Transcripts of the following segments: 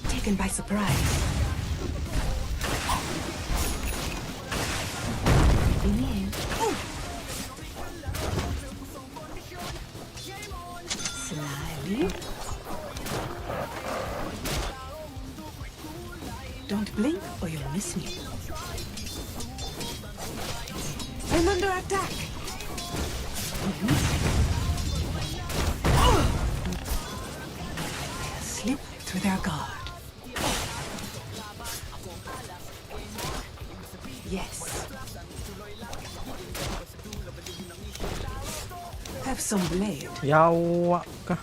Taken by surprise. Creeping in. Slyly. Don't blink or you'll miss me. I'm under attack. They'll slip through their guard. Yes. Have some blade. Yawa ka.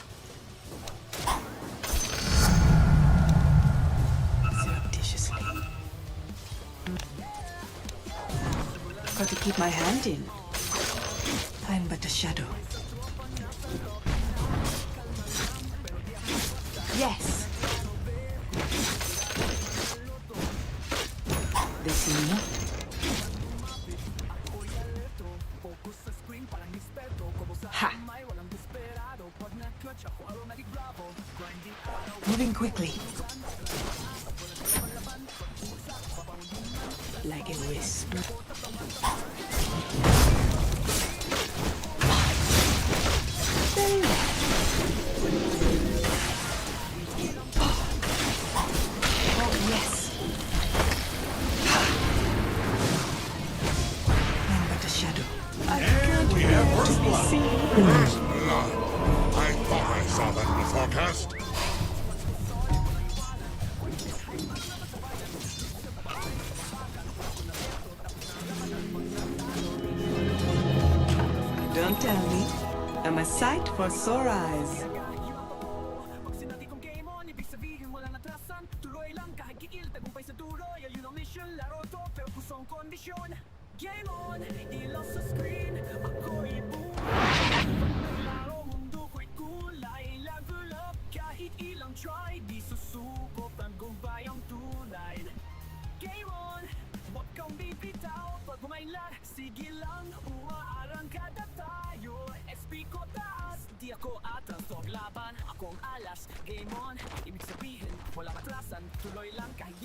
Surreptitiously. Got to keep my hand in. I'm but a shadow. Yes. They see me not. Ha! Moving quickly. Like a wisp. Very well. Oh, yes. I'm but a shadow. I can't We have bear first to be blood. seen. First blood. I thought I saw that in the forecast. Don't tell me. I'm a sight for sore eyes.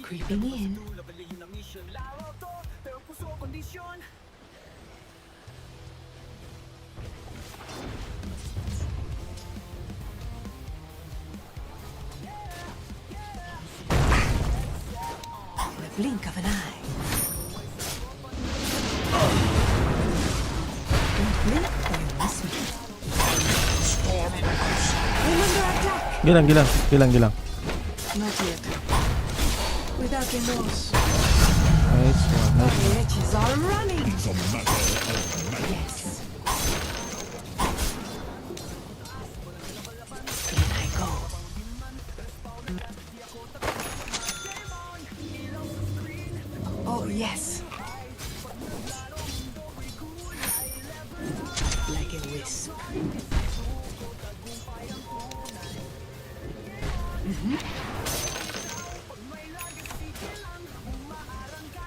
Creeping in. In the blink of an eye. Don't blink or you'll miss me. Storm ice. I'm under attack. Gilang, gilang, gilang, gilang. Not yet. Without remorse. Nice one, nice The one. edges are running. It's a matter of magnitude. Yes. In I go. Oh, yes. Like a wisp.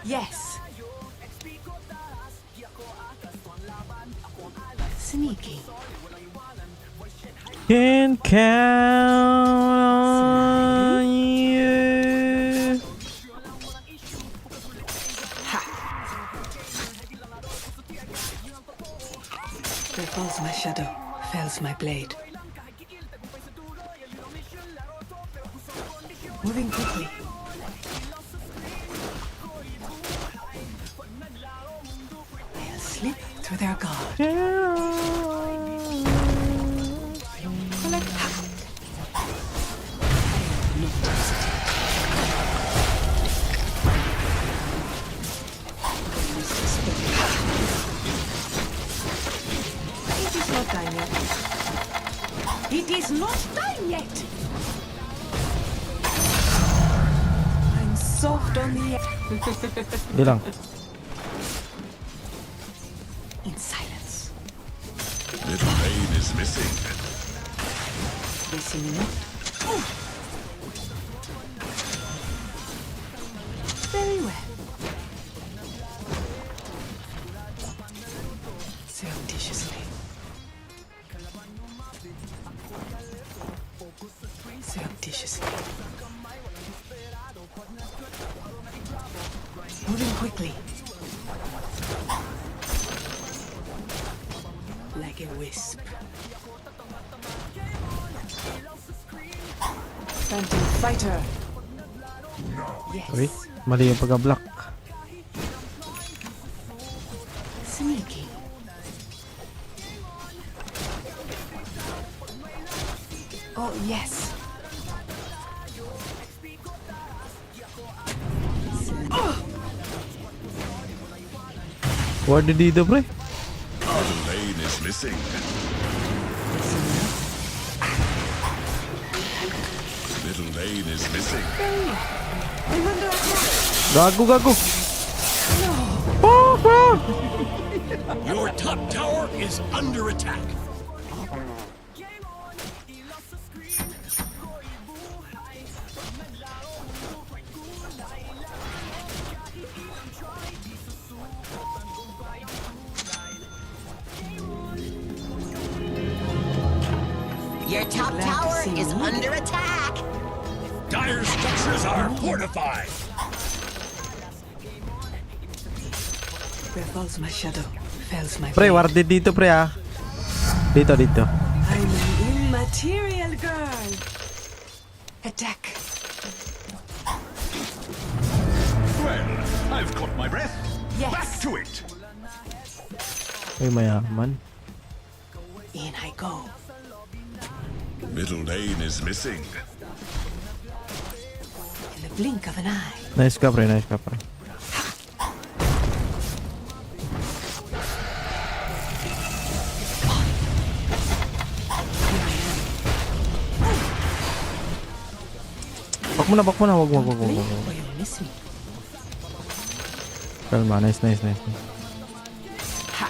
Yes. Sneaky. Can count on you. Ha! There falls my shadow, fells my blade. Moving quickly. They'll slip through their guard. Collect. Ha! Not hesitate. Least expected. It is not time yet. It is not time yet! I'm soft on the Gilang. In silence. Little pain is missing. They see me not. Very well. Surreptitiously. Surreptitiously. Moving quickly. Like a wisp. Phantom fighter. Yes. Uy, mali yung pagka-block. Sneaky. Oh, yes. Ward dito, pre. Middle lane is missing. Middle lane is missing. I'm under attack. Gago, gago. Oh, bro! Your top tower is under attack. Your top Glad to tower see is you. under attack. Dire structures are fortified. Where falls my shadow, fells my Pre, blade. warded dito, pre, ah. Dito, dito. I'm an immaterial girl. Attack. Well, I've caught my breath. Yes. Back to it. Uy, mayaman. In I go. Middle lane is missing. In the blink of an eye. Nice ka, pre. Nice ka, pre. Back mo na, back mo na. Wag, wag, wag, wag, Blink wag, wag. or you'll miss me. Kalma. Nice, nice, nice, nice. Ha!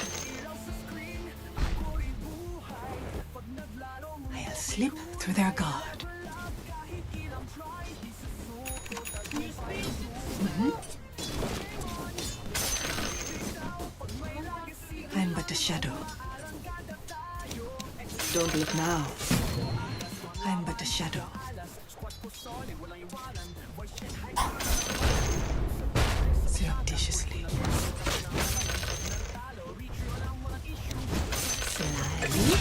I'll slip through their guard. I'm but a shadow. Don't look now. I'm but a shadow. Surreptitiously. Slyly.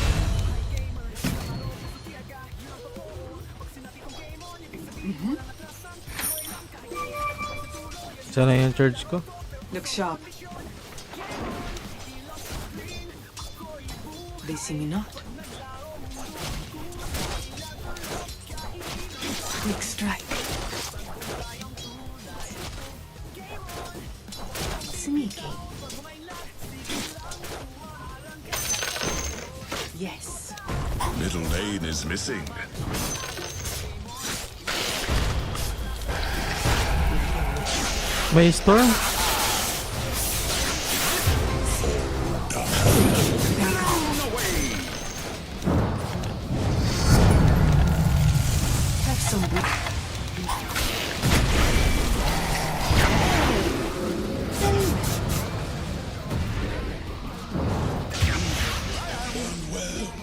Sana yung charge ko. Look sharp. They see me not. Quick strike. Sneaky. Yes. Middle lane is missing. May storm? Have some blue.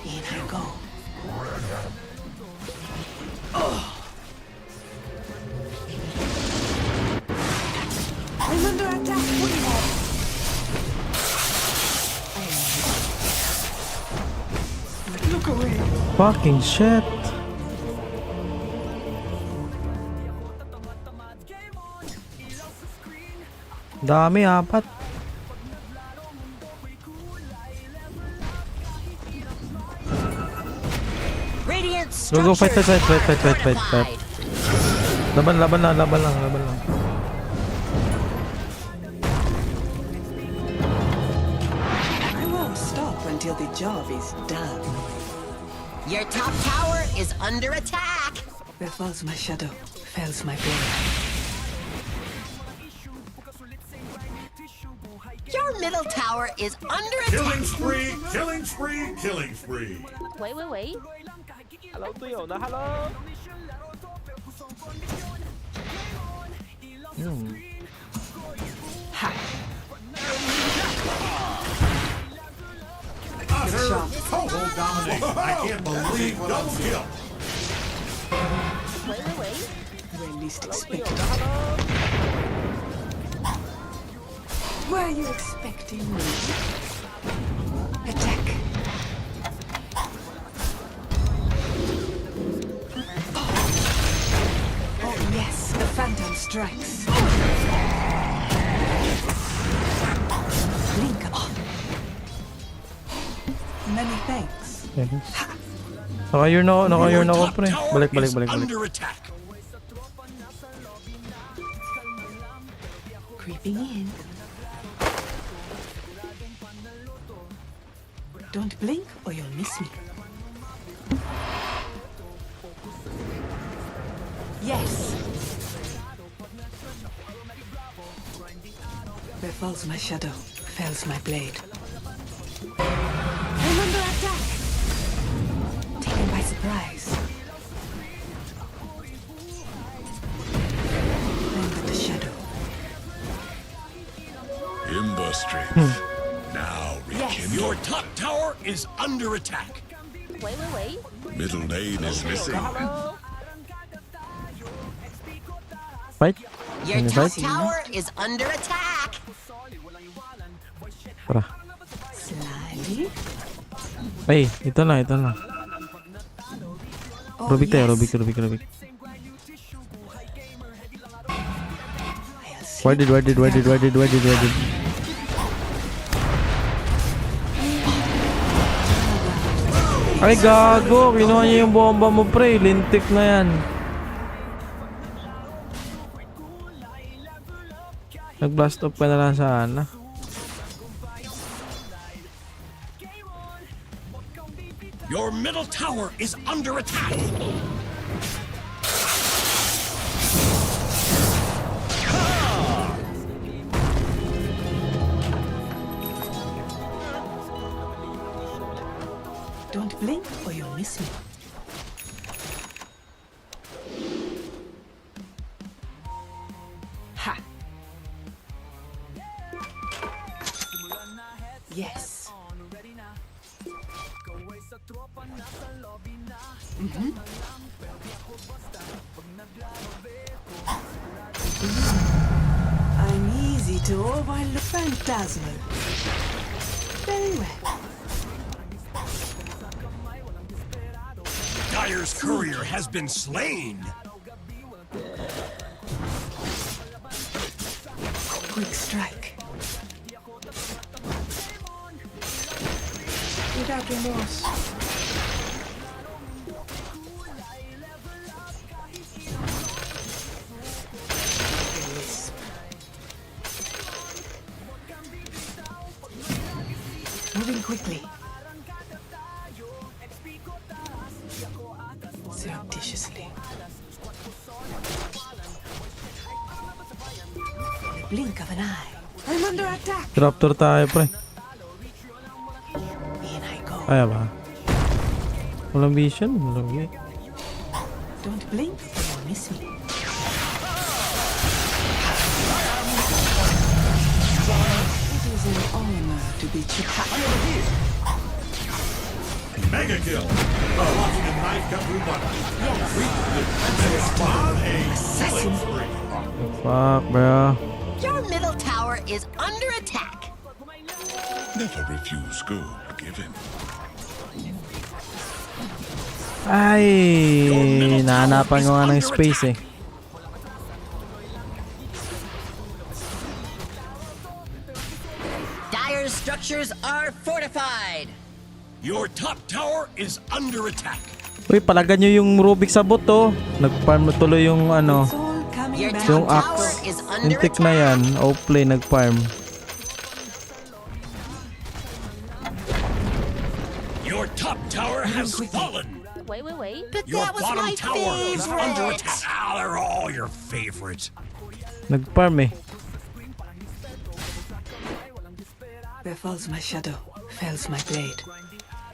In I go. I'm under attack. Look away. Fucking shit. Dami, apat. Radiant Go, go, fight, structures fight, fight, fight, fight, fight, fight, fight. fortified. Laban, laban lang, laban lang, laban lang. I won't stop until the job is done. Your top tower is under attack. Where falls my shadow, fells my blade. Your middle tower is under attack. Killing spree, killing spree, killing spree. 喂喂喂， Yun. Ha! Utter sharp. total domination. I can't believe what I'm seeing. Kill. Where least expected. Were you expecting me? Attack. Oh, oh yes, the phantom strikes. Blink off. Many thanks. Thanks. Naka-year na ako, naka-year Your na ako top pre. tower Balik, balik, is balik, balik. under attack. Creeping in. Don't blink or you'll miss me. Yes. Where falls my shadow, fells my blade. I'm under attack. Taken by surprise. I'm but a shadow. Ember strength. Now rekindled. Your top tower is under attack. Middle lane is missing. Fight? Your Can you top fight? tower is under attack. Tara. Slyly. Ay, ito na, ito na. Oh, Rubik tayo, yes. Rubik, Rubik, Rubik. I'll slip Warded, warded, warded, warded, warded, warded. Ay, gago! Kinuha niya yung bomba mo, pre. Lintik na yan. Nag-blast off ka na lang sana. Your middle tower is under attack. Don't blink or you'll miss me. Ha! Yes. I'm easy to overlook. Phantasmal. Very well. Dire's courier has been slain. Quick strike. Without remorse. Wisp. Moving quickly. Surreptitiously. In the blink of an eye. I'm under attack. Raptor tayo, pre. In I go. Kaya ba? Walang vision. Walang vision. Don't blink or you'll miss me. It is an honor to be chosen. Mega kill. Watching a knife cut through butter. Yes. On a Assassin. spree. Fuck, bro. Your middle tower is under attack. Never refuse gold given. Ay, nahanapan ko nga ng space eh. Dire's structures are fortified. Your top tower is under attack. Uy, palagan nyo yung Rubik sa bot oh. Nag-farm na tuloy yung ano, It's all coming Your back. top yung tower axe. is under Lintik na attack. yan. Outplay, nag-farm. Your top tower has fallen. But Your that was bottom my tower is under favorite. attack. Ah, they're all your favorites. Nag-farm eh. Where falls my shadow, fells my blade.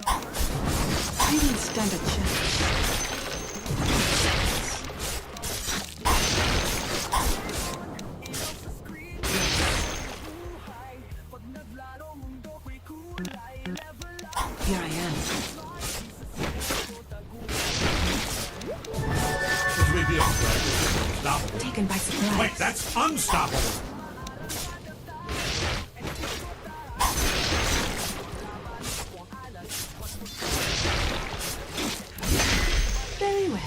I didn't stand a chance. Here I am. This may be a dragon. Unstoppable. Taken by surprise. Wait, that's unstoppable. Very well.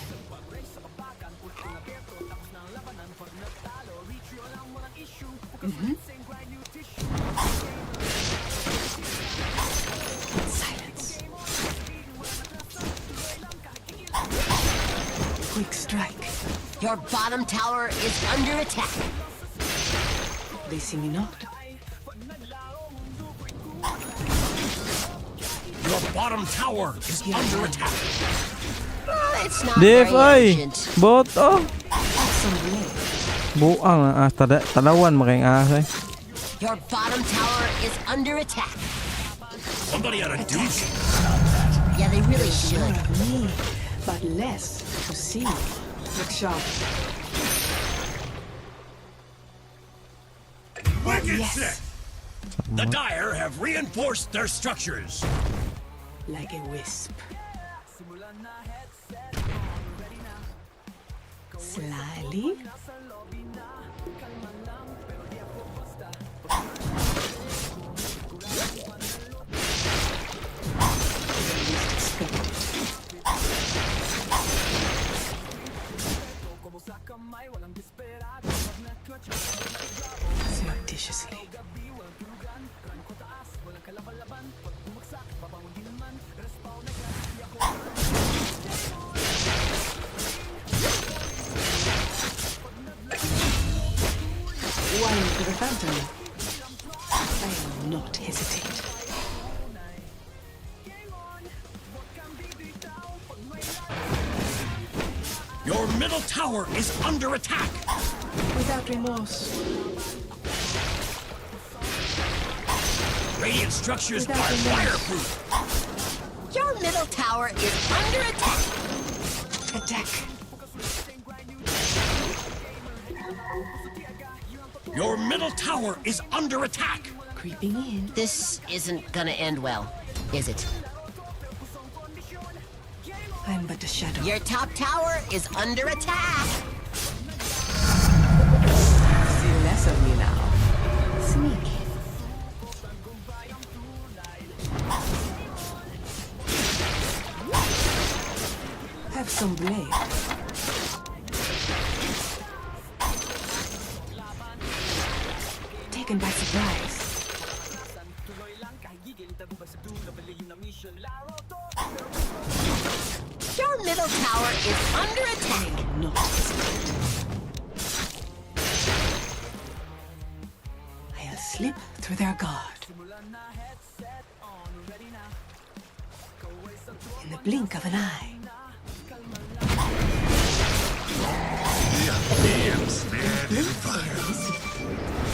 Silence. Quick strike. Your bottom tower is under attack. They see me not. Your bottom tower is Here I under am. attack. Well, it's not very DFI! urgent. Bot, oh! Have some blade. Buang ang ahas. Talawan mo kayong ahas eh. Your bottom tower is under attack. Somebody ought to do something about that. Yeah, they really should. More of me, but less to see. Look sharp. Wicked Yes. sick. The Dire have reinforced their structures. Like a wisp. Slyly. Least expected. Surreptitiously. One for the phantom. I will not hesitate. Your middle tower is under attack. Without remorse. Radiant structures Without are remorse. fireproof. Your middle tower is under attack. Attack. Your middle tower is under attack. Creeping in. This isn't gonna end well, is it? I'm but a shadow. Your top tower is under attack. See less of me now. Sneaky. Have some blade. Taken by surprise. Your middle tower is under attack. Not hesitate. I'll slip through their guard. In the blink of an eye. Ensnared in fire.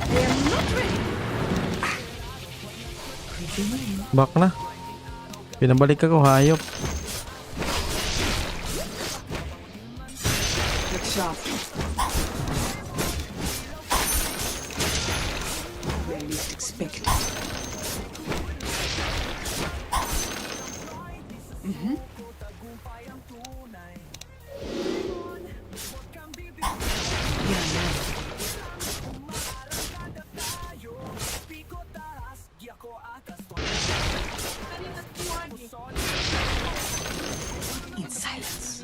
I am not ready. Ah. Creeping in. Back na. Pinabalik ako, hayop. Look sharp. Where least expected. Mm-hmm. Here I am. In silence.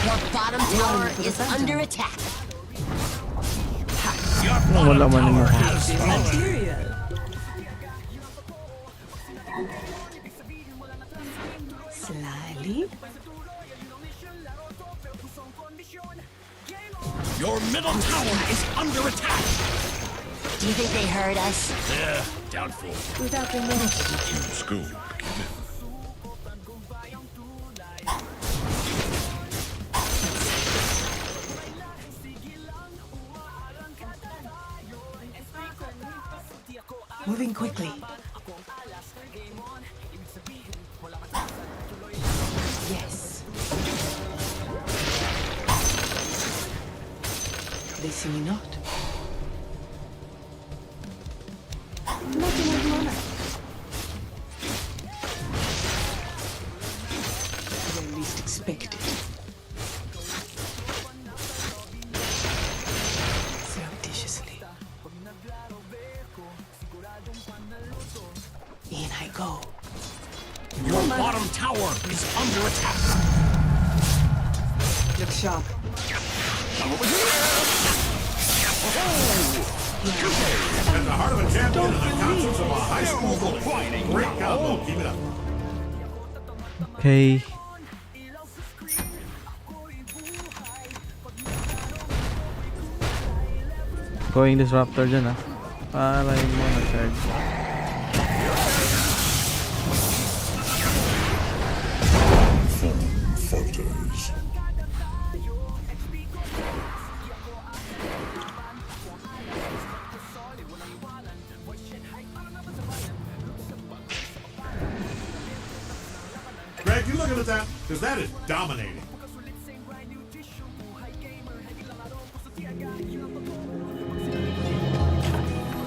Your bottom tower for the is phantom. under attack. Your Wala bottom man tower mo. has fallen. Material. Slyly. Your middle tower is under attack. Do you think they heard us? Yeah, doubtful. Without remorse. School given. Moving quickly. Yes. They see me not. go. Your bottom tower is under attack. Look sharp. At the heart of a champion and the conscience of a high school bully. Great combo. Keep it up. Okay. Going disruptor dyan ah. Aray mo na charge. Falters. Greg, you looking at that? Because that is dominating.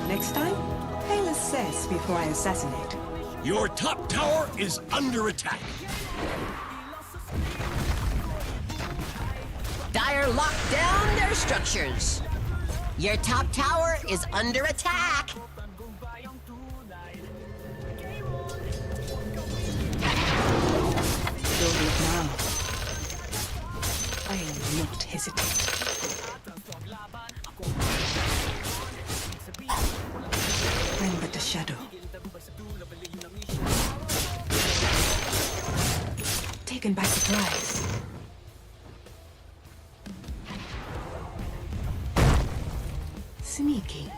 Next time, I'll assess before I assassinate. Your top tower is under attack. Dire locked down their structures. Your top tower is under attack. Don't look now. I will not hesitate. I'm but a shadow. Taken by surprise. Sneaking.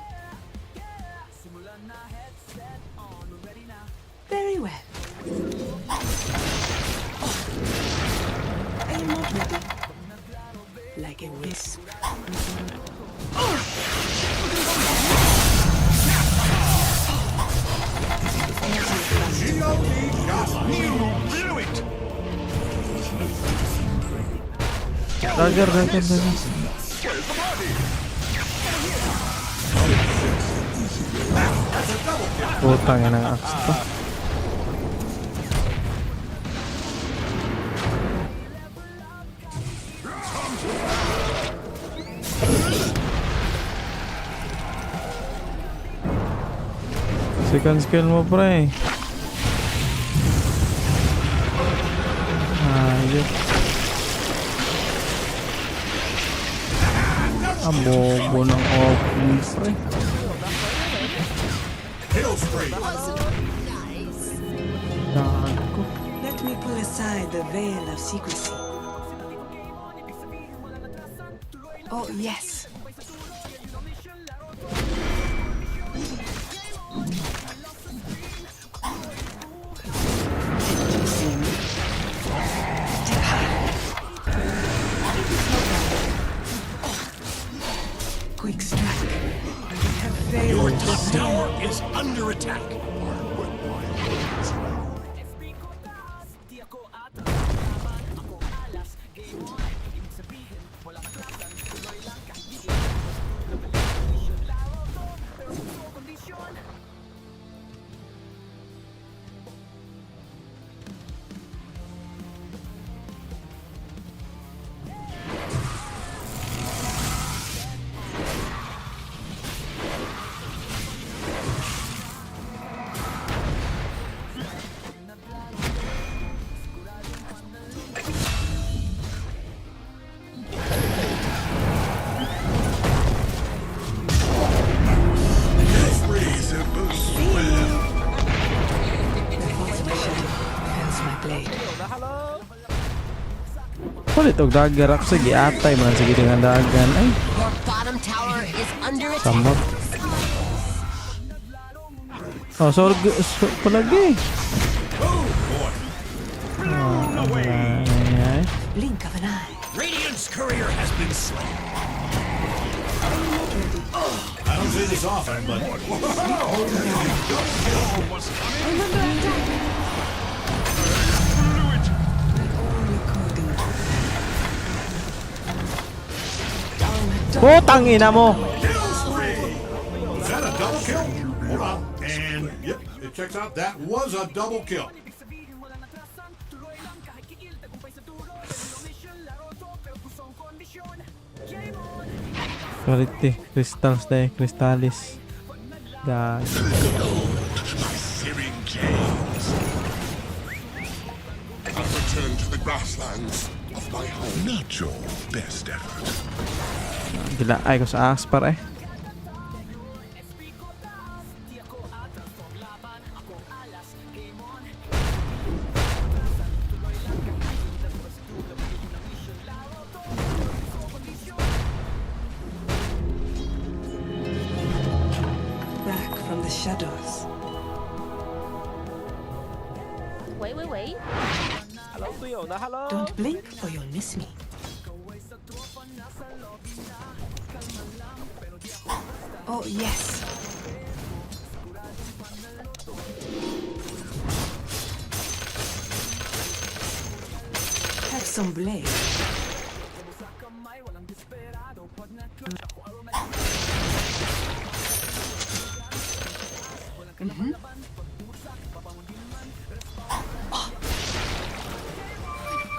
Very well. I am not ready. Like a wisp. G.O.D. Godlike. You blew it. Dagger, dagger, dagger. Putang ina ng axe to. Second skill mo pre. Ayos. Ang bobo ng open pre. Kill spree. Nice. Gago. Let me pull aside the veil of secrecy. Oh, yes. Did you see me? Step high. It is not bad. Quick strike. I have Your failed. top tower is under attack. The force of the shadow fels my blade. Palit og dagger ako sige atay man sige dengan dagan ay Your bottom tower is under attack. samot. Oh, so, so palagi. Oh, boy. Oh, ay, ay. Blink of an eye. Radiant's courier has been slain. I don't see this often, but I'm under attack. All according to plan. Putang ina mo. kill spree. Was that a double kill? Hold on. And yep, it checks out. That was a double kill. Quality crystals na eh, crystallis. Gag. Searing chains. grasslands of my home. Not your best effort. Gila ay ko sa Aspar eh. Back from the shadows. 喂喂喂， Don't blink or you'll miss me. Oh, yes. Have some blade.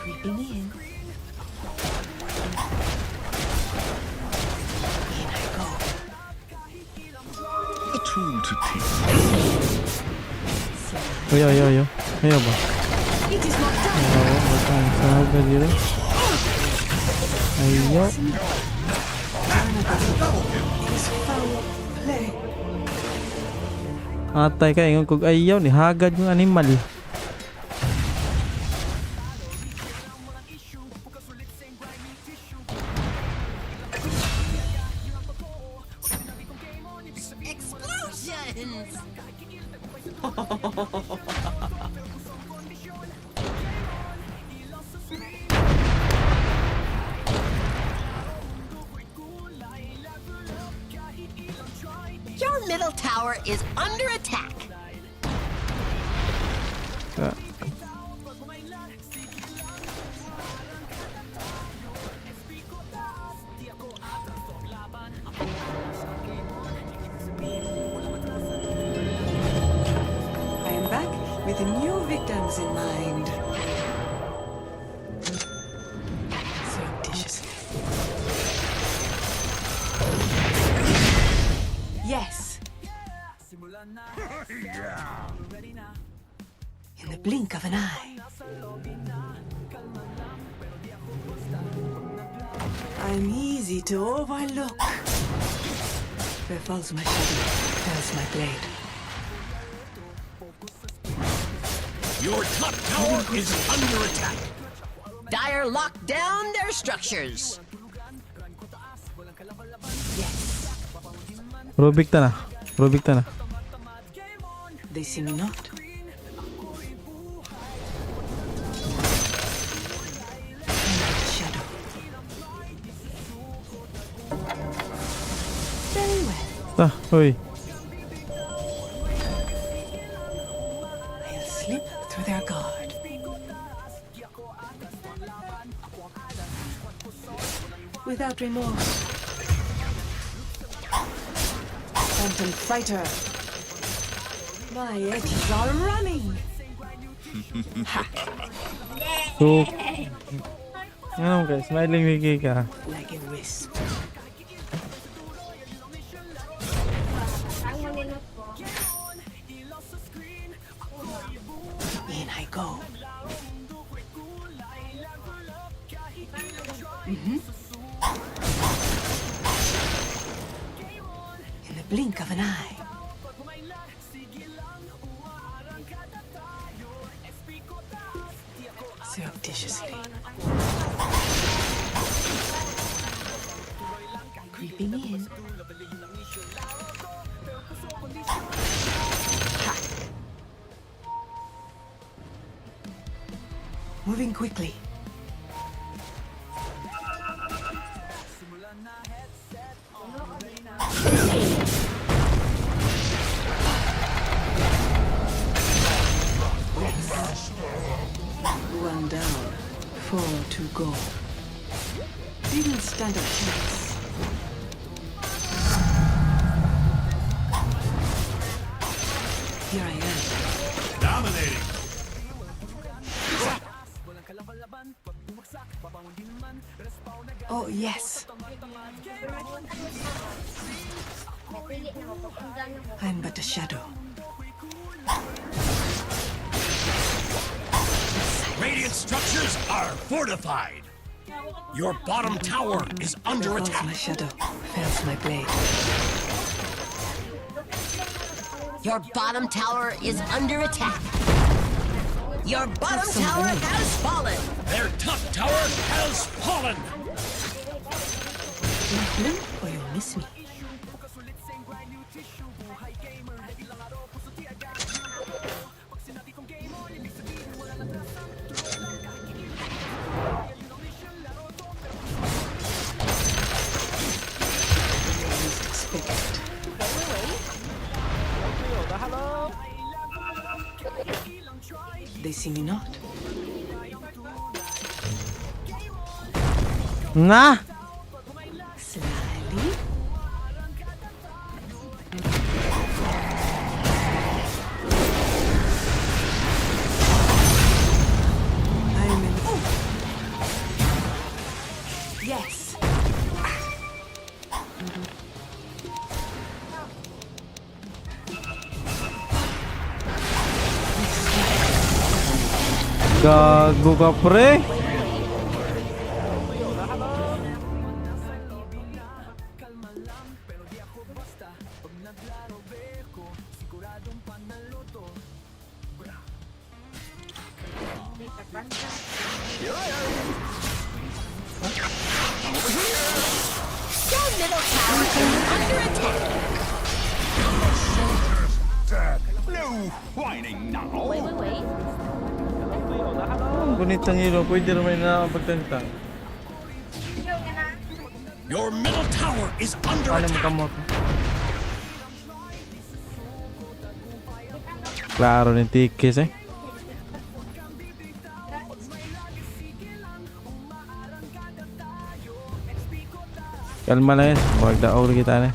Creeping in. In I go. A tool to teach. Ayaw, ayaw, ayaw. Ayaw ba? It is not time. Ayaw, matang sahag na dito. Ayaw. It is foul play. Atay ka, ingon kog ayaw ni hagad yung animal. Explosions! Your middle tower is under attack. Ah, I am back with new victims in mind. Surreptitiously. Yes. In the blink of an eye. I'm easy to overlook. Where falls my shadow, falls my blade. Your top tower is under attack. Dire locked down their structures. Yes. Rubik ta na. Rubik ta na. They see me not. I'm but a shadow. Very well. Ta, hoy. I'll slip through their guard. Without remorse. Phantom fighter. My edges are running. So, ano ka? Smiling Vicky ka. Like a wisp. In I go. In the blink of an eye. Surreptitiously. Creeping in. Ha. Moving quickly. Yes. One down, four to go. Didn't stand a chance. Here I am. Dominating. Oh, yes. I'm but a shadow. Radiant structures are fortified. Your bottom tower is under Where falls attack. my shadow, fails my blade. Your bottom tower is under attack. Your bottom some tower room. has fallen. Their top tower has fallen. Blink or you'll miss me. Least expect it. They see me not. Na! Slyly. I'm in. Oh! Yes. Gago ka, pre. Your middle tower is under attack. No whining now. Wait, wait, wait. Ang gunitang hero, pwede naman na pagtanta. Your middle tower is under Alam mo attack. kamot. Klaro ni Tikis eh. Kalma lang yan. Huwag daog kita na.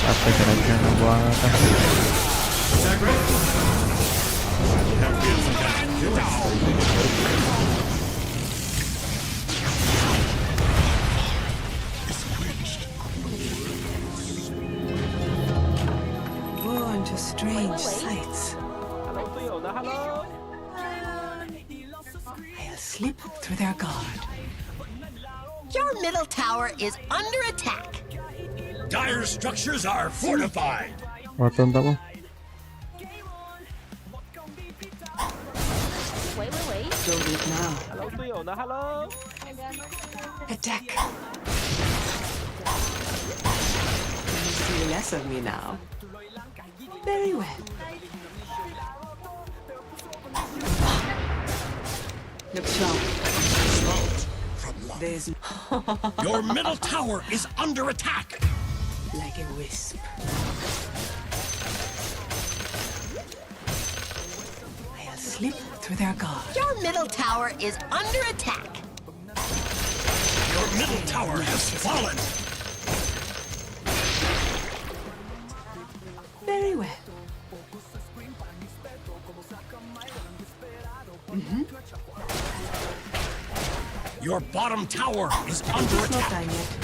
Patay ka na dyan. Ang buwangan ka. Is that great? Have to be on some kind of killing spree to get over it. Is quenched. Born to strange sights. I'll slip through their guard. Your middle tower is under attack. Dire structures are fortified. Matonta mo. Wait, wait, wait. Don't leave now. Attack. You see less of me now. Very well. Look sharp. There's Your middle tower is under attack. like a wisp. I'll slip through their guard. Your middle tower is under attack. Your middle tower has fallen. Very well. Your bottom tower is under It's not attack. time yet.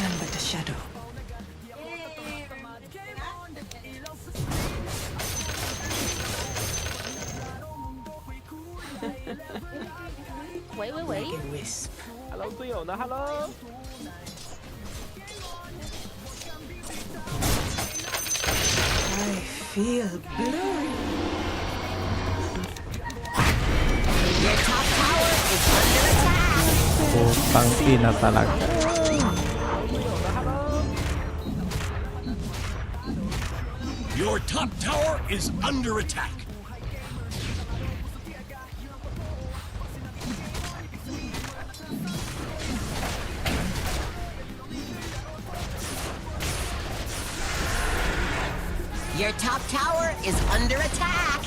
I'm but a shadow. Wait, wait, wait. Like a wisp. I feel blurry. Your top tower is under attack. Putang ina talaga. Your top tower is under attack. Your top tower is under attack.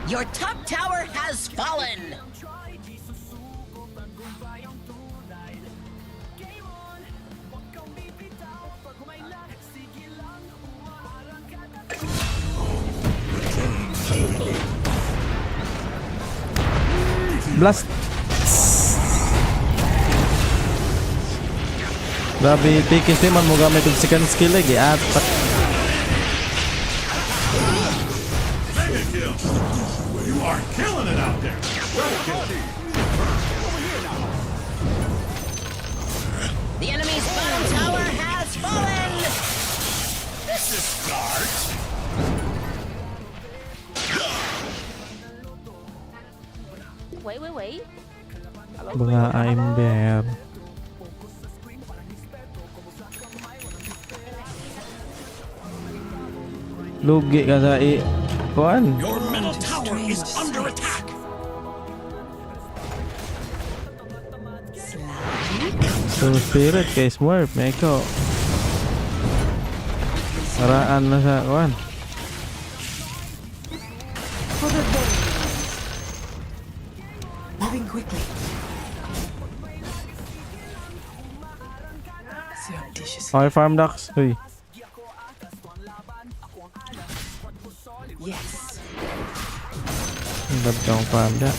Your top tower has fallen. Blast! Grabe, Tikis di man mo gamit og second skill lagi. At Mega kill. You are killing it out there. Double kill. The enemy's bottom tower has fallen. This is smart. 喂喂喂， Mga Imber. Lugi ka sa i... Kuan. Your middle tower is under attack. Sly. So spirit kay Smurf. Meko. Paraan na sa kuan. For the veins. Moving quickly. Surreptitiously. Okay, farm ducks. Uy. Yes. Ang lab kang farm duck.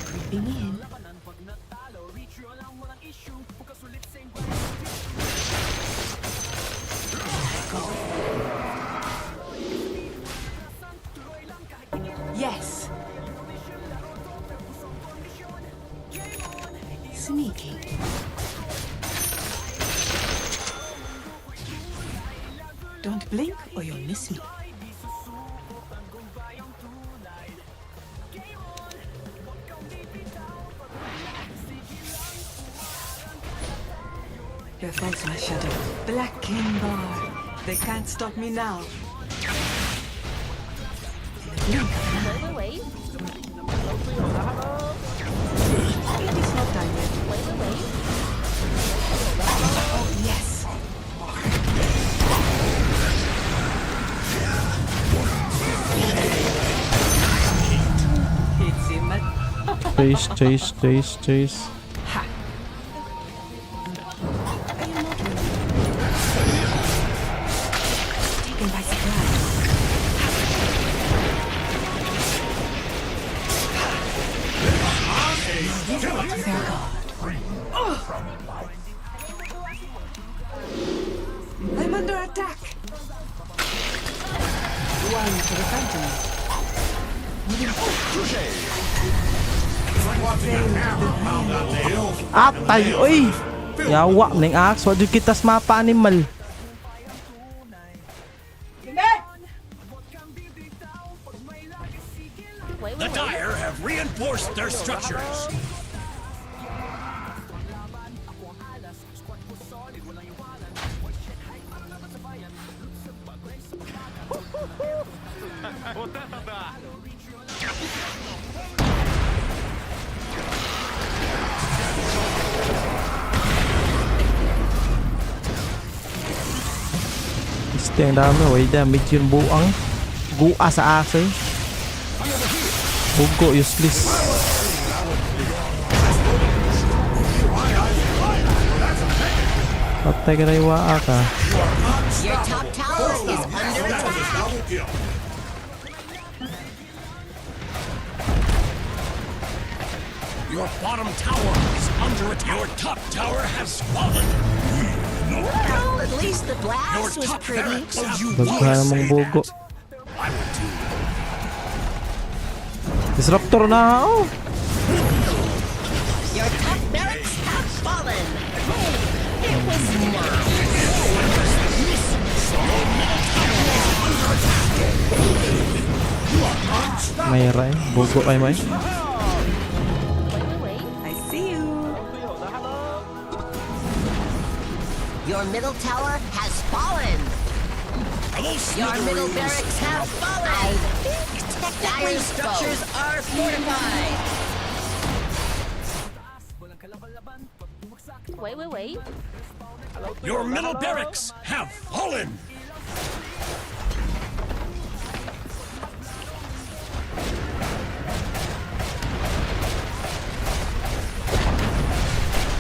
Creeping in. Go. Yes. Sneaking. Don't blink or you'll miss me. Here falls my shadow. Black King Bar. They can't stop me now. In the blink of an eye. 喂喂喂， It is not time yet. 喂喂喂， Oh, yes. It's in my... Chase, chase, chase, chase. Ha! I am not really taken by surprise. Fair guard. Oh! I'm under attack. One for the phantom. It's like watching a hammer pound out nails. Atay, oy! Yawa, ning axe. Wa jud kitas mapa animal. 喂 The 喂喂， Dire have reinforced their structures. Este ang dami. Way damage yun buang. Gua sa axe eh. Bugo, useless. Patay ka na iwaa ka. Your top tower is under That was a attack. double kill. Your bottom tower is under attack. Your top tower has fallen. Well, at least the Your blast was top pretty. barracks. Oh, you Daghan wanna mong say bugo. that. I would do. Disruptor na oh. Your top barracks have fallen. It was nice. May ray. Bugo kay may. 喂喂喂， I see you. Your middle tower has fallen. Are those Your middle smithereens barracks have fallen. I think technically Dire's structures are fortified. 喂喂喂， Your middle barracks have fallen.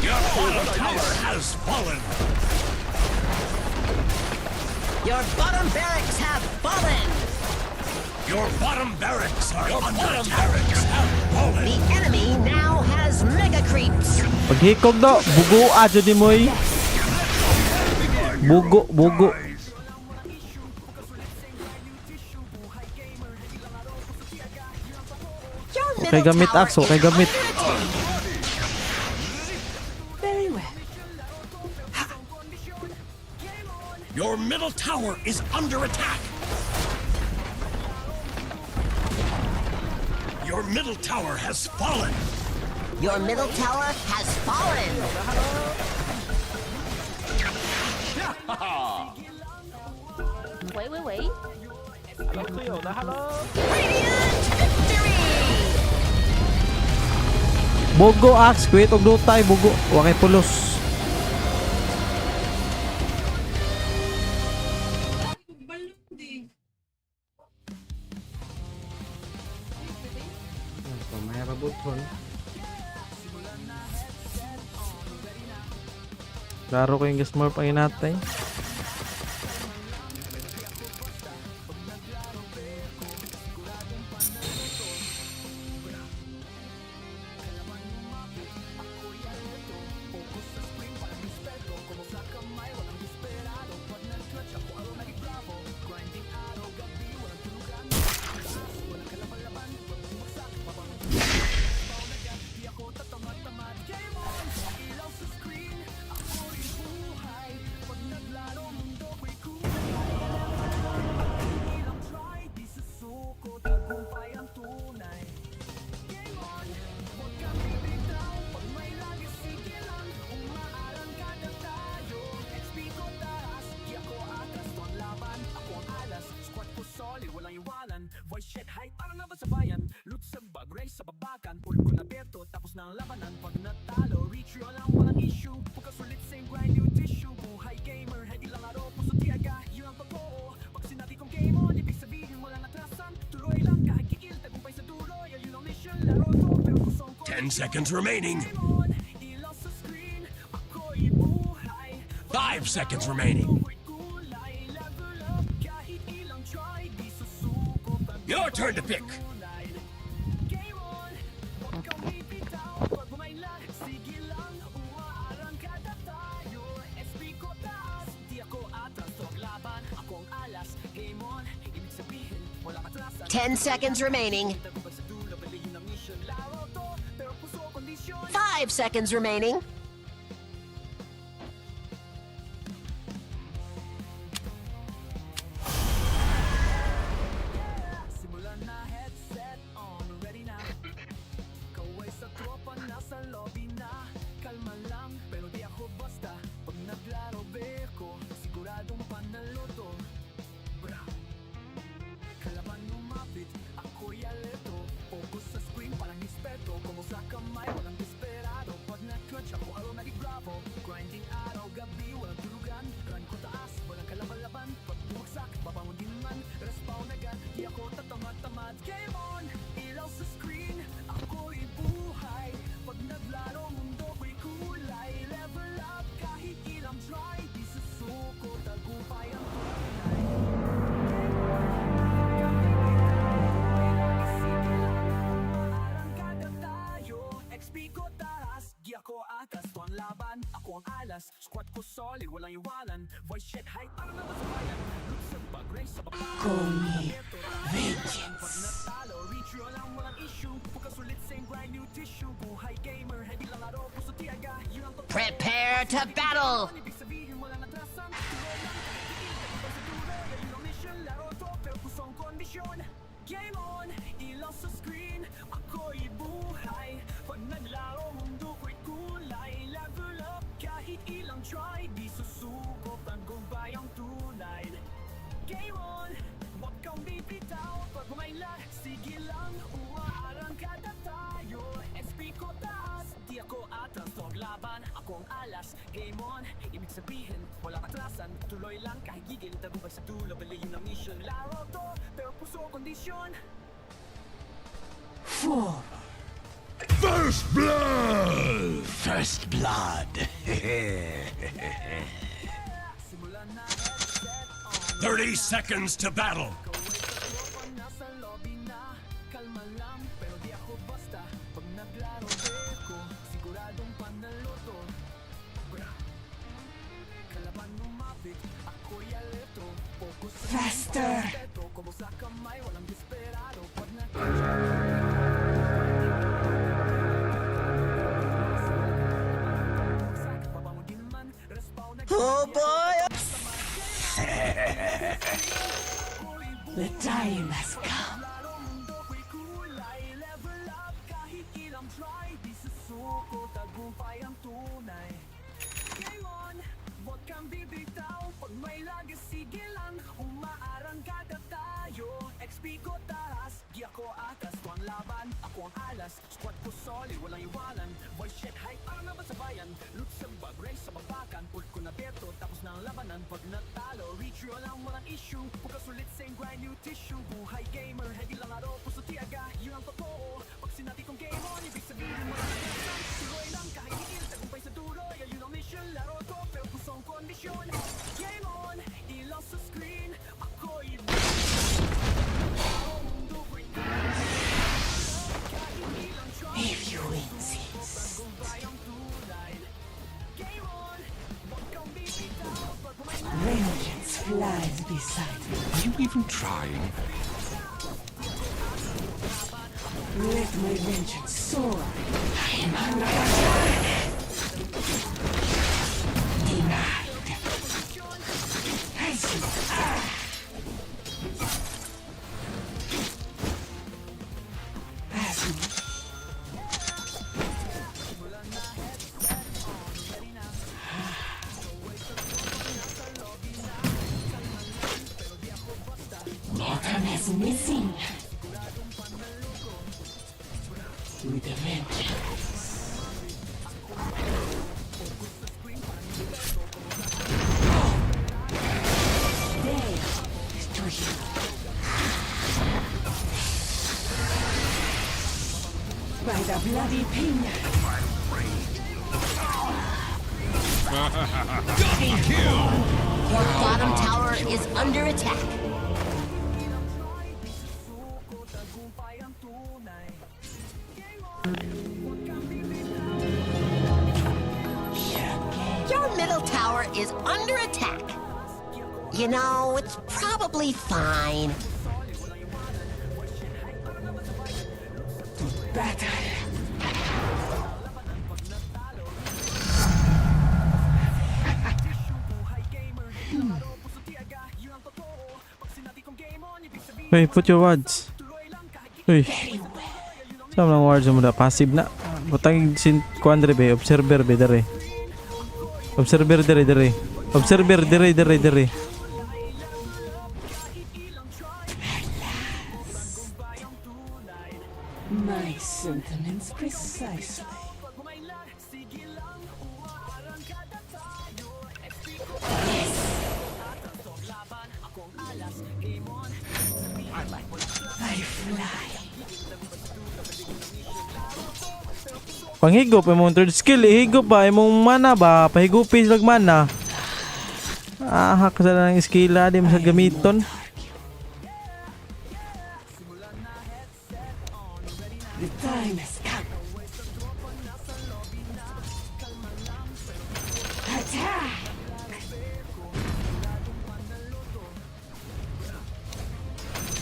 Your bottom tower has fallen. Your bottom barracks have fallen. Your bottom barracks are Your under bottom attack. Barracks have fallen. The enemy now has mega creeps. Paghikog do. Bugo adyo di moy. Bugo, bugo. Okay middle gamit, tower Axe. Okay is gamit. under attack. Very well. Your middle tower is under attack. Your middle tower has fallen. Your middle tower has fallen. 喂喂喂， Radiant victory! Bogo, Axe. Quit og lutay. Bogo. Wa kay pulos. Klaro ko yung Smurf ang inatay. 10 seconds remaining. 5 seconds remaining. Your turn to pick. 10 seconds remaining. 5 seconds remaining. Call me vengeance. Prepare to battle! Four. First blood! First blood. 30 seconds to battle. Faster. Oh boy! The time has come. If you insist. Vengeance flies beside me. Are you even trying? Let my vengeance soar. I am under attack. Denied. As you are. As you. Bottom is missing. With a vengeance. Death to you. By the bloody pinion. Double kill. Your bottom tower is under attack. Your middle tower is under attack. You know, it's probably fine. Battle. Hey, put your wards. Uy. Saan lang wards mo na? Passive na. Butang sin kuan dere be, observer be dere. Observer dere dere. Observer dere dere dere. My sentiments precisely. I fly. Panghigop imong third skill, ihigop ba imong mana ba? Pahigupin lag mana. Ah, hak sa lang skill di mo sa gamiton. The time has come. Attack!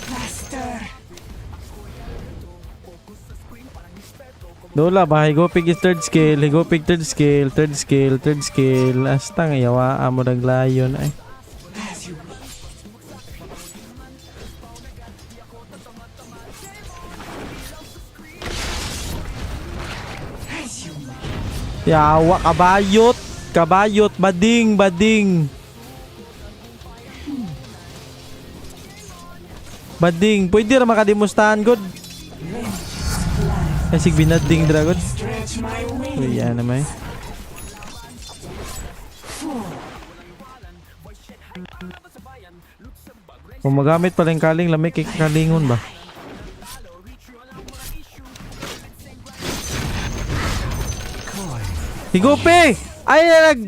Faster! Dola ba higupig is third skill, higupig third skill, third skill, third skill. Asta nga yawa amo naglayon ay. As you wish. As you wish. Yawa kabayot, kabayot, bading, bading. Bading, pwede ra makadimustahan god. Ay sig binading dragon. Stretch my wings. Uy, yan naman. Eh. Kung magamit pala yung kaling, lamig kay kalingon ba? Higupi! Ay, nag...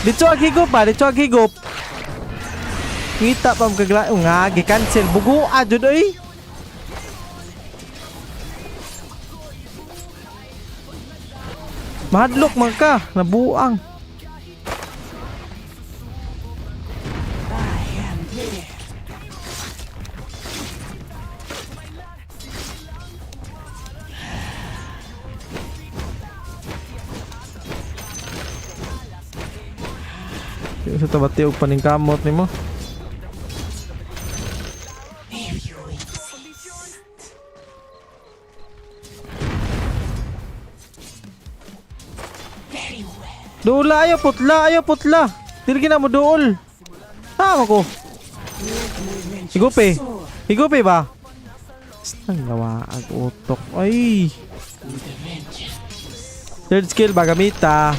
Dito ang higup ba? Dito ang higup. Ngita pa magkagla... Oh, nga, gi-cancel. Bugo, jud oy. Mahadlok man ka. Nabuang. I am there. Sa tabati og paningkamot nimo. If you insist. Very well. Duula ayo putla, ayo putla. Dili gina mo duol. Tama ko. Higupi. Higupi ba? Ang gawa ang utok. Ay. Third skill ba gamita?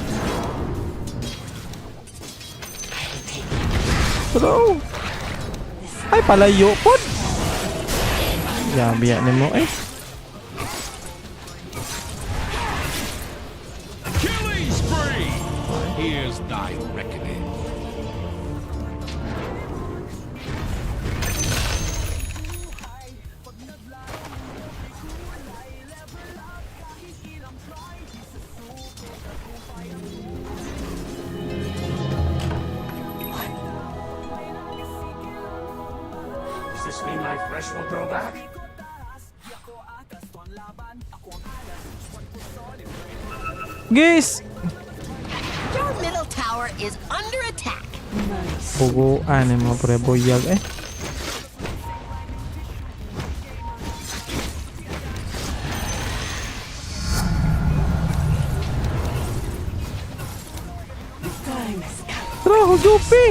Pero ay palayo pod. Ya biya nimo ay. Killing spree! Here's thy reckoning. Does this mean my flesh will grow back? Guys, Your middle tower is under attack. Buguan eh mga pre boyag eh. Time has come. Tara, hugupi!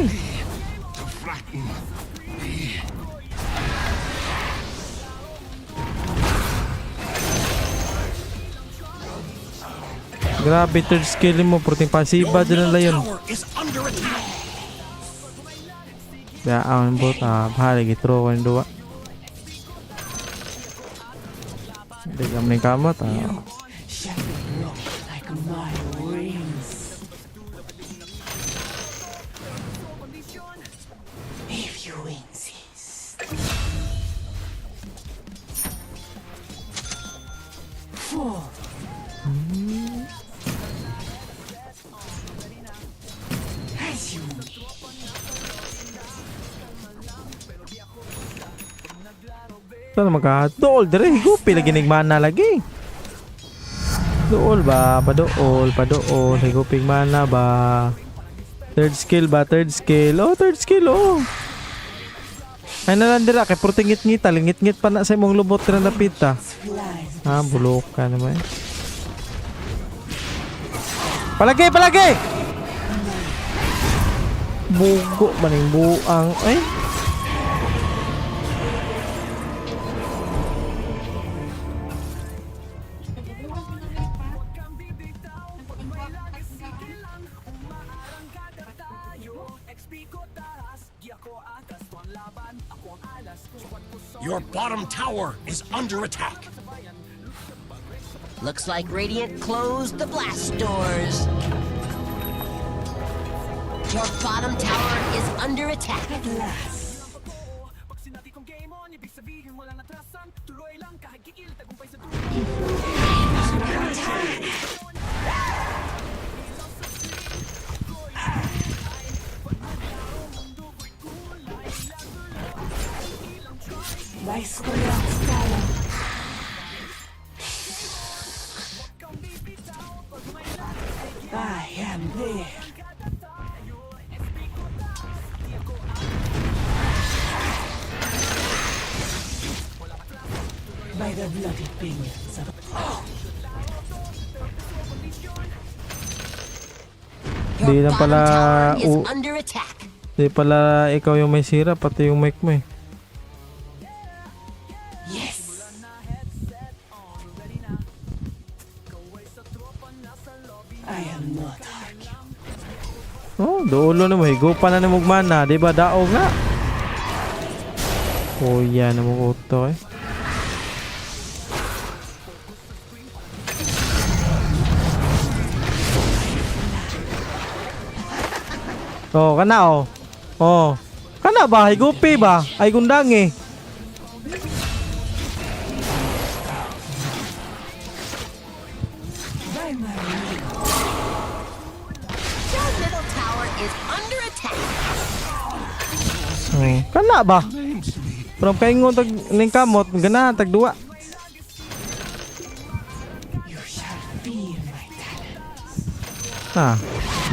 To flatten Grabe, third skill mo. Purting pasiba Your dyan middle ang layon. tower is under attack. Ya, ang bot. Ah, bahala, gitro ko yung duwa. Hindi kami kamot. Ah. Shall be broken like my wings. If you insist. Four. As you wish. Sana magka... Dool, dire. Higupi lagi nigmana lagi. Dool ba? Padool, padool. Higuping mana ba? Third skill ba? Third skill. Oh, third skill, oh. Ay na lang dira. Kay puro ngit-ngit. Ngit-ngit pa na sa imong lubot na napita. Flies. Ah, bulok ka naman. Palagi, palagi! Bugo maning buang. Ay. Your bottom tower is under attack. Looks like Radiant closed the blast doors. Your bottom tower is under attack. At last. My square. I am there. By the bloody pinions of Your Di lang bottom pala tower is under attack. Di pala ikaw yung may sira, pati yung mic mo eh. Yes. I am not arguing. Oh, dulo na mo. Higupa na ni Mugmana. Di ba? Daog nga. Kuya na mo uto eh. Oh, kana oh. Oh. Kana ba? Higupi ba? Ay gundang eh. By my will. Your middle tower is under attack. Oh, kana ba? From kaingon tag ning kamot, ganahan tag duwa. You shall feel my talents. Ah,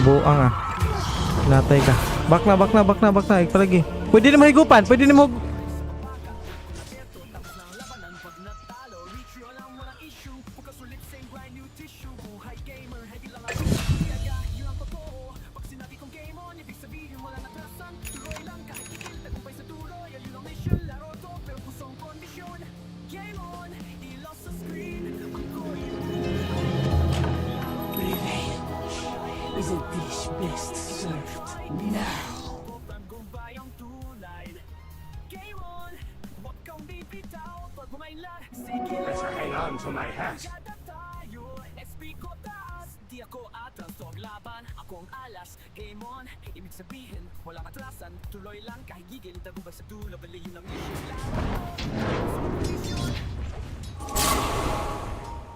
buang ah. Natay ka. Back na, back na, back na, back na. Palagi. Pwede na mahigupan. Pwede na mo. Revenge is a dish best served now. Better hang on to my hat.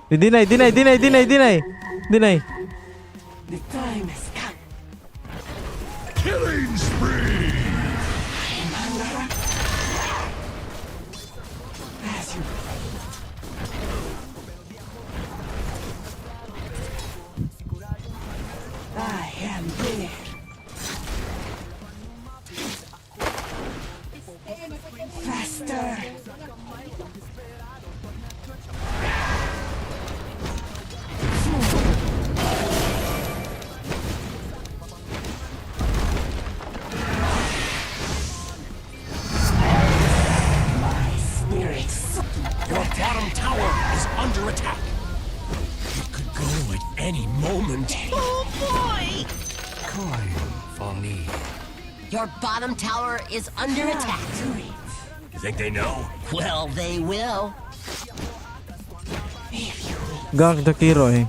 Deny, deny, deny, deny, deny. Deny. The time has come. Killing spree! As you I am there. Faster. My spirit Your bottom tower is under attack. It could go at any moment. Oh boy! Coin for me. Your bottom tower is under attack. do it. You think they know? Well, they will. If you will. Gank the Kiro eh.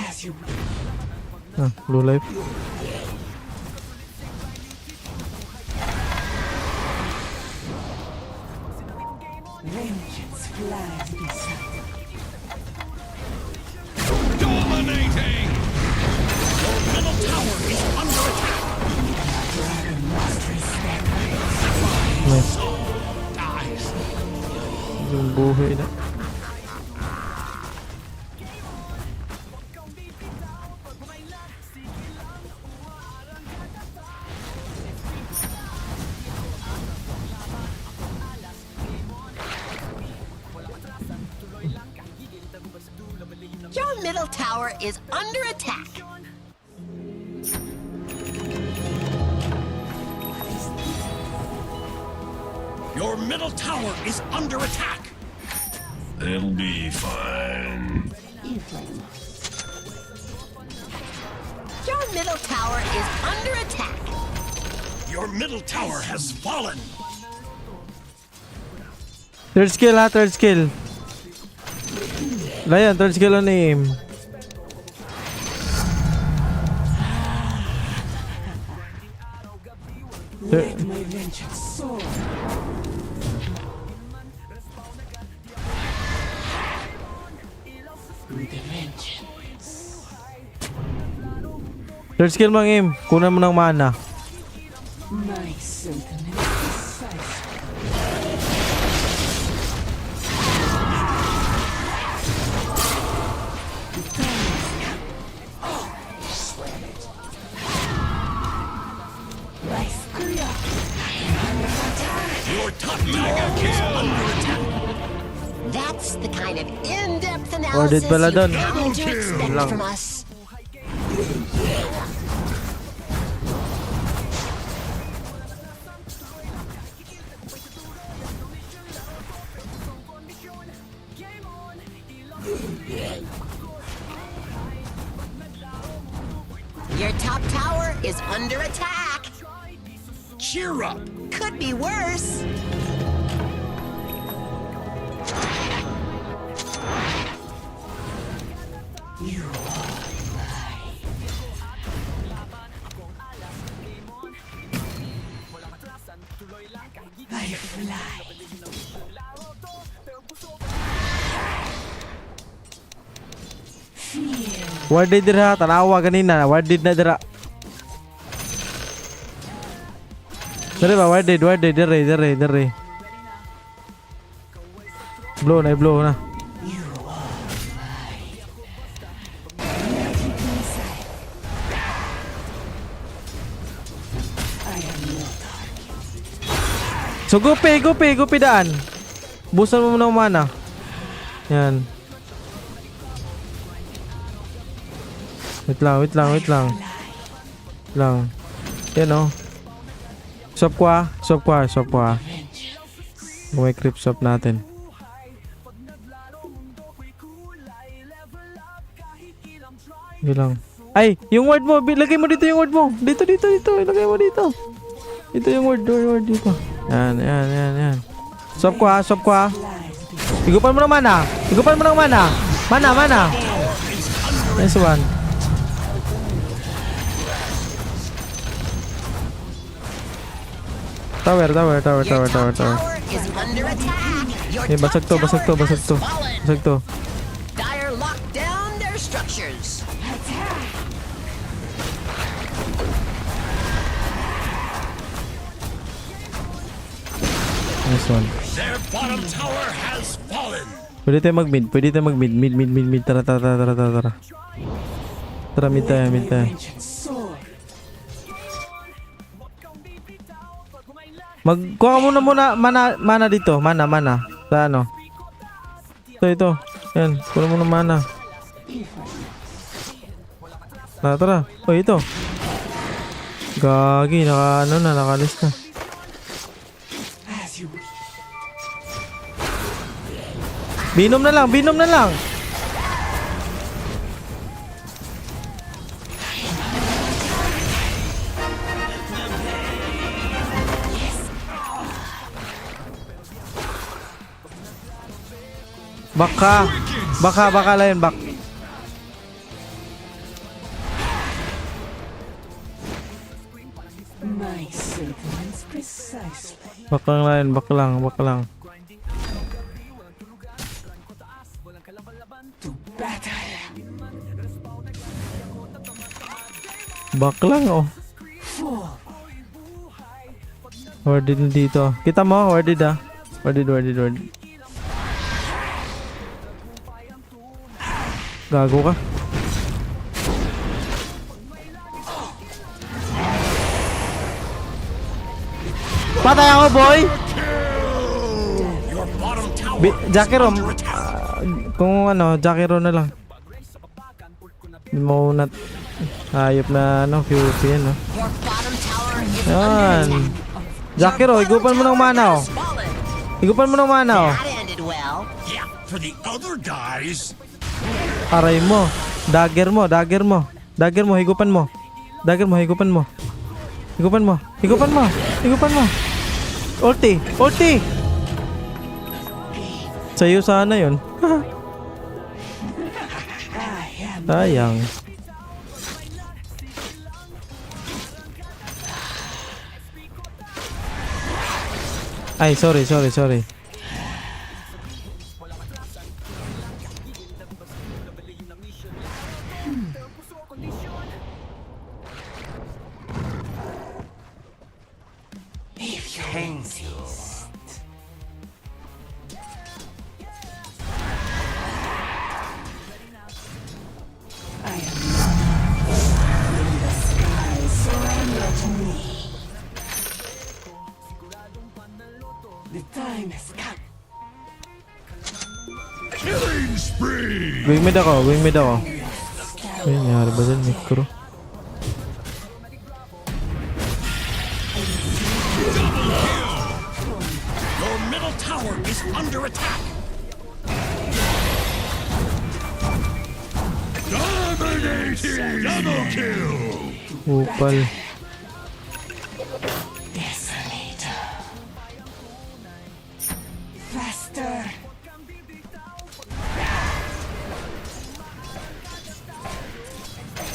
As you will. Ah, blue life. Vengeance flies beside. Dominating! Your middle tower is under attack. Dragon must respect. Nice. Soul dies. Yung buhay na. Your middle tower is under attack. Your middle tower is under attack. It'll be fine. Your middle tower is under attack. Your middle tower has fallen. Third skill ha, third skill. Lion, third skill on aim. Let my vengeance soar. With a vengeance. Third skill mang aim. Kunan mo ng mana. My sentiment is precise. The time has come. Oh, slam it. My spear. Your top tower is under attack. That's the kind of in-depth Warded analysis pala you've dun. come to expect Lang. from us. Your top tower is under attack. Cheer up. Could be worse. You are mine. I fly. Warded dira, tanawa ganina. Warded na dira. Dere ba, warded, warded, dere, dere, dere. Blow na, blow na. You are mine. So gupi, gupi, gupi daan. Busan mo muna ang mana. Yan. Wait lang, wait lang, wait lang. Wait lang. Yan oh. Swap ko ah. Swap ko ah. Swap ko ah. May creep swap natin. Sige lang. Ay, yung word mo. Lagay mo dito yung word mo. Dito, dito, dito. Ilagay mo dito. Dito yung word, word, word dito. Yan, yan, yan, yan. Swap ko ah, swap ko ah. Igupan mo ng mana. Igupan mo ng mana. Mana, mana. Nice one. Tower, tower, tower, Your tower, tower, top tower. tower is under attack. Your Eh, top basag to, basag to, tower basag has to. fallen. Basag to. Dire locked down their structures. Nice one. Their bottom tower has fallen. Pwede tayo mag-mid. Pwede tayo mag-mid. Mid, mid, mid, mid. Tara, tara, tara, tara, tara, tara. Tara, mid tayo, mid tayo. Vengeance soar. Magkuha ka muna muna mana mana dito, mana mana. Sa ano? Ito ito. Yan, kuha muna mana. Na, tara. Oh, ito. Gagi, naka ano na, nakalis na. As you wish. Binom na lang, binom na lang. Baka, baka, baka lang yun, bak. My sentiments precisely. Bak lang lang yun, bak lang, bak lang. To battle. Bak lang, oh. Fall. Warded na dito. Kita mo, warded ah. Warded, warded, warded. Gago ka. Patay ako, boy! Your bottom tower Bi- Jackie is Rom. under attack. Kung ano, Jackie Ro na lang. Hindi mo na... Hayop na ano, QP yan, no? Your bottom tower is Yan. under attack. Jackie Ro, Your bottom igupan mo ng tower mana, oh. has fallen. Igupan mo ng mana, oh. That ended well. Yeah, for the other guys. Aray mo. Dagger mo, dagger mo. Dagger mo, higupan mo. Dagger mo, higupan mo. Higupan mo. Higupan mo. Higupan mo. Ulti! Ulti! Sa'yo sana yun. I am Sayang. Ay, sorry, sorry, sorry. If you insist. I am in the sky surrender to me. The time has come. Killing spree! Going mid ako, going mid ako. Ay, nangyari ba dyan? Micro. Your middle tower is under attack. Dominating! Double kill! Upal. Desolator. Faster.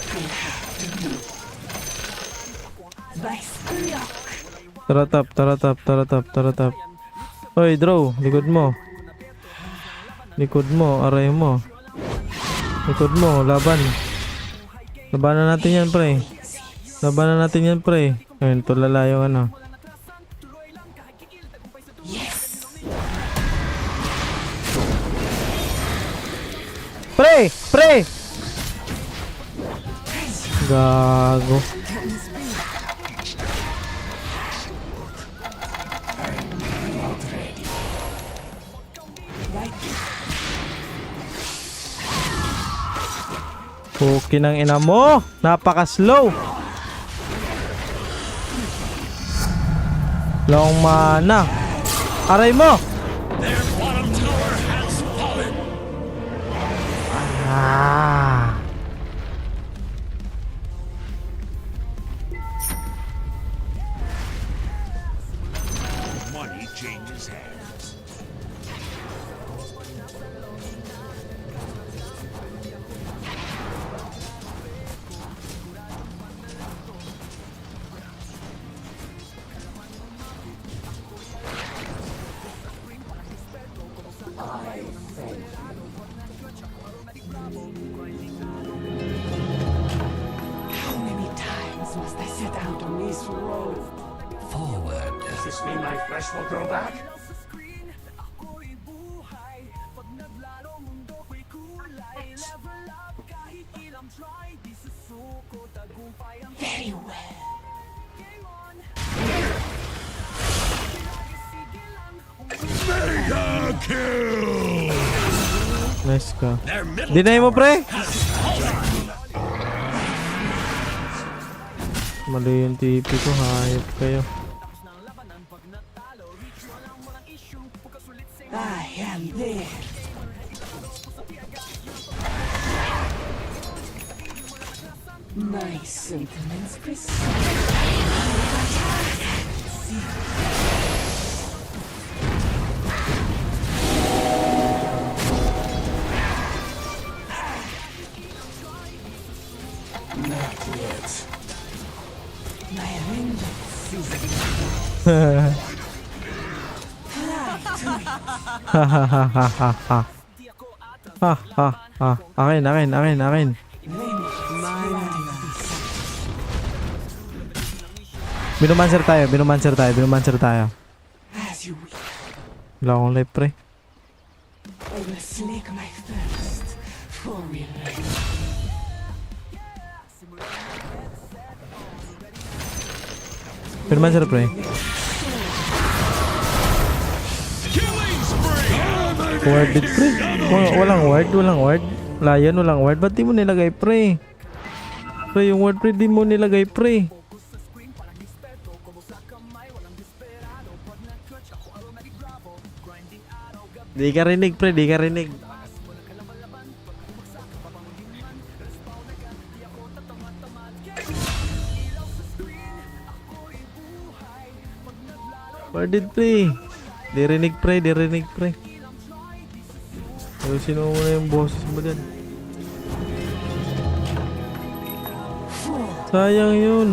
I have to move. By Spurlock. Tara tap, tara tap, tara tap, tara tap. Oy, draw. Likod mo. Likod mo, aray mo. Likod mo, laban. Labanan natin yan, pre. Labanan natin yan, pre. Ayun, tulala yung ano. Yes. Pre! Pre! Gago. Okay ng ina mo. Napaka-slow. Long mana. Aray mo! Their bottom tower has fallen. Ah. Money changes hands. How many times must I set out on this road? Forward. Does this mean my flesh will grow back? Very well. Mega kill! Nice ka. Their middle Deny mo, tower pre! has fallen. Mali yung TP ko. Hayop kayo. I am there. My sentiments precise. Not yet. My vengeance is Ha ha ha ha ha ha. Ha ha ha. Akin, akin, akin, akin. vengeance flies beside. Binumancer tayo, binumancer tayo, binumancer tayo. As you wish. Wala akong life, pre. I will slake my thirst for revenge. Binumancer, pre. Killing spree. Warded, pre. Walang ward, walang ward. Lion, walang ward. Ba't di mo nilagay, pre? Pre, yung ward, pre, di mo nilagay, pre. Di ka rinig, pre. Di ka rinig. Warded, pre. Di rinig, pre. Di rinig, pre. Ayusin mo muna yung boses mo dyan. Sayang yun.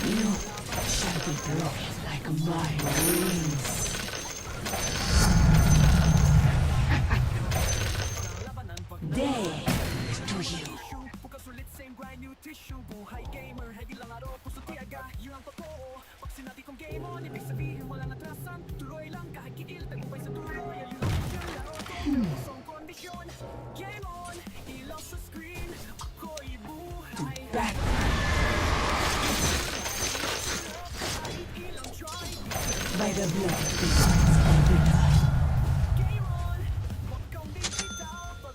You shall be broken like my wings. Death to you. To battle. By the blood begins every time.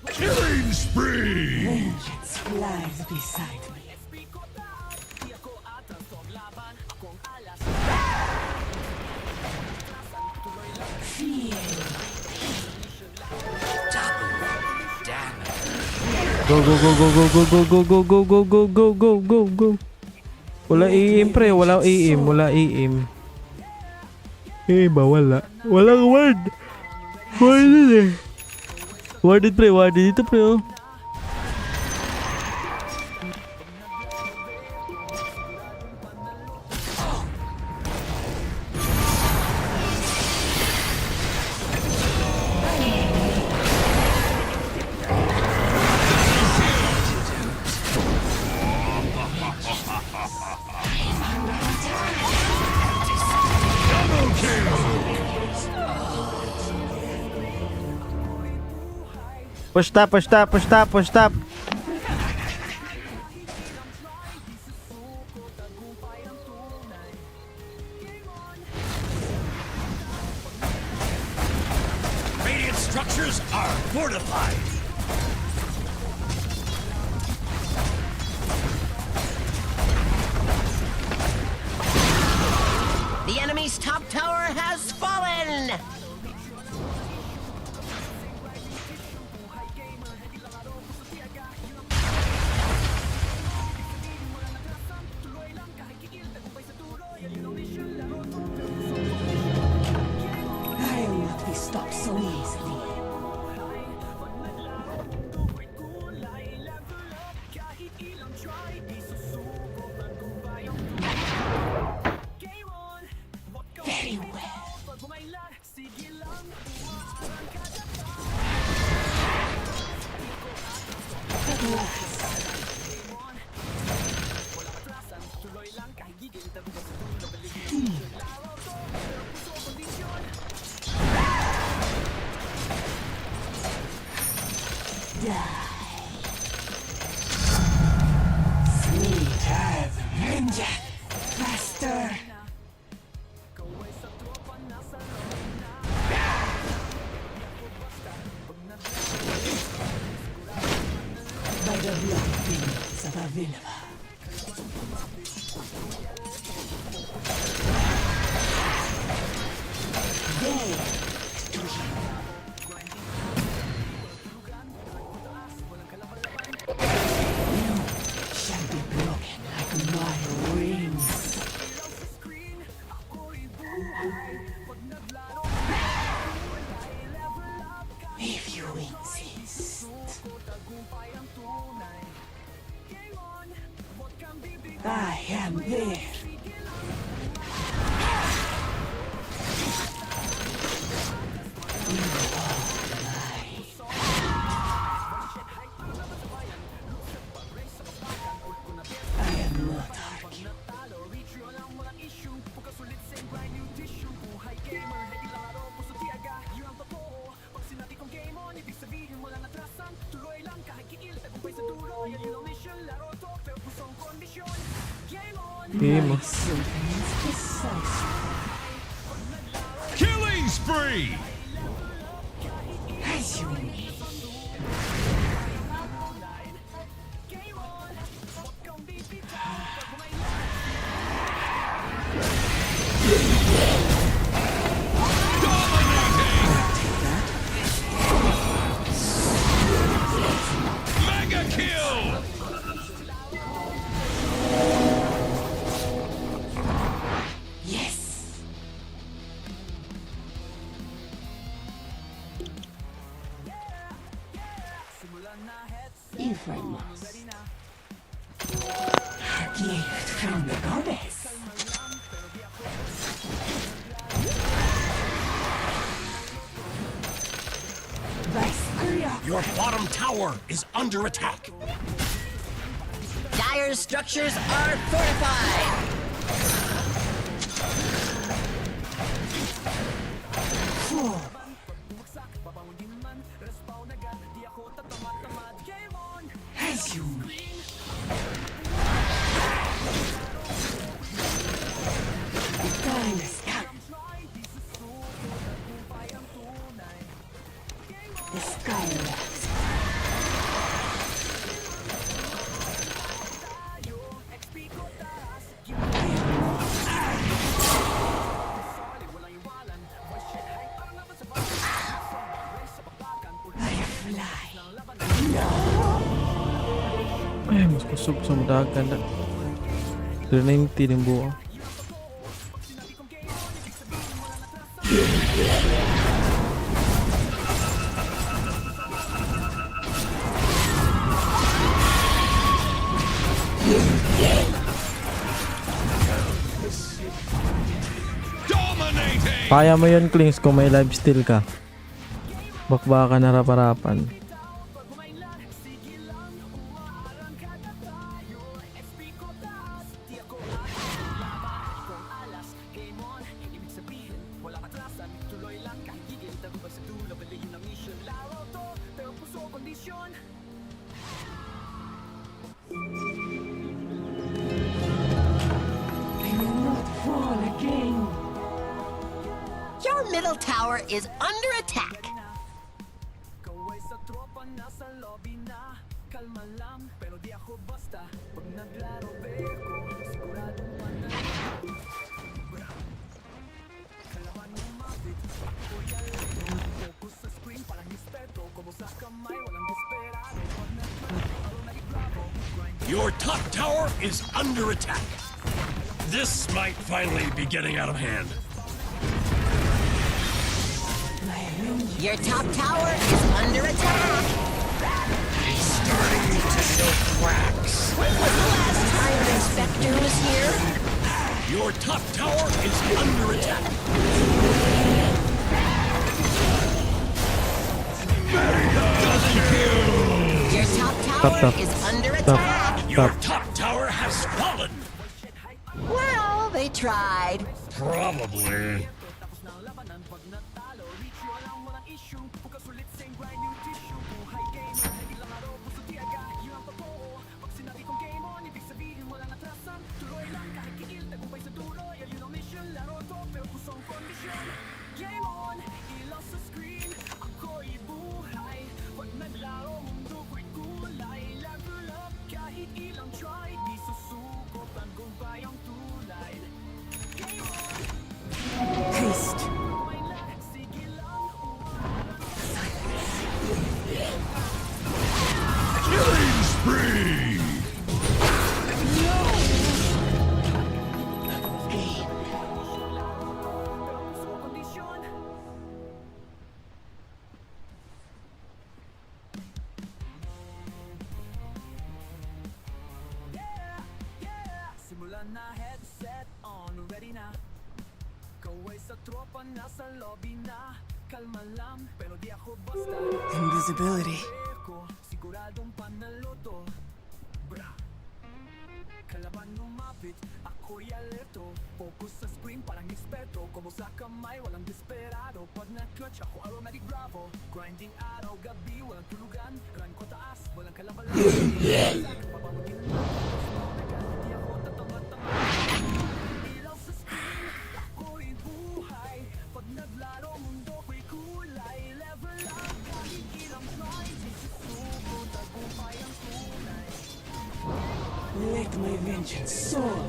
Killing spree! Vengeance flies beside me. Feel Double damage. Go, go, go, go, go, go, go, go, go, go, go, go, go, go, go, go. Wala iim, pre. Wala iim. Wala iim. Eh, ba? Wala. Walang word. Worded eh. Worded, pre. Worded dito, pre. Oh. Push top, push top, push top, push top. Radiant structures are Enemy's top tower has fallen. I'll not be stopped so easily. Very well. At last. Sweet as vengeance. Faster. By the blood fields of Avilva. There to you. You shall be broken like my wings. If you insist. I am there. You are mine. I am not arguing. Game mo. My sentence precisely. Killing spree! As you wish. Mega kill! Yes. If I must. A gift from the goddess. Vice Your bottom tower is under attack. Dire's structures are fortified. Four. As you wish. The time has come. The sky laughs. I fly. Ay, mas kusog sa mudagan na. 390 din buo. Dominating! Kaya mo yun, Klings, kung may live steal ka. Bakbaka na raparapan. I will not fall again. Your middle tower is under attack. Your top tower is under attack. This might finally be getting out of hand. My vengeance. Your top tower is under attack. Starting to show cracks. When was the last time an inspector was here? Your top tower is under attack. Your top Top, tower top. is under Top. attack. Your Top. top tower has fallen. Well, they tried. Probably. Haste. Killing spree! Simulan na, headset on, ready na. Kaway sa tropa, nasa lobby na. Kalma lang, pero di ako basta. Invisibility. Ko, siguradong panalo to. Bra. Kalaban lumapit, ako'y alerto. Focus sa screen, parang eksperto. Como sa kamay, walang desperado. Pag na-clutch, ako aromatic bravo. Grinding araw, gabi, walang tulugan. Grind ko taas, walang kalabalan. Papamagin na, di ako tatanga-tanga. Ilaw sa screen, ako'y buhay. Pag naglaro, mundo ko'y kulay. Level up, kahit ilang try. Di susuko, tagumpay ang tunay. Let my vengeance soar.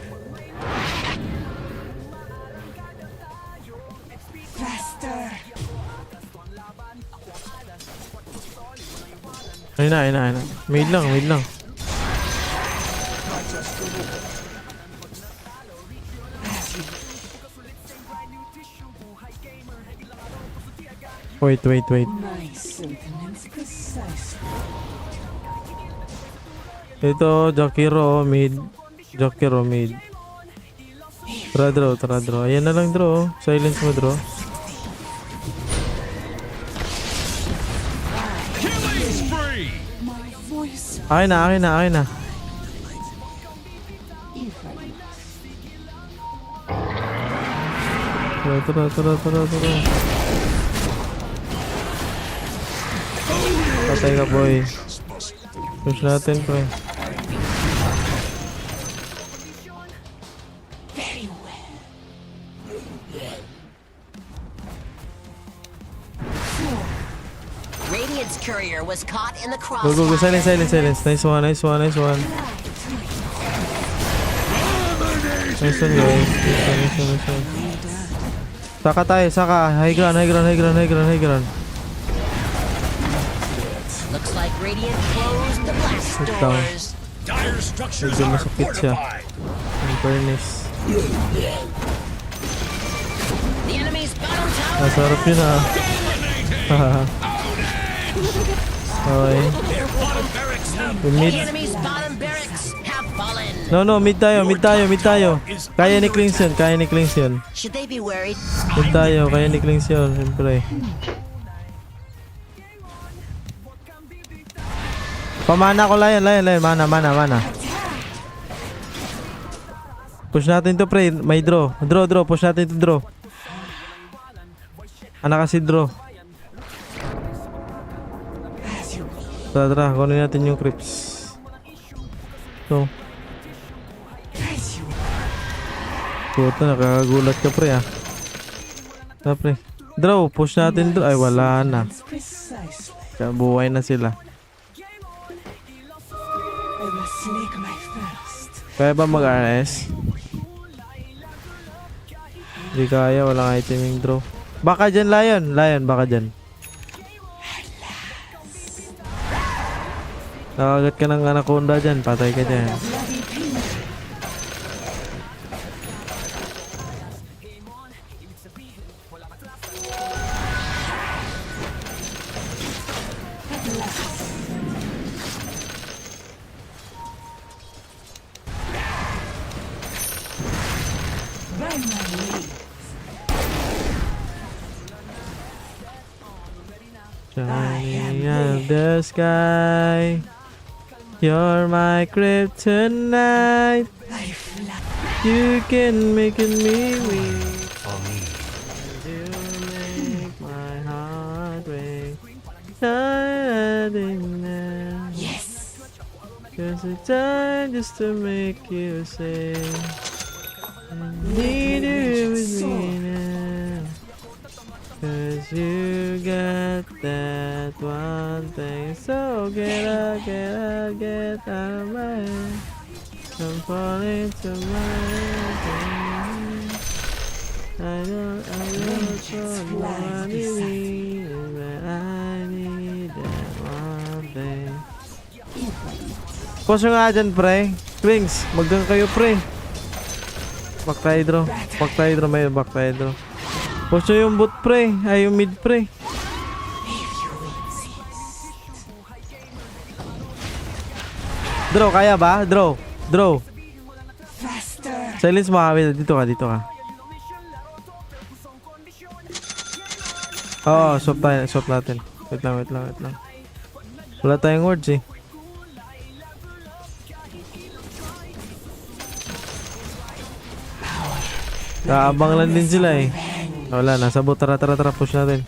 Faster. Ayun na, ayun na, ayun na. Mid lang, mid lang. Wait, wait, wait. My sentence precisely. Ito, Jakiro, mid. Jakiro, mid. Tara, draw, tara, draw. Ayan na lang, draw. Silence mo, draw. Killing spree. My voice. Akin na, akin na, akin na. If I must. Tara, tara, tara, tara, tara. Patay ka, boy. Push natin, pre. Very well. Radiant's courier was caught in the Go, go, go. crossfire. Silence, silence, silence. Nice one, nice one, nice one. Nice one, guys. Nice one, nice one, nice one. Saka tayo, saka. High ground, high ground, high ground, high ground, high ground. Looks like Radiant closed the blast Sit down. doors. Dire structures Medyo are masakit siya. fortified. In fairness. The enemy's bottom tower Nasa harap yun ah. Okay. Their bottom barracks have Yung The mid. enemy's bottom barracks have fallen. No, no, mid tayo, mid tayo, mid tayo. Kaya ni Klings yun, kaya ni Klings yun. Should they be worried? Mid tayo, kaya ni Klings yun, siyempre. Pamana ko lang yan, lang yan, mana, mana, mana. Push natin to, pre. May draw. Draw, draw. Push natin to draw. Anak kasi draw. As you will. Tara, tara. Kunin natin yung creeps. So, As you will. puta, nakakagulat ka, pre, ah. Tara, pre. Draw. Push natin draw. Ay, wala na. Precisely. Kaya buhay na sila. I must make my first. Kaya ba mag-RS? Hindi kaya, walang item yung draw. Baka dyan, Lion. Lion, baka dyan. Nakagat ka ng anaconda dyan, patay ka dyan. The bloody pin. At last. By my leave. Shining out of the sky. You're my kryptonite. I fly. You can make it me weak. For me. You make my heart break. Tired now. Yes. 'Cause it's time just to make you say I need you with me now. 'Cause you got that one thing. So get out, get out, get out of my head. I'm falling to my head. I don't Vengeance know flies what you beside mean, but I need that one thing. Post nyo nga dyan, pre. Wings, maggang kayo, pre. Back tayo, draw. Back tayo, draw. May back tayo, draw. Post nyo yung bot, pre. Ay, yung mid, pre. If you insist. Draw, kaya ba? Draw. Draw. Faster. Silence mo, ha? Wait, dito ka, dito ka. Oo, swap tayo, swap natin. Wait lang, wait lang, wait lang. Wala tayong words eh. Kaabang lang din sila eh. Wala, nasa bot. Tara, tara, tara. Push natin.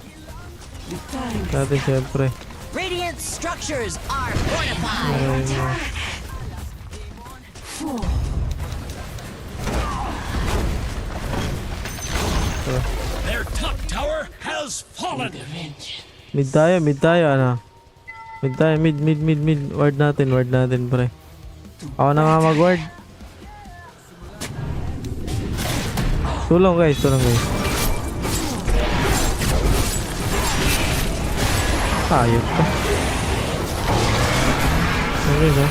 The time Push natin, syempre. Radiant structures are fortified. Aray mo. Four. Their top tower has fallen. Mid tayo, ano. Mid tayo, mid, mid, mid, mid. Ward natin, pre. Ako na nga mag-ward. Tulong guys, tulong guys. Ayop ka. Okay ba?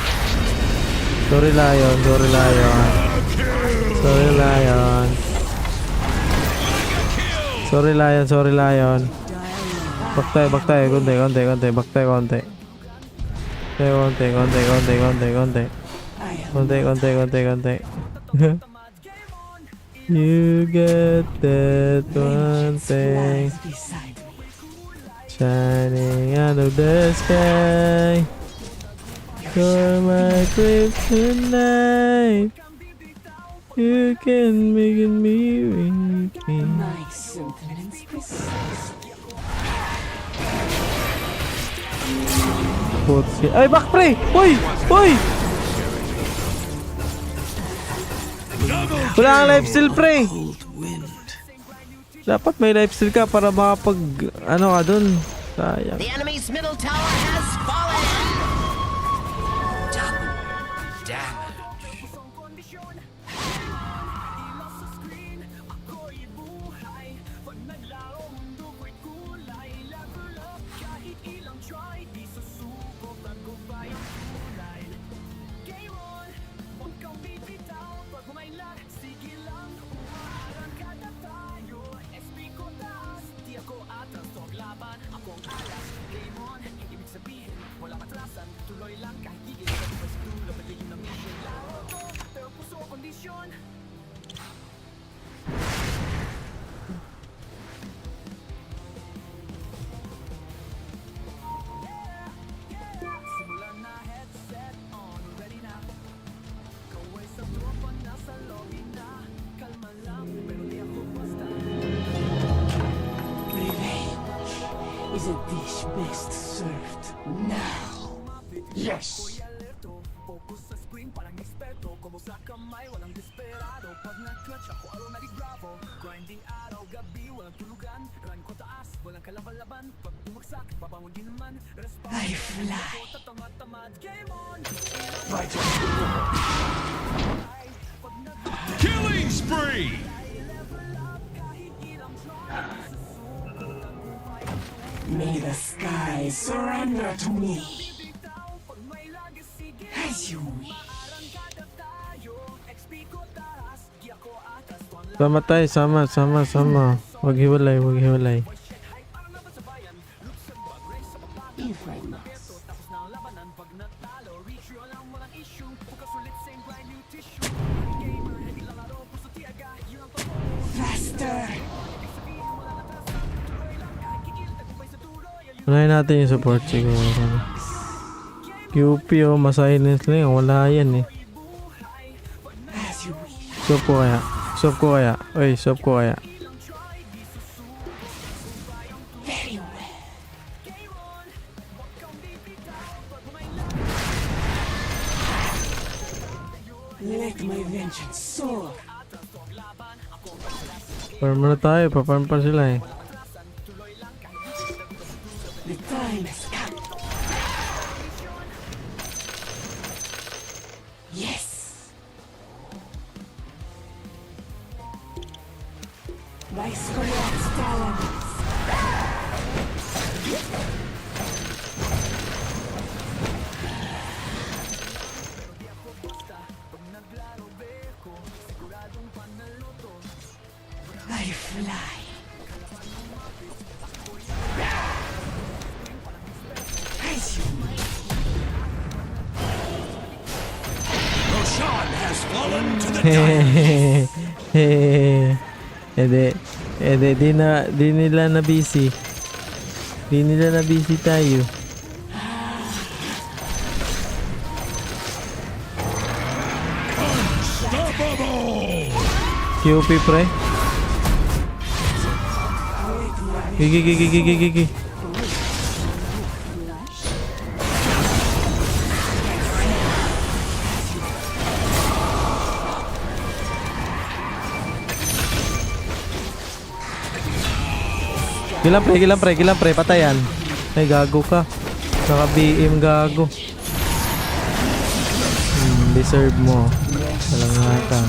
Sorry Lion, sorry Lion. Sorry Lion. Sorry Lion, sorry Lion. Back tayo, konti, konti, konti, back tayo, konti. Tayo, konti, konti, konti, konti, konti. I am Konti, konti, konti, konti. You get that one Vengeance thing flies beside me. shining out of the sky. You're my kryptonite. You can make it me weak. My sentiments precise. Putsi. Ay, back pre! Uy! Uy! Wala kang lifesteal, pre! Cold wind. Dapat may lifesteal ka para makapag... Ano ka dun? Sayang. The enemy's middle tower has fallen. Double damage. Revenge is a dish best served now. Yes. I fly. Killing spree. May the sky surrender to me. As you wish. Sama tayo, sama, sama, sama. Wag hiwalay, wag hiwalay. If I must. Faster! Unahin natin yung support siguro. QP oh, masilence lang yun. Wala yan eh. As you wish. Swap ko kaya. Swap ko kaya. Uy, swap ko kaya. Very well. Let my vengeance soar. Farm na tayo. Pa-farm pa sila eh. The time has come. Yes. By Skolat's talons. I fly. As you wish. Roshan has fallen to the dire. Hehehe. Ede, ede, di nila na busy. Di nila na busy tayo. Unstoppable! QP pre. Gigi, gigi, gigi, gigi. Gilang pre, gilang pre, gilang pre, patayan. Ay, gago ka. Naka BM gago. Deserve mo. Walang hata.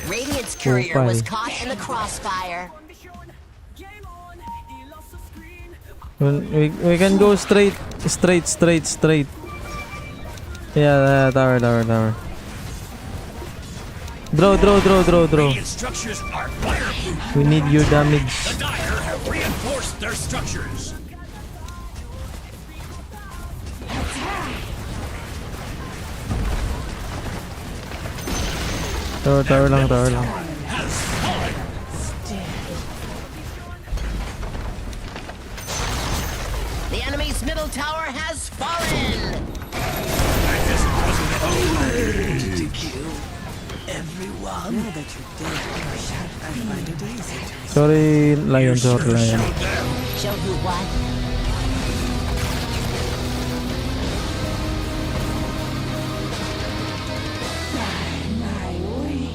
Radiant's courier was Upay. caught in the crossfire. We can go straight, straight, straight, straight. Yeah, yeah, tower, tower, tower. Draw, draw, draw, draw, draw. Radiant structures are fireproof. We need your damage. The dire have reinforced their structures. Tower, tower lang, tower lang. Has fallen. The enemy's middle tower has fallen. I just wasn't To kill everyone. Now that you're dead, Roshan, I find it easy to Sorry, Lion, sorry, Lion. Showed them. Show who what? My way.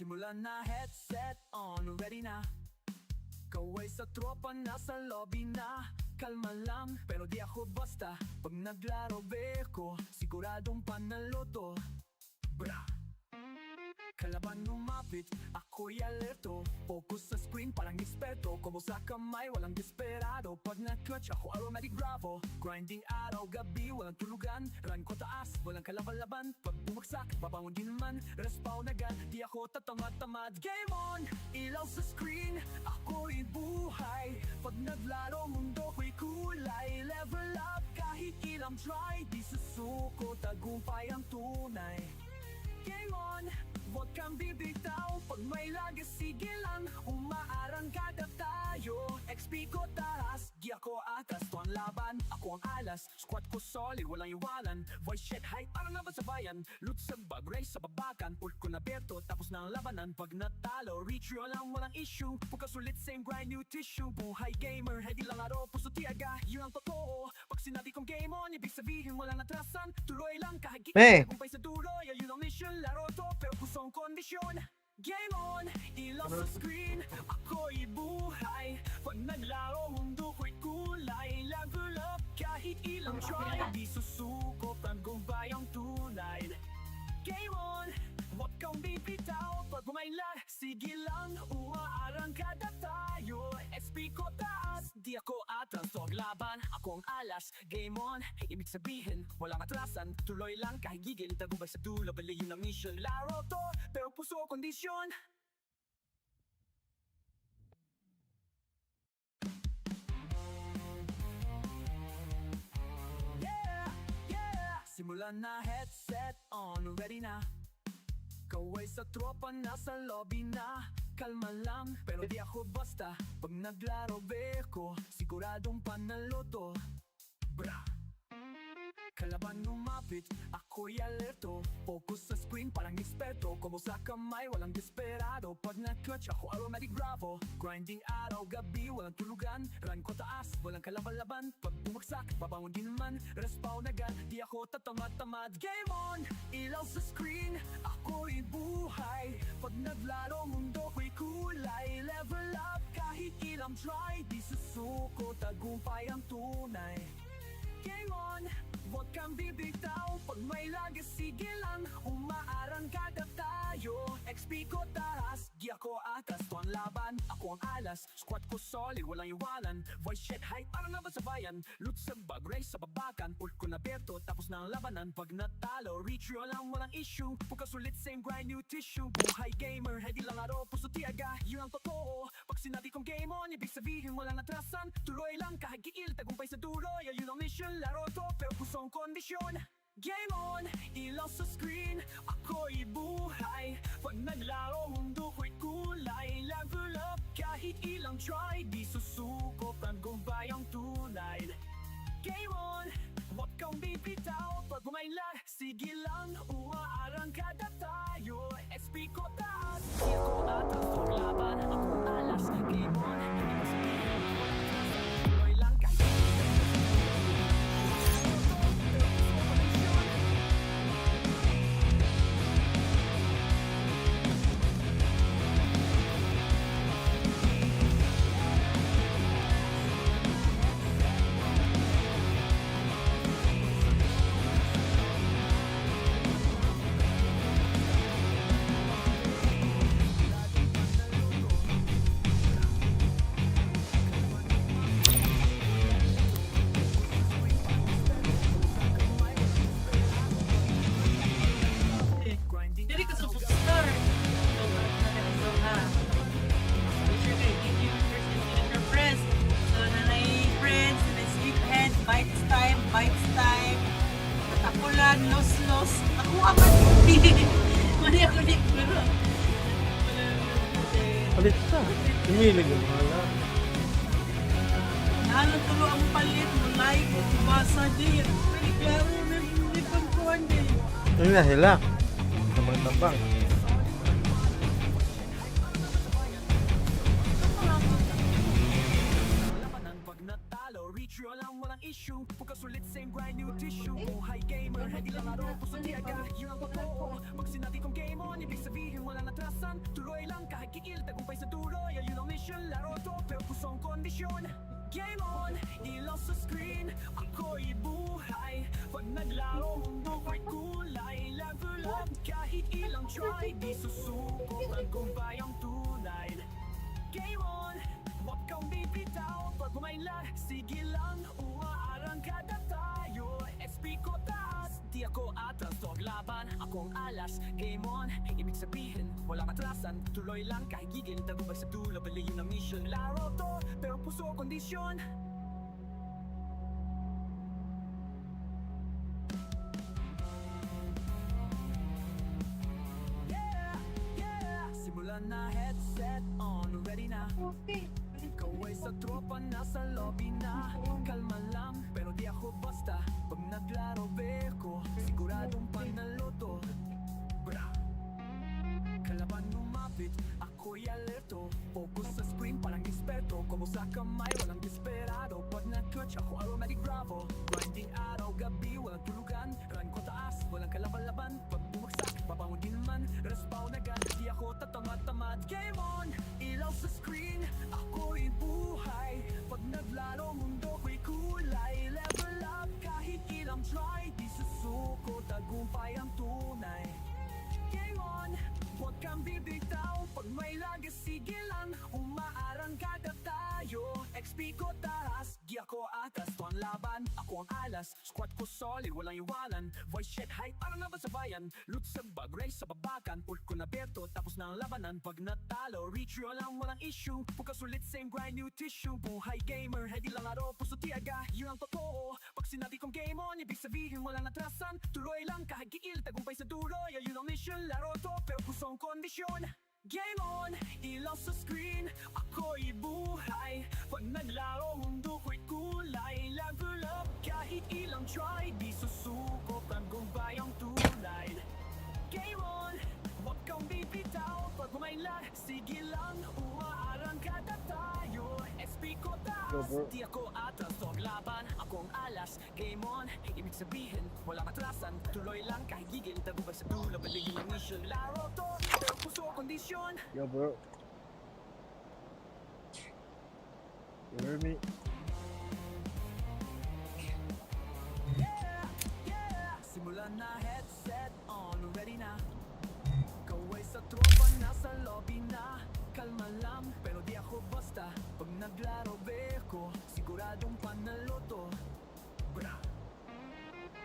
Simulan na, headset on, ready na. Kaway sa tropa, nasa lobby na. Kalma lang, pero di ako basta. Pag naglaro beko, siguradong panalo to. Bra! Kalaban lumapit, ako'y alerto. Focus sa screen, parang eksperto. Combo sa kamay, walang desperado. Pag na-clutch, ako automatic bravo. Grinding araw, gabi, walang tulugan. Rank ko taas, walang kalaban-laban. Pag bumagsak, babangon din naman. Respawn agad, di ako tatamad-tamad. Game on! Ilaw sa screen, ako'y buhay. Pag naglaro, mundo ko'y kulay. Level up kahit ilang try. Di susuko, tagumpay ang tunay. Game on! Huwag kang bibitaw. Pag may lag, sige lang. Umaarangkada tayo. XP ko taas, di ako atras. To ang laban, ako ang alas. Squad ko solid, walang iwanan. Voice chat hype, parang laban sa bayan. Loot sa bag, race sa babakan. Ult ko na berto, tapos na ang labanan. Pag natalo, retry lang, walang issue. Pagkasulit, same grind, new tissue. Buhay gamer, heavy lang araw, puso tiyaga. Yun ang totoo. Pag sinabi kong game on, ibig sabihin walang atrasan. Tuloy lang kahit Eh. tagumpay sa dulo. Yeah, yun ang mission, laro to, pero pusong kondisyon. Game on, ilaw sa screen, ako'y buhay. Pag naglaro, mundo ko'y kulay. Level up kahit ilang try. Di susuko, tagumpay ang tunay. Game on, huwag kang bibitaw. Pag umaila, sige lang, umaarangkada tayo. XP ko taas, di ako atras. Tog laban, ako ang alas. Game on, ibig sabihin, walang atrasan. Tuloy lang kahit gigil, tagumpay sa dulo. Bali yun ang mission. Laro to, pero puso kondisyon. Yeah! Simulan na, headset on, ready na. Kaway sa tropa, nasa lobby na. Kalma lang, pero di ako basta. Pag naglaro beko, siguradong panalo to. Bra! Kalaban lumapit, ako'y alerto. Focus sa screen, parang eksperto. Combo sa kamay, walang desperado. Pag na-clutch, ako automatic bravo. Grinding araw, gabi, walang tulugan. Rank ko taas, walang kalaban-laban. Pag bumagsak, babangon din naman. Respawn agad, di ako tatamad-tamad. Game on! Ilaw sa screen, ako'y buhay. Pag naglaro, mundo ko'y kulay. Level up kahit ilang try. Di susuko, tagumpay ang tunay. Game on! Huwag kang bibitaw. Pag may lag, sige lang. Umaarangkada tayo. XP ko taas, di ako atras. To ang laban, ako ang alas. Squad ko solid, walang iwanan. Voice chat hype, parang laban sa bayan. Loot sa bag, race sa babakan. Ult ko na berto, tapos na ang labanan. Pag natalo, retry lang, walang issue. Pagkasulit, same grind, new tissue. Buhay gamer, heavy lang araw, puso tiyaga. Yun ang totoo. Pag sinabi kong game on, ibig sabihin walang atrasan. Tuloy lang kahit giil, tagumpay sa dulo. Yeah, yun ang mission, laro to, pero pusong kondisyon. Game on, ilaw sa screen, ako'y buhay. Pag naglaro, mundo ko'y kulay. Level up kahit ilang try. Di susuko, tagumpay ang tunay. Game on, huwag kang bibitaw. Pag umaila, sige lang, umaarangkada tayo. XP ko taas, di ako atras. For laban, ako ang alas. Game on, ibig sabihin, walang atrasan. Tuloy lang kahit. Grinding. Dili ka superstar. So, ha. Make sure kayo give you first and your friends. So, nanay friends, nanay sleephead, bites time, bites time. Katapulan, los los. Ako aman. Mali ako ni pero. Palit ka. Tumilig ang mga. Nalo tulo ang palit mo like mo basa di. Pwede klaro na hindi pagkuhan di. Ayun na sila. Tambang-tambang. Labanan pag natalo, retry lang, walang Issue. Focus ulit, same grind, new tissue. Buhay gamer, hindi lang laro, puso tiyaga, yun ang totoo. Pag sinabi kong game on, ibig sabihin walang atrasan. Tuloy lang kahit gigil, tagumpay sa dulo. Yeah, yun ang mission, laro to, pero pusong kondisyon. Game on, ilaw sa screen, ako'y buhay. Pag naglaro, mundo ko'y kulay. Level up kahit ilang try, di susuko, tagumpay ang tunay. Game on, wag kang bibitaw. Pag umaila, sige lang, umaarangkada tayo. XP ko taas, di ako atras. Dog laban, akong alas. Game on, ibig sabihin, walang atrasan. Tuloy lang kahit gigil, tagumpay sa dulo. Bali yun ang mission. Laro to, pero puso kondisyon. Yeah. Simulan na, headset on, ready na. Kaway sa tropa, nasa lobby na. Kalma lang, pero di ako basta. Pag naglaro, beko, siguradong panalo to. Bra. Kalaban lumapit, ako'y alerto. Focus sa screen, parang eksperto. Como sa kamay, walang desperado. Pag nag-clutch, ako automatic bravo. Grinding araw, gabi, walang tulugan. Run ko taas, walang kalaban-laban. Pag bumagsak, babangon din naman. Respawn agad, di ako tatamad-tamad. Game on, ilaw sa screen, ako'y buhay. Pag naglaro, mundo ko'y kulay. Level up kahit ilang try, di susuko, tagumpay ang tunay. Game on, huwag kang bibitaw. Pag may lagas, sige lang, umaarangkada tayo. XP ko taas, di ako atas. To ang laban, ako ang alas. Squad ko solid, walang iwanan. Voice chat hype, parang laban sa bayan. Loot sa bag, race sa babakan. Ult ko na berto, tapos na ang labanan. Pag natalo, retry lang, walang issue. Bukas ulit, same grind, new tissue. Buhay gamer, hindi lang laro, puso tiyaga, yun ang totoo. Pag sinabi kong game on, ibig sabihin walang atrasan. Tuloy lang kahit gigil, tagumpay sa dulo. Yeah, yun ang mission, laro to, pero pusong kondisyon. Game on, ilaw sa screen, ako'y buhay. Pag naglaro, mundo ko'y kulay. Level up kahit ilang try, di susuko, tagumpay ang tunay. Game on, huwag kang bibitaw. Pag umaila, sige lang, umaarangkada tayo. XP ko taas, Go, bro. di ako atras. Dog laban, akong alas. Game on, ibig sabihin, walang atrasan. Tuloy lang kahit gigil, tagumpay sa dulo. Bali yun ang mission, laro to, pero puso kondisyon. Yo, bro. You heard me? Yeah. Simulan na, headset on, ready na. Kaway sa tropa, nasa lobby na. Kalma lang, pero di ako basta. Pag naglaro, beko, siguradong panalo to. Bra.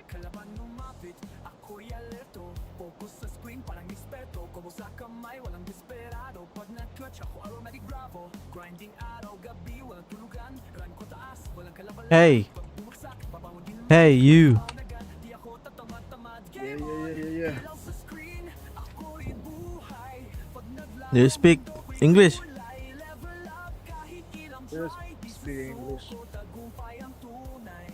Kalaban lumapit, ako'y alerto. Focus sa screen, parang eksperto. Como sa kamay, walang desperado. Pag nag-clutch, ako automatic bravo. Grinding araw, gabi, walang tulugan. Run ko taas, walang kalaban. Hey. Pag bumagsak, babangon din. Hey, you. Agad, di ako tatamad-tamad. Yeah. Ilaw sa screen, ako'y buhay. Pag naglaro, Do you speak English? kulay. Level up kahit ilang Yes, try. Di speak English. susuko, tagumpay ang tunay.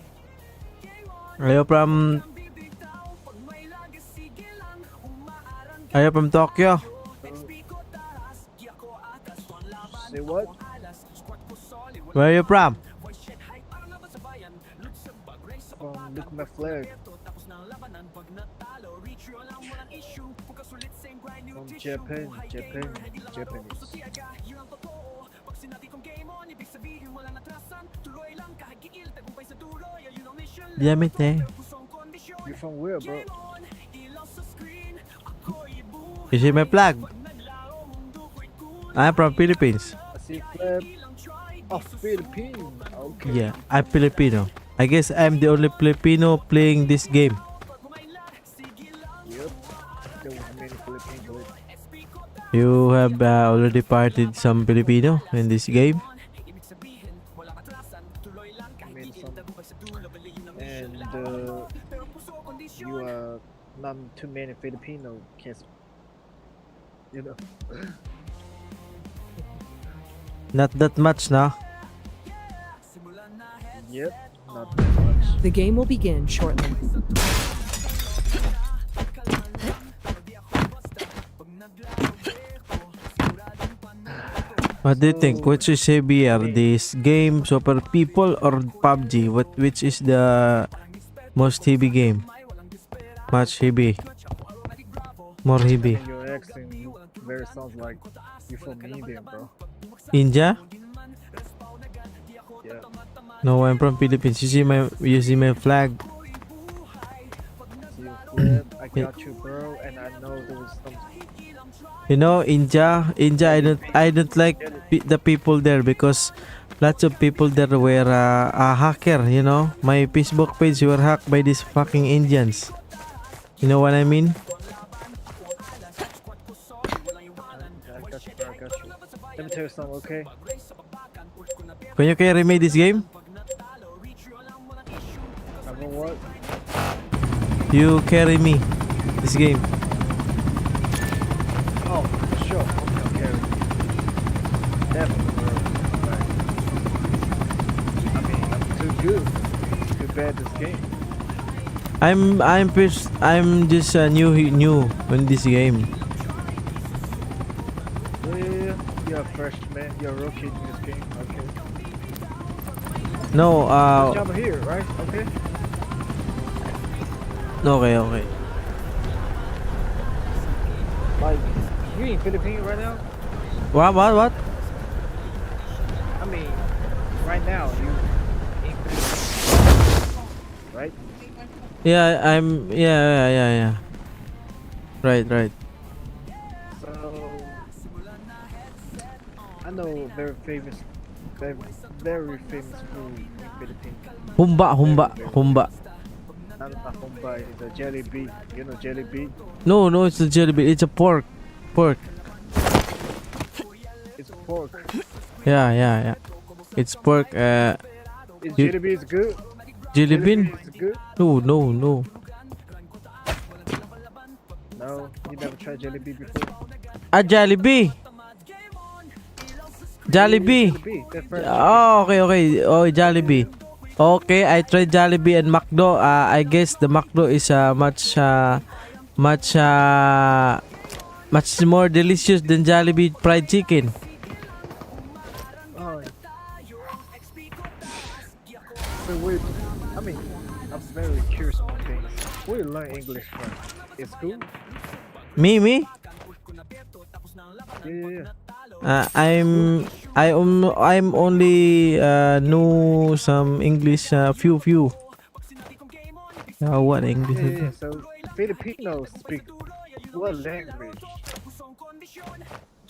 Game on, Are you from ang bibitaw. Pag may lagas, sige lang, umaarang Are you from Tokyo? XP ko taas, di ako atas. To ang laban, Say what? ako ang alas. Squad ko solid, walang Where are you from? voice chat hype, parang laban sa bayan. Loot sa bag, race sa From babakan. Look My Flag. Tapos na ang labanan. Pag natalo, retry lang, walang issue. Bukas ulit, same grind, new From tissue. Japan, Buhay Japan, gamer, hindi lang laro, Japanese. puso tiyaga, yun ang totoo. Pag sinabi kong game on, ibig sabihin walang atrasan. Tuloy lang kahit gigil, tagumpay sa dulo. Yeah, yun ang mission. Damn it, eh. Pero pusong kondisyon. You from where, bro? Game on, ilaw sa screen, ako'y buhay. You see my flag? Pag naglaro, mundo ko'y kulay. I'm from Philippines. I see flag of Philippines. Okay. Yeah, I'm Filipino. I guess I'm the only Filipino playing this game. Yep. There was many Philippines with You have already partied some Filipino in this game. Made some, and you are not too many Filipino can. Not that much, na. Yep, not that much. The game will begin shortly. What do you think? Which is heavier, this game, Super People or PUBG? What which is the most heavy game? Much heavy. More heavy. And your accent very sounds like you from India, bro. India? Yeah. No, I'm from Philippines. You see my flag. See you flip. I got you, bro. And I know there was some. India, India. I don't like the people there because lots of people there were a hacker. My Facebook page were hacked by these fucking Indians. You know what I mean? I got you, bro. I got you. Let me tell you something, okay? Can you carry me this game? I know what? You carry me this game. Oh, sure. Okay. Definitely, bro. Like, I mean, I'm too good. Too bad this game. I'm first, I'm just new in this game. Yeah. You're a fresh man. You're a rookie in this game. Okay. No, Jump here, right? Okay. Okay. Like, you in Philippines right now? What? I mean, right now you in Philippines, right? Yeah, I'm yeah. Right. So I know very famous, very very famous food in Philippines. Humba, humba, humba. Not a humba, is a jelly bean. You know jelly bean? No, it's a jelly bean. It's a pork. Pork. It's pork. Yeah. It's pork. Is You- jelly bean is good? Jelly bean? Is good? No. No, you never tried jelly bean before. Ah, Jollibee. Jollibee. Jollibee, the French. Oh, okay. Oh, Jollibee. Okay, I tried Jollibee and McDo. I guess the McDo is much more delicious than Jollibee fried chicken. Oh. So wait, I mean, I'm very curious on things. Where you learn English from? In school? Me? Yeah. I'm only know some English, few. What English? Yeah. So Filipinos speak what language?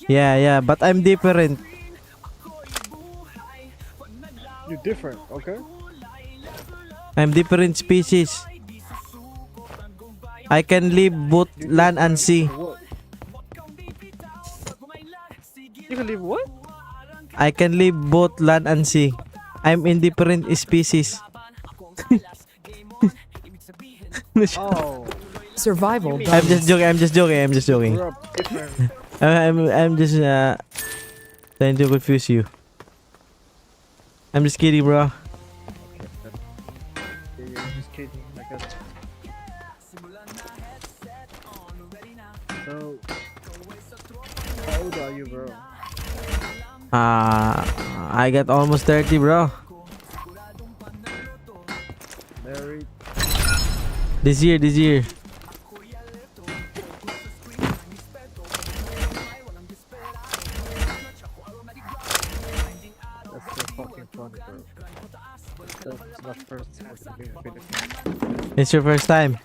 Yeah, but I'm different. You're different, okay? I'm different species. I can live both You're land and different sea. to what? You can live what? I can live both land and sea. I'm in different species. Oh, Survival I'm just bonus. joking. I'm just joking. I'm just joking. Grew up different. I'm just trying to confuse you. I'm just kidding, bro. Yeah, just kidding. I got you. So, how old are you, bro? I got almost 30, bro. Married? This year, this year. That's so fucking funny, bro. That's my first time to be in Philippines. It's your first time. Yep, I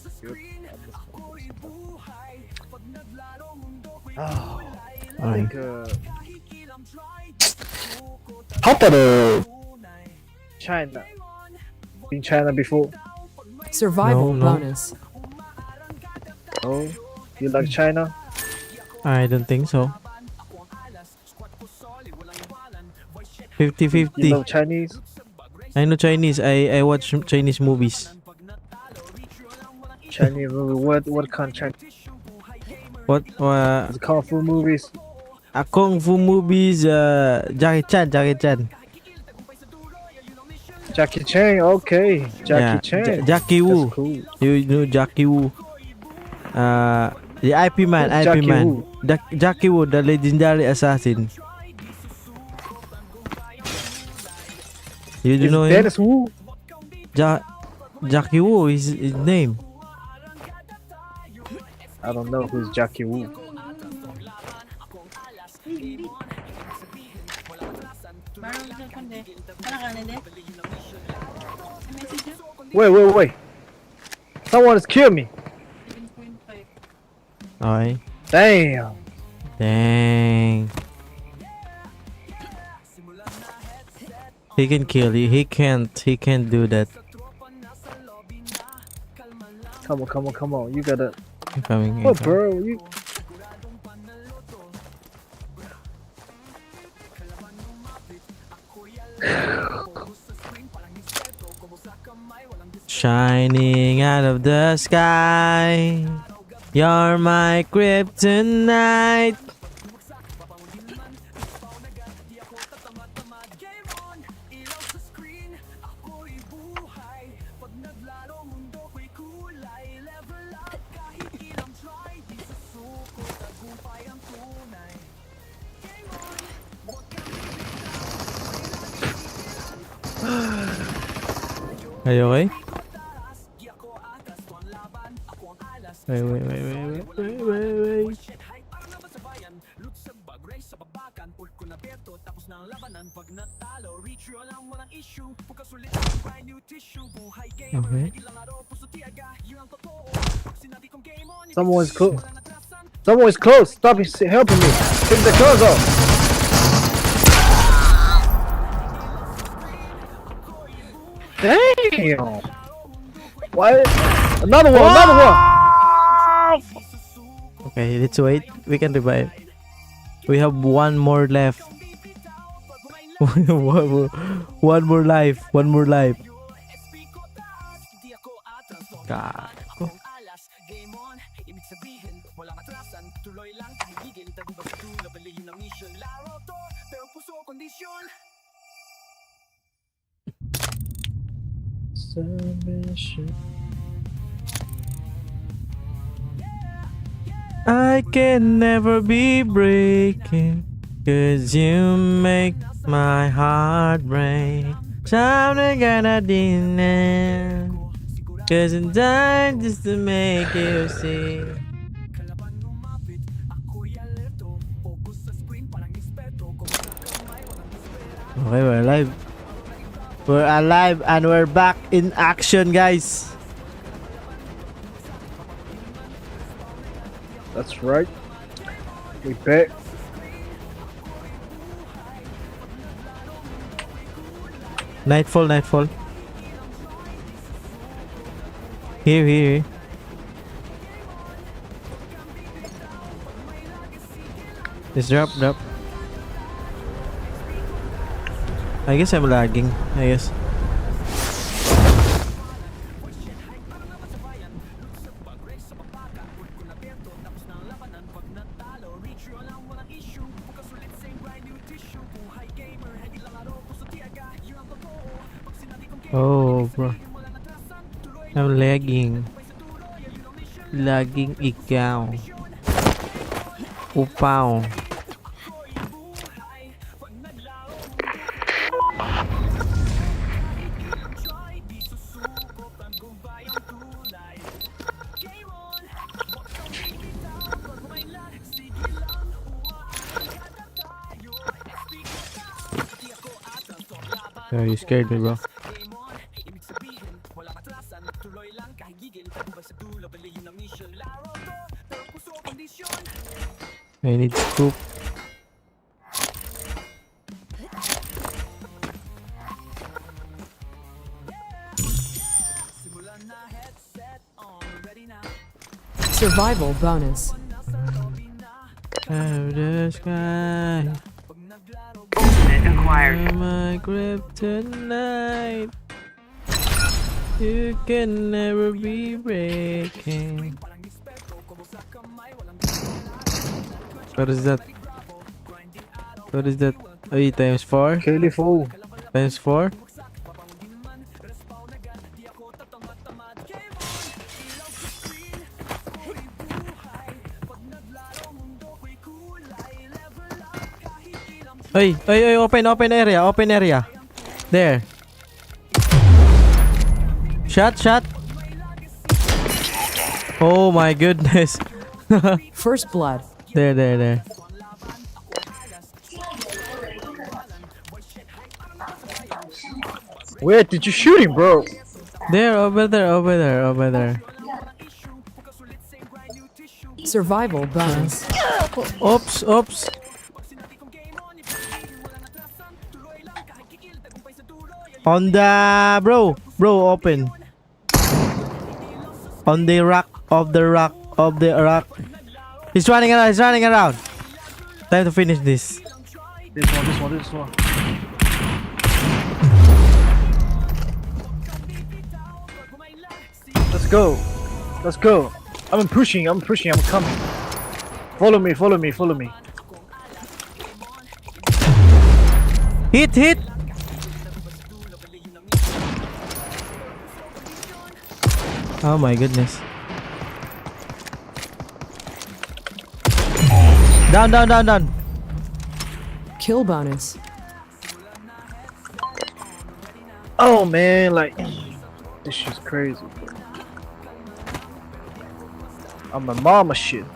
miss my first time. Oh, I think How about China. Been China before? Survival No. bonus. Oh, you like China? I don't think so. 50-50. You love Chinese? I know Chinese. I watch Chinese movies. Chinese movie? What kind of Chinese? What? Is it kung fu movies? Kung fu movies. Jackie Chan. Jackie Chan. Jackie Chan. Okay, Jackie Yeah, Chan. Jackie Wu. That's cool. You know Jackie Wu. The IP man, Who's IP Jackie man. Wu? Jackie Wu, the legendary assassin. You do Is know him? Dennis Wu? Jackie Wu is his name. I don't know who's Jackie Wu. Borrow your cellphone de. Ano ka na de? Message you? Wait, wait, wait. Someone has killed me. 7.5. Okay. Damn. Dang. He can kill you. He can't. He can't do that. Come on, come on, come on. You gotta. I'm coming. I'm Oh, coming. bro, you. Shining out of the sky. You're my kryptonite. Are you okay? Wait, wait, wait, wait, wait, wait, wait, wait. Okay. Someone's close. Someone is close. Stop helping me. Take the clothes off. Damn. What? Another one. Another one. Okay, let's wait. We can revive. We have one more left. One more life. One more life. Gago. Submission. I can never be breaking, 'cause you make my heart break. Something gonna dinner, 'cause I'm dying just to make you see. Okay, we're alive. We're alive and we're back in action, guys. That's right. We bet. Nightfall, nightfall. Here, here, here. Just drop, drop. I guess I'm lagging. I guess. Oh, bro. I'm lagging. Lagging ikaw. Upaw. Oh, you scared me, bro. I need scoop. Survival bonus. Out of the sky. Ultimate acquired. My kryptonite. You can never be breaking. What is that? What is that? Ay, times 4? Careful. Times 4? Ay, ay, ay, open, open area, open area. There. Shot, shot. Oh my goodness. First blood. There, there, there. Where did you shoot him, bro? There, over there, over there, over there. Survival bonus. Oops, oops. On the bro, bro, open. On the rock of the rock of the rock. He's running around. He's running around. Time to finish this. This one, this one, this one. Let's go. Let's go. I'm pushing, I'm pushing, I'm coming. Follow me, follow me, follow me. Hit, hit. Oh my goodness. Down, down, down, down. Kill bonus. Oh man, like this shit's crazy, bro. I'm a mama shit.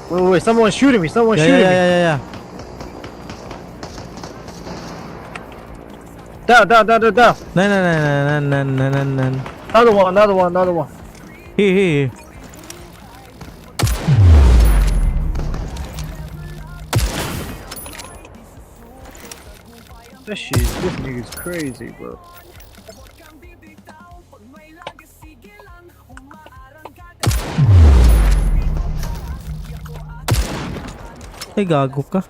Wait, wait, wait, someone's shooting me, someone's Yeah, shooting yeah, me. yeah, yeah, yeah. Down, down, down, down, down. No, no, no, no, no, no, no, no, no. Another one, another one, another one. Here, here, here. This shit, this nigga's crazy, bro. Ay, gago ka.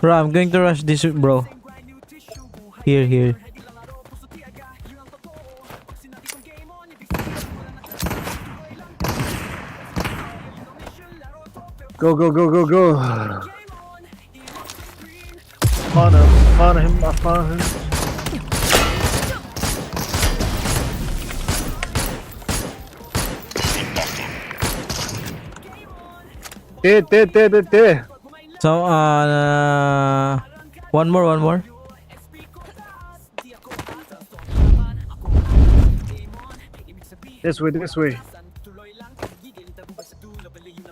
Bro, I'm going to rush this, bro. Here, here. Go, go, go, go, go. Found him, found him, I found him. Dead, dead, dead, dead, dead. So, one more, one more. This way, this way.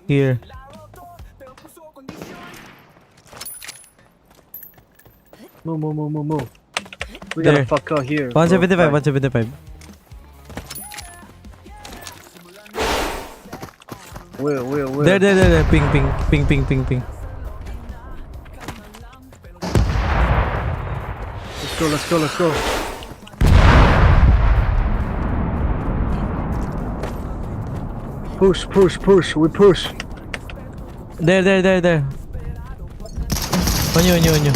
Here. Move, move, move, move, move. We There. gotta fuck out here. bro. 175, Like, 175. where? There, there, there, there. Ping, ping, ping, ping, ping, ping. Let's go, let's go, let's go. Push, push, push. We push. There, there, there, there. On you, on you, on you.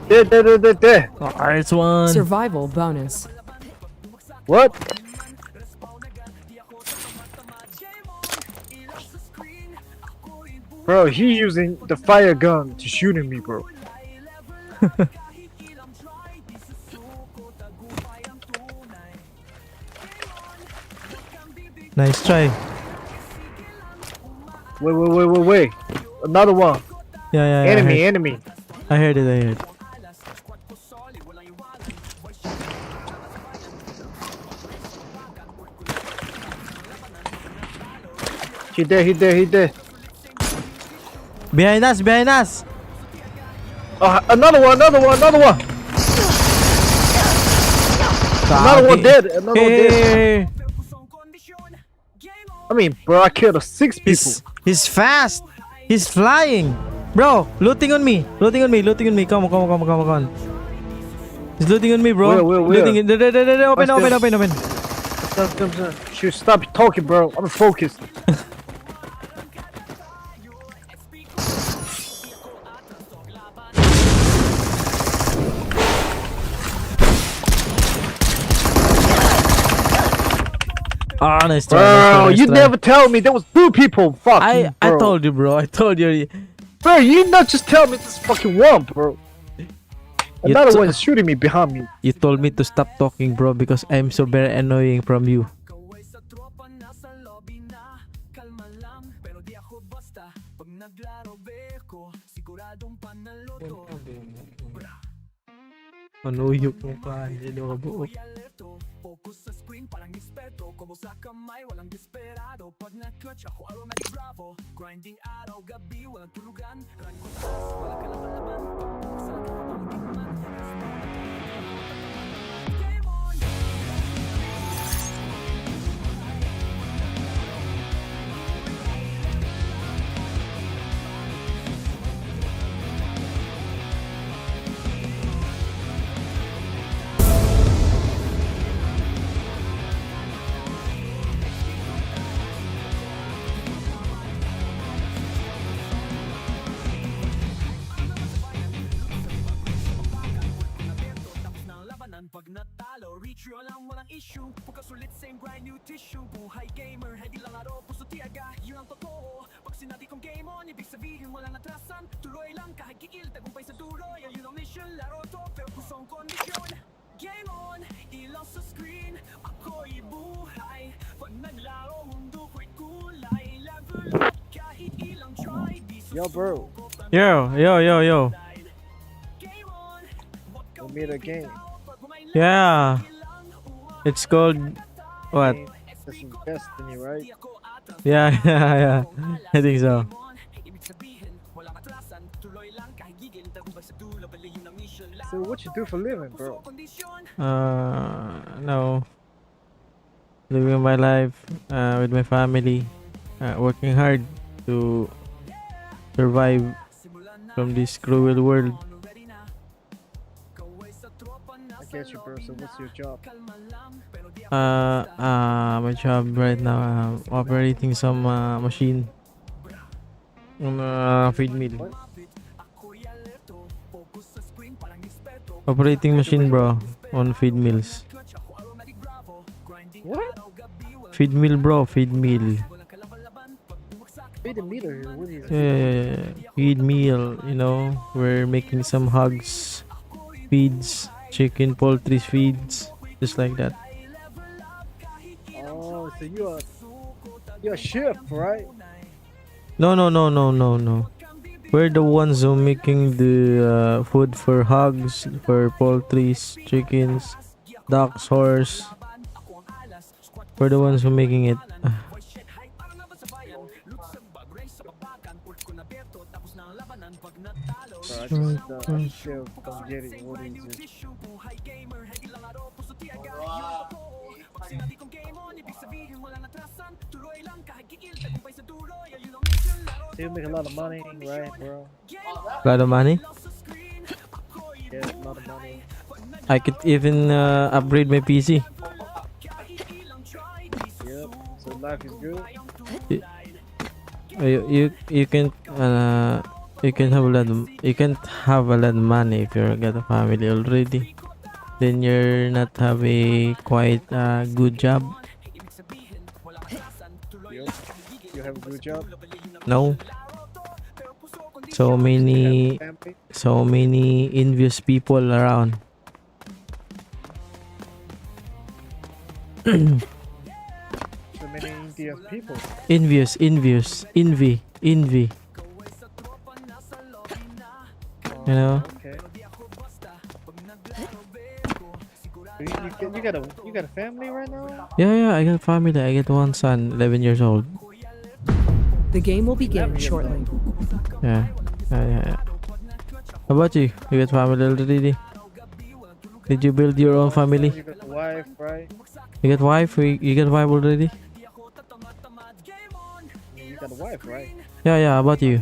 There, there, there, there, there. Nice one. Survival bonus. What? Bro, he using the fire gun to shooting me, bro. Nice try. Wait, wait, wait, wait, wait. Another one. Yeah. Enemy, I heard, enemy. I heard it, I heard it. He there, he there, he there. Behind us, behind us. Oh, another one, another one, another one. Another one dead, another one dead. Hey, I mean, bro, I killed six people. he's fast. He's flying. Bro, looting on me. Looting on me, looting on me. Come on, come on, come on, come on, come on. He's looting on me, bro. Where? Looting in, there, there, there, there. Open, What's open, this? open, open. Stop, stop, stop. Shoot, stop talking, bro. I'm focused. Ah, nice try, nice try, Bro, nice you try. Never tell me there was two people. Fuck I you, I bro. told you, bro. I told you. Bro, you not just tell me this fucking one, bro. You Another one is shooting me behind me. You told me to stop talking, bro, because I'm so very annoying from you. Manuyok mo pa, hindi na kabuo. Yo, bro, Yo, yo, yo, yo. we made a game. Yeah. It's called what? This is Destiny, right? Yeah, yeah. I think so. So what you do for living, bro? No. Living my life with my family, working hard to survive from this cruel world. I get you, bro. So what's your job? My job right now, operating some machine on feed mill. What? Operating machine, bro, on feed mills. What? Feed mill, bro, feed mill. Feed the meter here. What is Yeah. Feed meal, we're making some hogs feeds, chicken, poultry feeds, just like that. Oh, so you're a chef, right? No. We're the ones who making the food for hogs, for poultries, chickens, ducks, horse. We're the ones who making it. Bro, I still don't get it. What is it? So you make a lot of money, right, bro? Lot of money. Yeah, a lot of money. I could even upgrade my PC. Yep. So life is good. You can have a lot of, you can't have a lot of money if you got a family already. Then you're not have a quite good job. Yep. You have a good job. No. So You have many a family. so many envious people around. So many Indian people. Envious, envious, envy, envy. You know? Okay. You got a family right now? Yeah, I got family. I got one son, 11 years old. The game will begin shortly. Yeah. How about you? You got family already? Did you build your own family? You got a wife, right? You got wife? You got wife already? You got a wife, right? Yeah. How about you?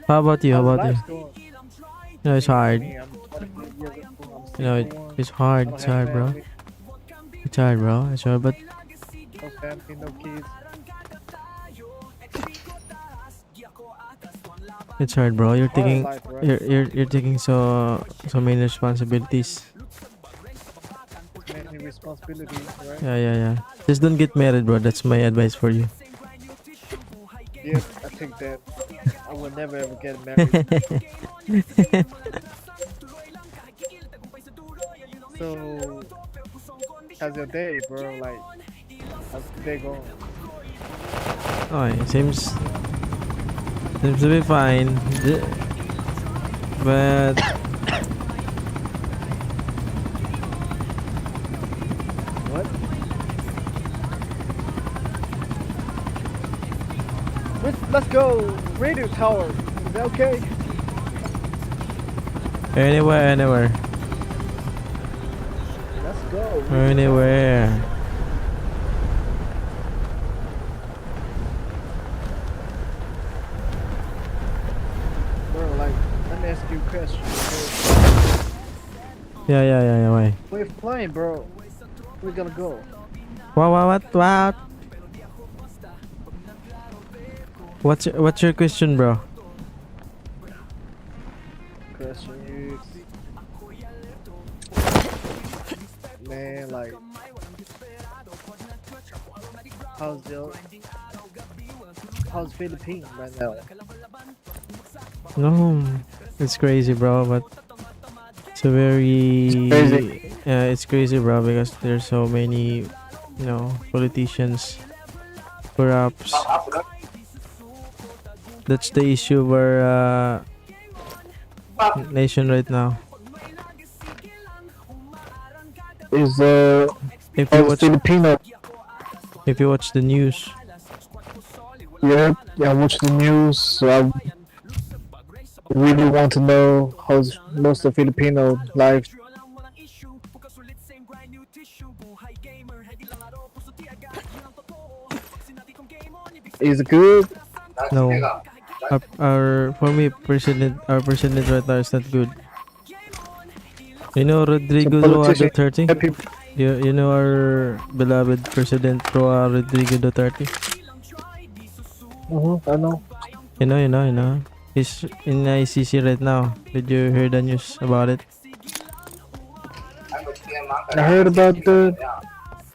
How about you? How How's about you? life's going? It's hard. Me, I'm 24 years old. I'm You know, it, 61. it's I hard. don't It's have hard, bro. family. It's hard, bro. It's hard, but No family, no kids. It's hard, bro. You're Hard taking life, right? you're taking so many responsibilities. Many responsibility, right? Yeah. Just don't get married, bro. That's my advice for you. Yep, I take that. I will never ever get married. So, how's your day, bro? Like, how's the day going? Okay, seems to be fine. But What? Let's go! Radio tower! Is that okay? Anywhere, anywhere, Let's go! Anywhere. Bro, like, let me ask you a question, okay? Yeah. Why? We're flying, bro. We're gonna go. What, what? What's your question, bro? Question is, man, like, how's Philippines right now? No, it's crazy, bro. But it's a very Crazy. Yeah, it's crazy, bro. Because there's so many politicians, corrupts. That's the issue of our nation right now. Is If you how's watch, Filipino? if you watch the news, Yeah, I watch the news. So I really want to know how's most of Filipino life. Is good. No, our for me, president, our president right now is not good. You know Rodrigo So Roa politician- Duterte? Happy. You know our beloved President Roa Rodrigo Duterte? I know. You know. He's in ICC right now. Did you hear the news about it? I heard about the,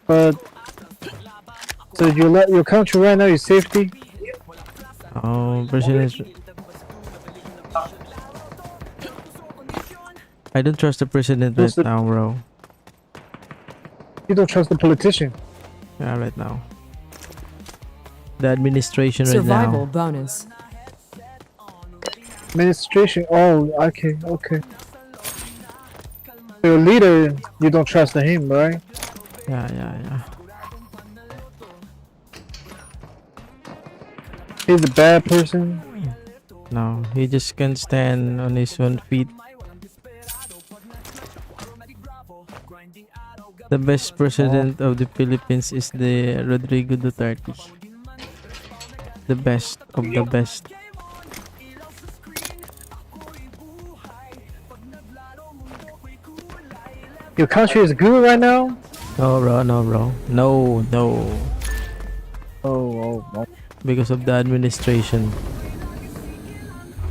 but so you let your country right now is safety. Oh, president. I don't trust the president right Who's the- now, bro. You don't trust the politician. Yeah, right now. The administration right Survival now. bonus. Administration. Oh, okay. Your leader, you don't trust him, right? Yeah. He's a bad person. No, he just can't stand on his own feet. The best president of the Philippines is the Rodrigo Duterte. The best of the best. Your country is good right now. No, bro, no, bro. No. Oh. Because of the administration.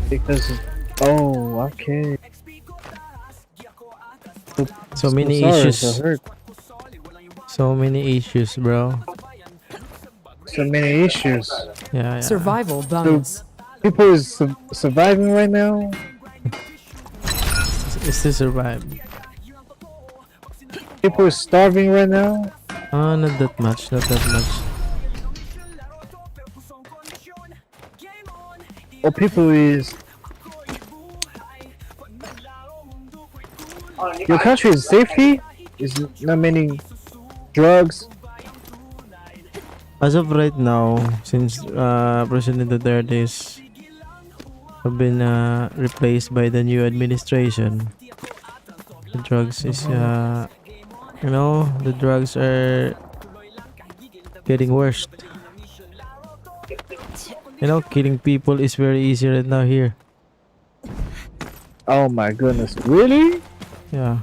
Because, oh, okay. So many sorry issues. to hurt. So many issues, bro. So many issues. Yeah. Survival bonus. People is surviving right now. It's to survive. People is starving right now. Not that much, not that much. Or people is. Your country is safety. Is not many drugs. As of right now, since President Duterte is have been replaced by the new administration, the drugs is the drugs are getting worse. Killing people is very easy right now here. Oh my goodness! Really? Yeah.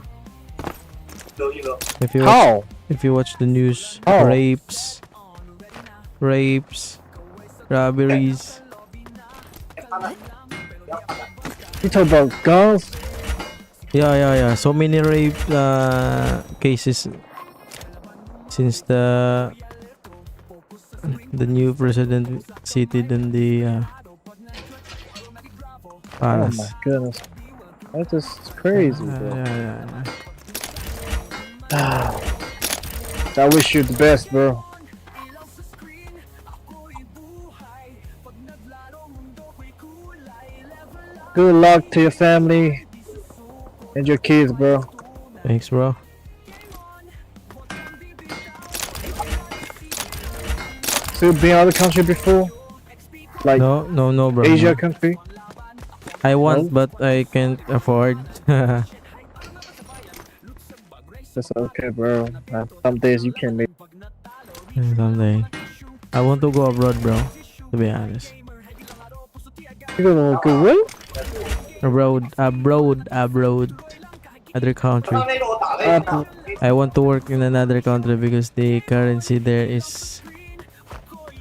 If you watch, How? if you watch the news, How? Rapes, rapes, robberies. You talk about guns? Yeah. So many rape cases. Since the new president seated in the Oh palace. my goodness. That's just crazy, bro. Yeah. I wish you the best, bro. Good luck to your family and your kids, bro. Thanks, bro. So you've been out of the country before? Like No, bro. Asia No. country? I want, No? but I can't afford. That's okay, bro. Some days you can make. Someday. I want to go abroad, bro. To be honest. You gonna go what? Abroad, abroad, abroad. Other country. I want to work in another country because the currency there is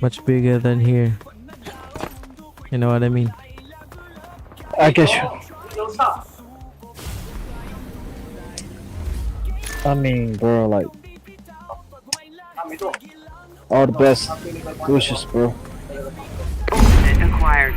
much bigger than here. You know what I mean? I guess you. I mean, bro, like all the best wishes, bro. Acquired.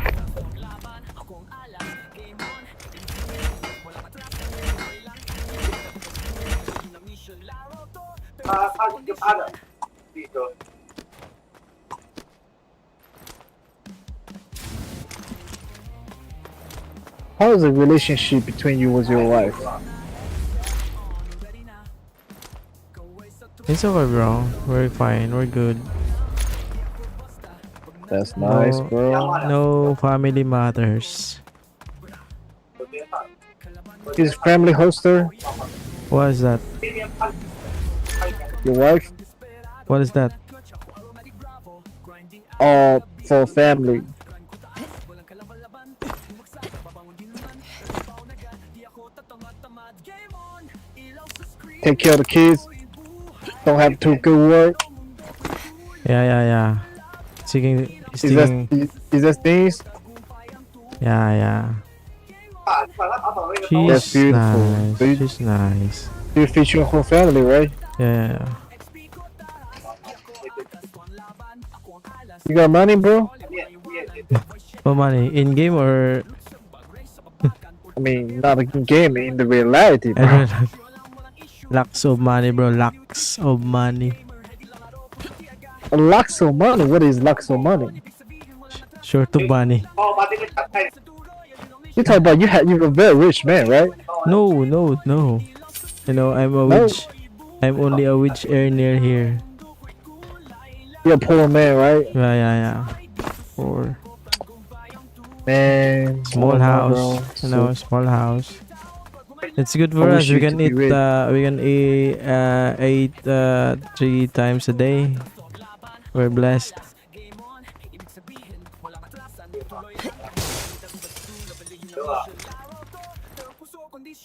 How is the relationship between you with your wife? It's okay, bro. We're fine. We're good. That's nice, No, bro. no family matters. Is family hoster What is that? your wife? What is that? Or for family? Take care of the kids. Don't have to go work. Yeah. Seeking, Is that seeking. is that things? Yeah. That's She's beautiful. nice. So you, She's nice. you feed your whole family, right? Yeah. You got money, bro? What money? In game or I mean, not in game, in the reality, bro. Lacks of money, bro. Lacks of money. Lux of money. What is lux of money? Short of money. You talk about you're a very rich man, right? No. You know, I'm a No. witch. I'm only a witch earner here. You're a poor man, right? Yeah. For Man, small I don't know, bro. house, you know, small house. It's good I for wish us. We you can could be eat. rich. We can eat. Eat three times a day. We're blessed.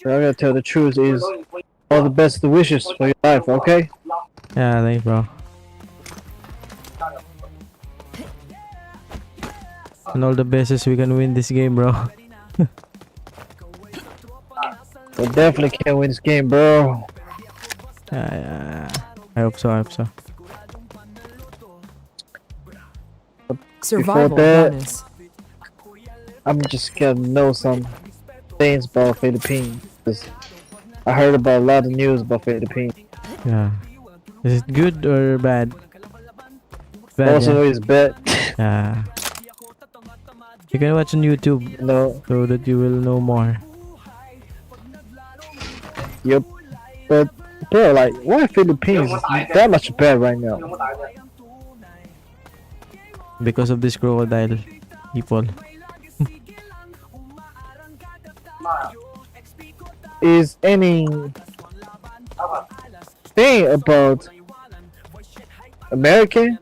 But I'm gonna tell the truth is all the best wishes for your life, okay? Yeah, thanks, bro. And all the best is we can win this game, bro. We definitely can win this game, bro. Yeah. I hope so. I hope so. Before Survival that, bonus. I'm just gonna know some things about Philippines. 'Cause I heard about a lot of news about Philippines. Yeah. Is it good or bad? Bad. Also, Yeah. it's bad. Yeah. You can watch on YouTube No, so that you will know more. yep. But bro, like, why Philippines is that much bad right now? Because of this crocodile people. Is any thing about American?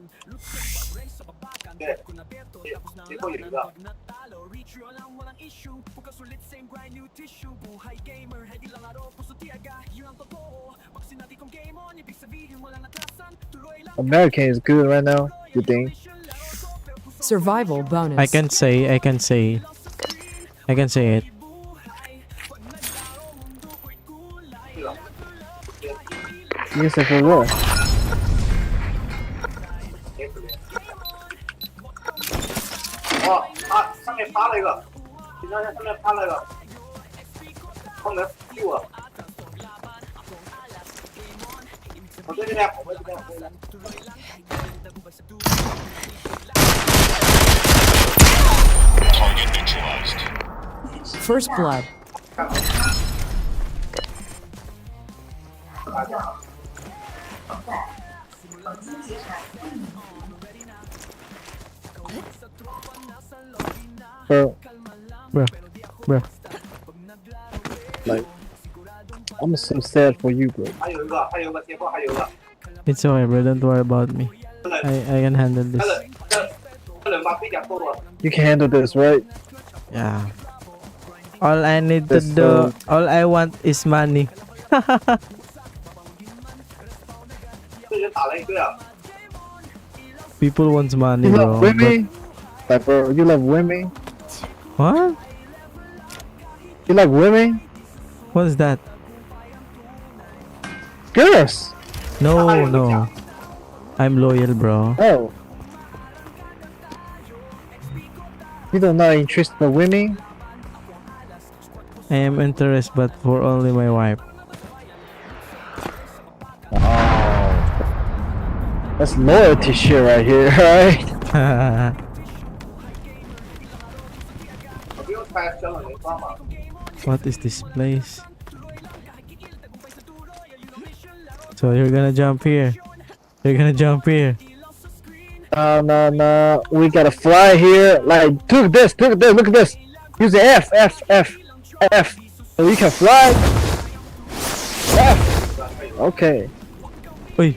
American is good right now, you think? Survival bonus. I can say, I can say, I can say it. You say for what? Target neutralized. First blood. Bro, Bro. Bro. like, I'm so sad for you, bro. It's okay, bro. Don't worry about me. I can handle this. You can handle this, right? Yeah. All I need to That's do, so- all I want is money. People wants money, You bro. love women? Like, bro, you love women? But- what? You like women? What is that? Girls! No, no. I'm loyal, bro. Oh. You don't not interested in women? I am interested, but for only my wife. Oh. That's loyalty shit right here, right? What is this place? So you're gonna jump here. You're gonna jump here. No, no, no. We gotta fly here. Like, look at this, look at this, look at this. Use the F, F, F, F. So you can fly. F. Okay. Uy.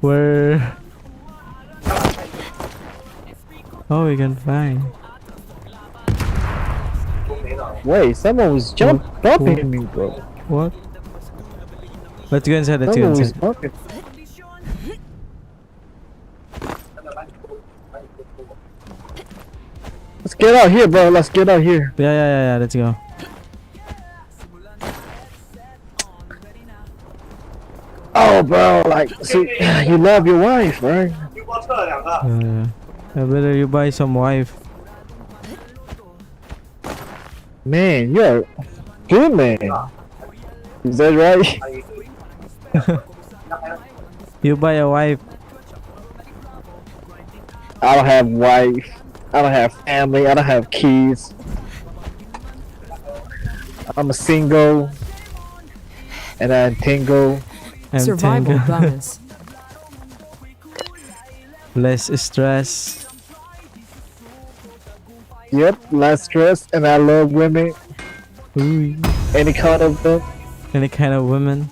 Where? Oh, we can fly. Wait, someone was bumping me, bro. What? Let's go inside. Let's go Someone was inside. bumping. Let's get out here, bro. Let's get out here. Yeah. Let's go. Oh, bro, like, see, you love your wife, right? I better you buy some wife. Man, you're a good man. Is that right? You buy a wife. I don't have wife. I don't have family. I don't have kids. I'm a single. And I'm tingle. I'm Survival tango. bonus. Less stress. Yep, less stress, and I love women. Ooh. Any kind of them. Any kind of women.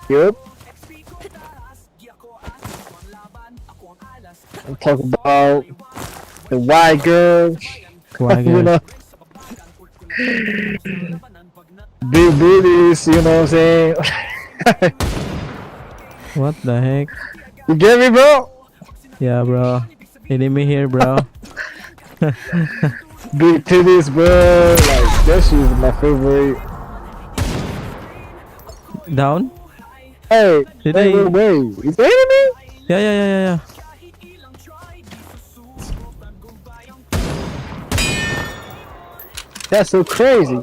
Yep. I'm talking about the white girl. White You girl. know. Big booties, you know what I'm saying? What the heck? You get me, bro? Yeah, bro. Enemy here, bro. Big titties, bro. Like, that shit is my favorite. Down? Hey, Did wait, I- wait, wait. Is that enemy? Yeah. That's so crazy.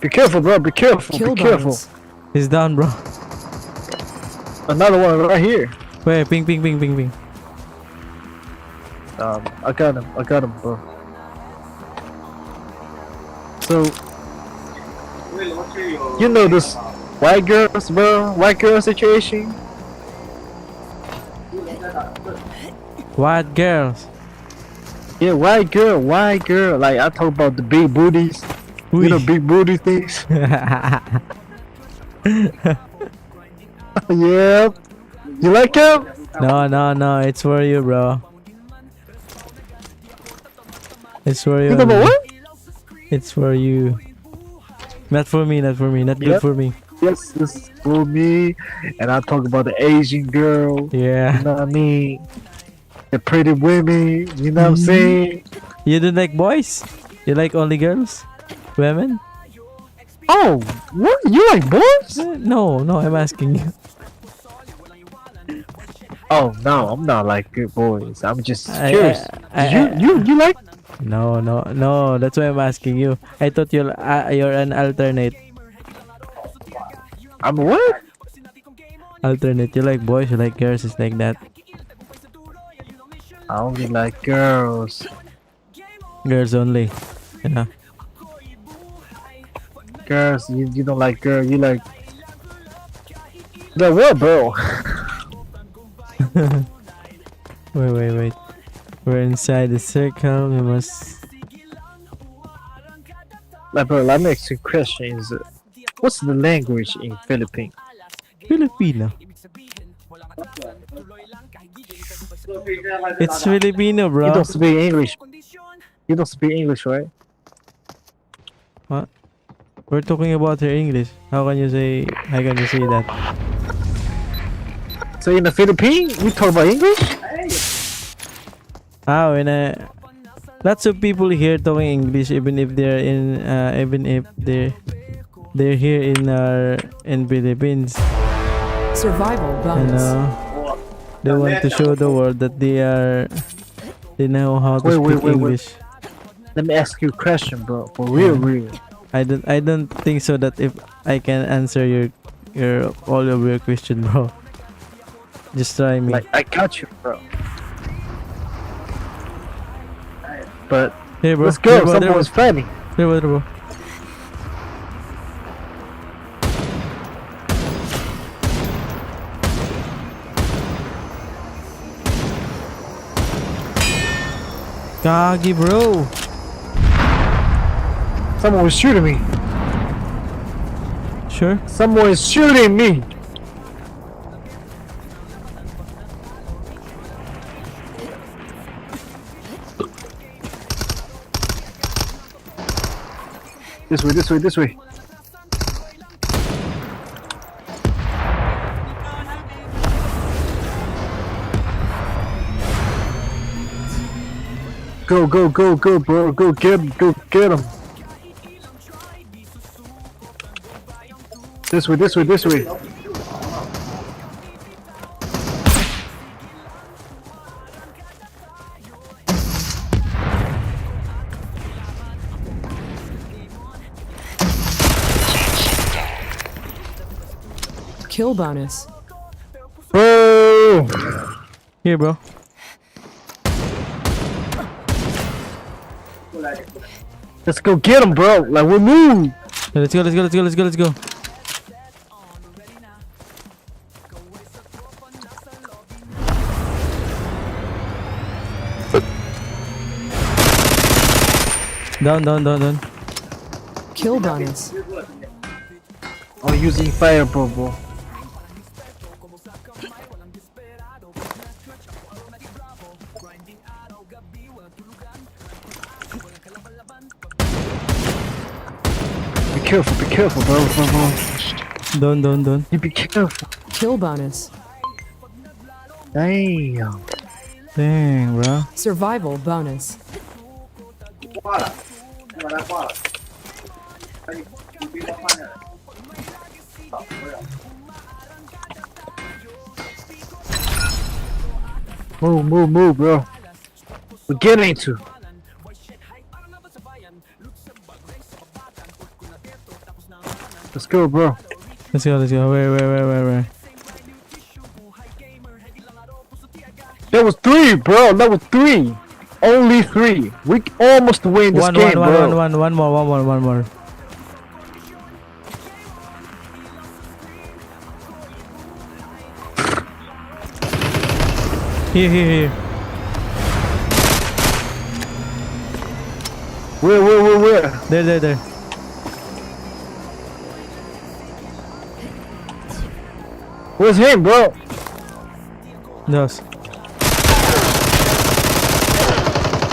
Be careful, bro. Be careful. Kill Be careful. bonus. He's down, bro. Another one right here. Wait, ping, ping, ping, ping, ping. I got him. I got him, bro. So, you know this white girls, bro? White girl situation? White girls. Yeah, white girl, white girl. Like, I talk about the big booties. You know, Uy. big booty things. Yeah. You like him? No, no, no. It's for you, bro. It's for you. You know only. what? It's for you. Not for me, not for me. Not good Yep. for me. Yes, this For me, and I talk about the Asian girl. Yeah. You know what I mean? The pretty women. You know what I'm saying? You don't like boys? You like only girls? Women? Oh, what? You like boys? No, I'm asking you. Oh no, I'm not like good boys. I'm just curious. You like? No. That's why I'm asking you. I thought you're an alternate. I'm what? Alternate. You like boys, you like girls. It's like that. I only like girls. Girls only. You know. Girls, you don't like girl. You like the what, bro? Wait, wait, wait. We're inside the circle. We must. Like, bro, let me ask you a question. Is what's the language in Philippines? Filipino. It's Filipino, bro. You don't speak English. You don't speak English, right? What? We're talking about her English. How can you say? How can you say that? So in the Philippines, we talk about English? Ah, when I, lots of people here talking English, even if they're in, even if they're here in our in Philippines. Survival You bonus. know, they want to show the world that they know how to Wait, wait, speak wait, wait. English. Let me ask you a question, bro. For real, real. I don't think so that if I can answer your all of your question, bro. Just try me. Like I got you, bro. But Here, bro. let's go. Here, bro. There, bro. Someone's fighting. There, bro. There, bro. Gagi, bro. Someone was shooting me. Sure. Someone is shooting me. This way, this way, this way. Go, go, go, go, bro. Go get him. Go get him. This way, this way, this way. Kill bonus. Bro! Here, bro. Let's go get him, bro. Like, we move. Let's go, let's go, let's go, let's go, let's go. Down, down, down, down. Kill bonus. I'm using fireball, bro. Be careful, bro, bro, bro. Down, down, down. You be careful. Kill bonus. Damn. Dang, bro. Survival bonus. Move, move, move, bro. We're getting to. Let's go, bro. Let's go, let's go. Where, where, where, where, where? There was three, bro. That was three. Only three. We almost win this One, game, one, one, bro. one, one, one more, one more, one more. Here, here, here. Where, where, where, where? There, there, there. Where's him, bro? Dos.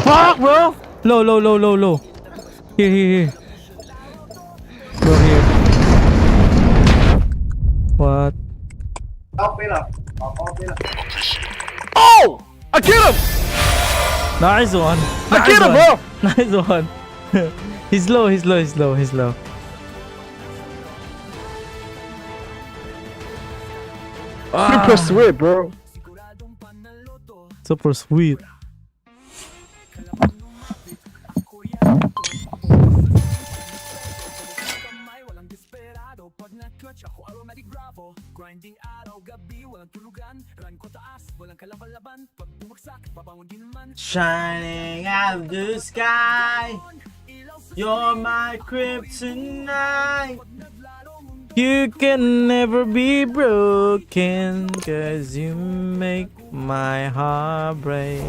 Fuck, bro! Low, low, low, low, low. Here, here, here. Go here. Oh! I get him! Nice one. I Nice get him, one. bro! Nice one. He's low, he's low, he's low, he's low. Super sweet, bro. Super sweet. Shining out the sky, you're my kryptonite. You can never be broken, 'cause you make my heart break.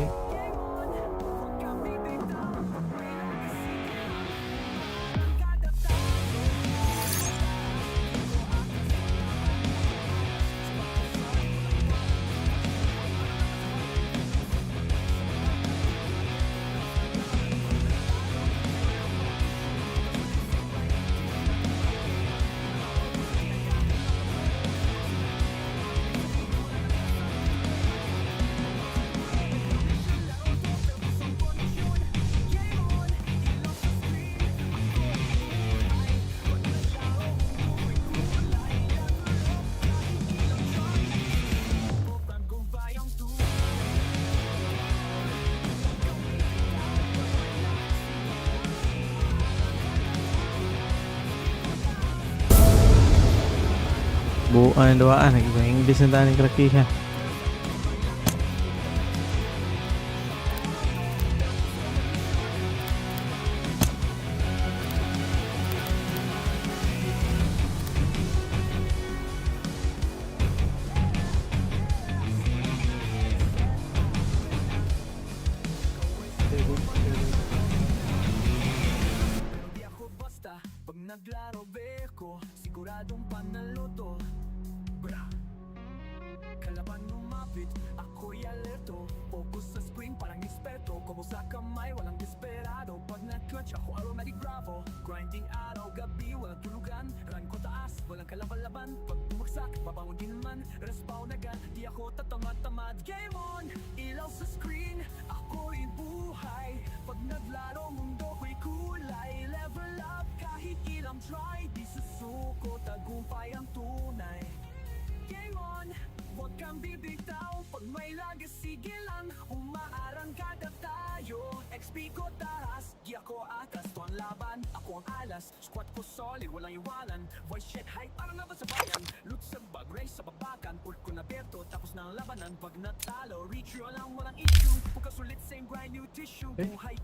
Buan duaan nag English na tayo krakiha.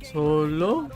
Solo?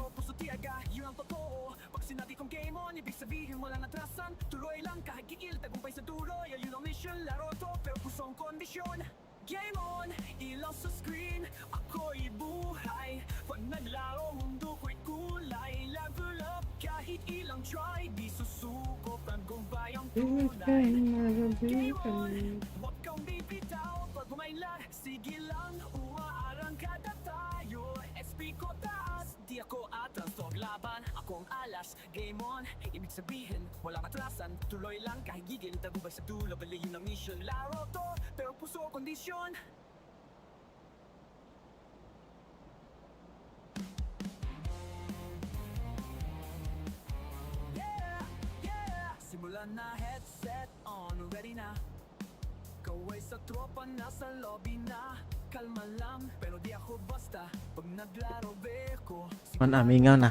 Man amingaw na.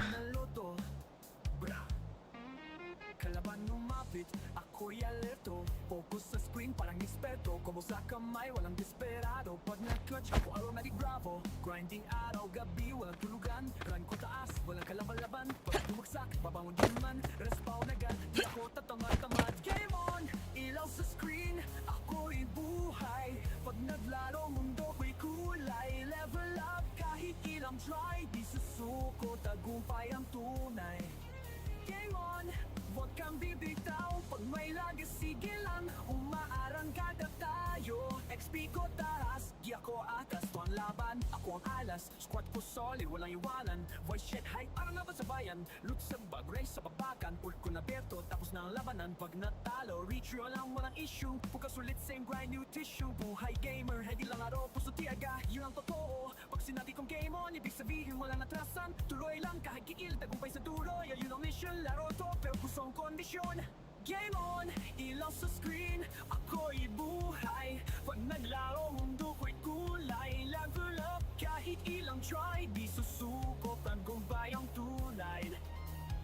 Ako ang alas, squad ko solid, walang iwanan. Voice chat hype, parang laban sa bayan. Loot sa bag, race sa babakan. Ult ko na berto, tapos na ang labanan. Pag natalo, retry lang, walang issue. Bukas ulit, same grind, new tissue. Buhay gamer, heady lang araw, puso tiyaga. Yun ang totoo. Pag sinabi kong game on, ibig sabihin walang atrasan. Tuloy lang kahit gigil, tagumpay sa dulo. Yeah, yun ang mission, laro to, pero puso ang kondisyon. Game on, ilaw sa screen, ako'y buhay. Pag naglaro, mundo ko'y kulay. Level up kahit ilang try. Di susuko, tagumpay ang tunay.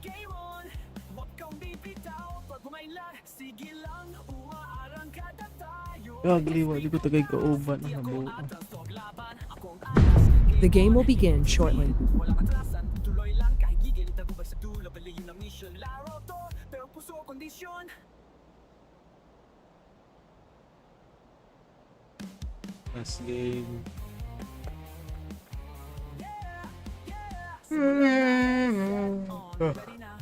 Game on, wag kang bibitaw. Pag bumayla, sige lang, umaarangkada tayo. Gagi, wa di ko tagay kauban ang Ako nabuo. atas, og laban, ako ang alas. The game will begin shortly. Walang atrasan, tuloy lang kahit gigil. Tagumpay sa dulo, bali yun ang mission. Laro to, pero puso kondisyon. Last game. On, ready na.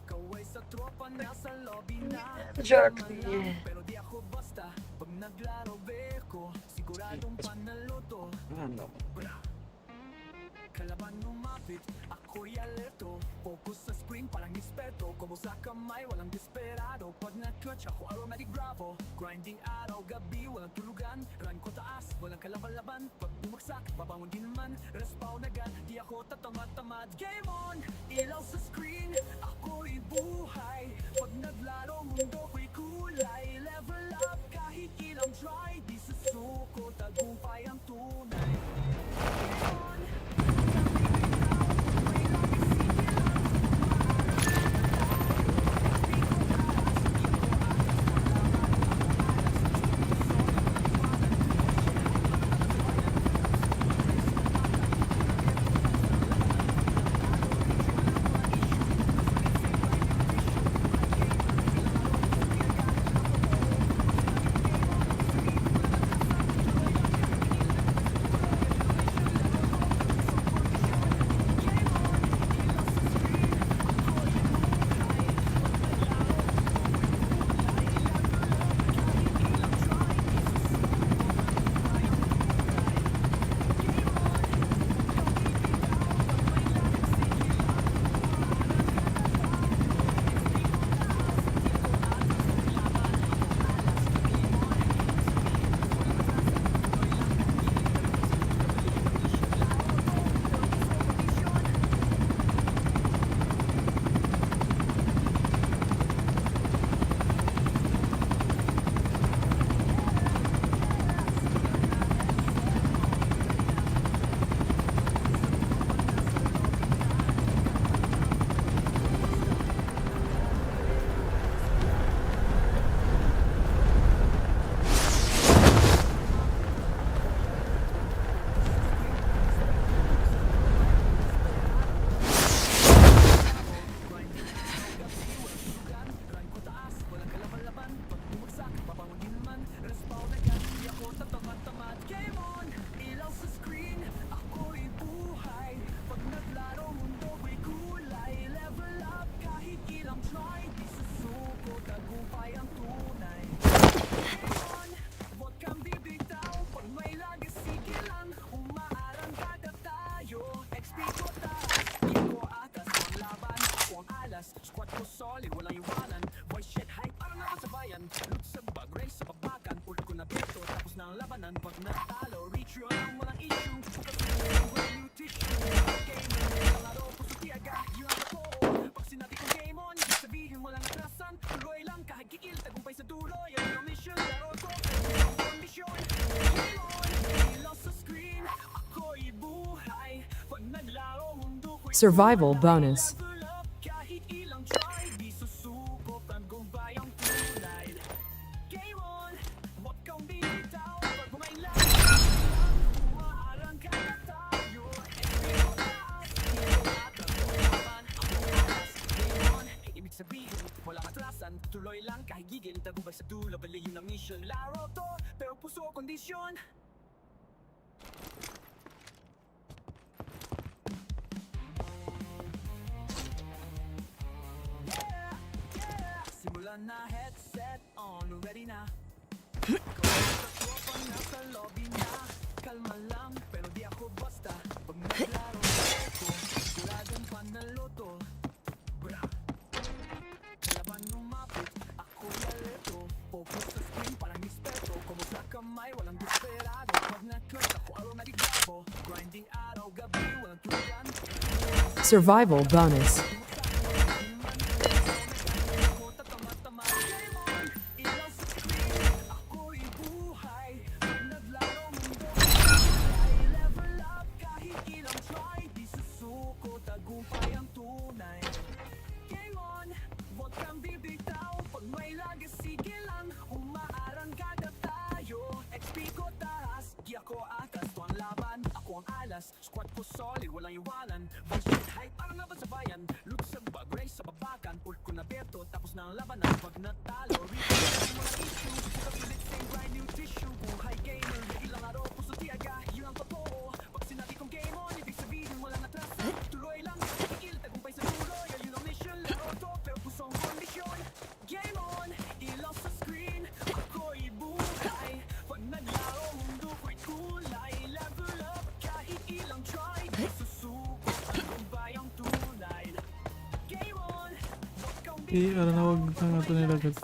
Kaway sa tropa, nasa lobby na. Exactly. Pero di ako basta. Pag naglaro beko, siguradong panalo to. Ano? Bra. Kalaban lumapit, ako'y alerto. Focus sa screen, parang eksperto. Combo sa kamay, walang desperado. Pag na-clutch, ako aromatic bravo. Grinding araw, gabi, walang tulugan. Run ko taas, walang kalaban-laban. Pag bumagsak, babangon din naman. Respawn agad, di ako tatamad-tamad. Game on, ilaw sa screen, ako'y buhay. Pag naglaro, mundo ko'y kulay. Level up kahit ilang try. Di susuko, tagumpay ang tunay. Game on. Game on, ilaw sa screen, ako'y buhay. Pag naglaro, mundo ko'y kulay. Level up kahit ilang try. Di susuko, tagumpay ang tunay. Game on, wag kang bibitaw. Pag may lagas, sige lang. Umaarangkada tayo. XP ko taas, di ko atas. Ang laban, ako ang alas. Squad ko solid, walang iwanan. Voice chat hype, parang ako sa bayan. Loot sa bag, race sa babakan. Ult ko na beto, tapos na ang labanan. Pag natalo, retry lang, walang issue. Bukas na yung brand new tissue. Gamer, ang laro, puso tiyaga, yun ang totoo. Pag sinabi kong game on, ibig sabihin walang atrasan. Tuloy lang kahit gigil, tagumpay sa dulo. Yan ang mission, laro to, pero puso ang kondisyon. Game on, ilaw sa screen, ako'y buhay. Pag naglaro, mundo ko'y Survival bonus. level up kahit ilang try. Di susuko, tagumpay ang tunay. Game on, wag kang bibitaw. Pag bumayla, umaarangkada tayo. XP ko taas, di ko atas. Laban, ako alas. Game on, ibig sabihin, walang atrasan. Tuloy lang kahit gigil, tagumpay sa dulo. Bali yun ang mission. Laro to, pero puso kondisyon. Simulan na, headset on, ready na. Kaway sa tropa, nasa lobby na. Kalma lang, pero di ako Survival bonus. Eh, ano na wag na ito nila agad.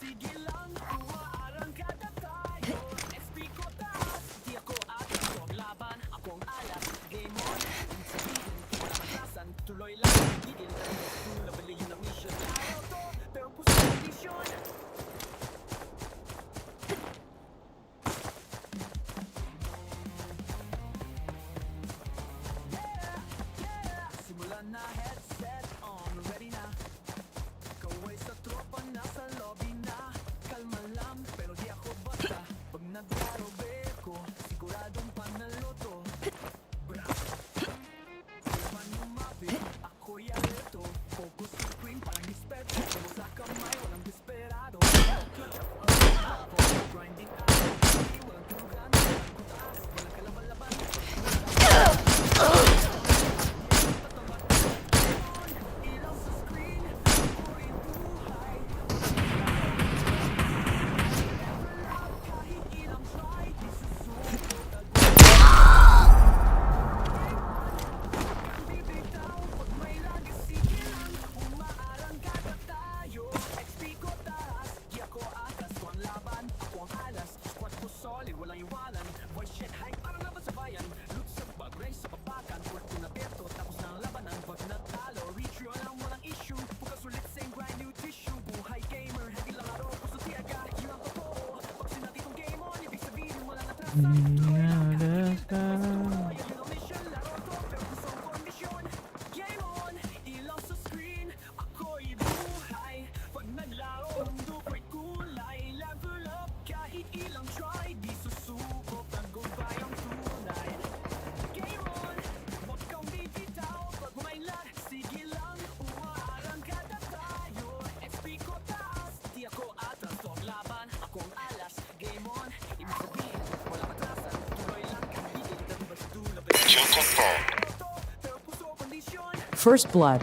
First blood.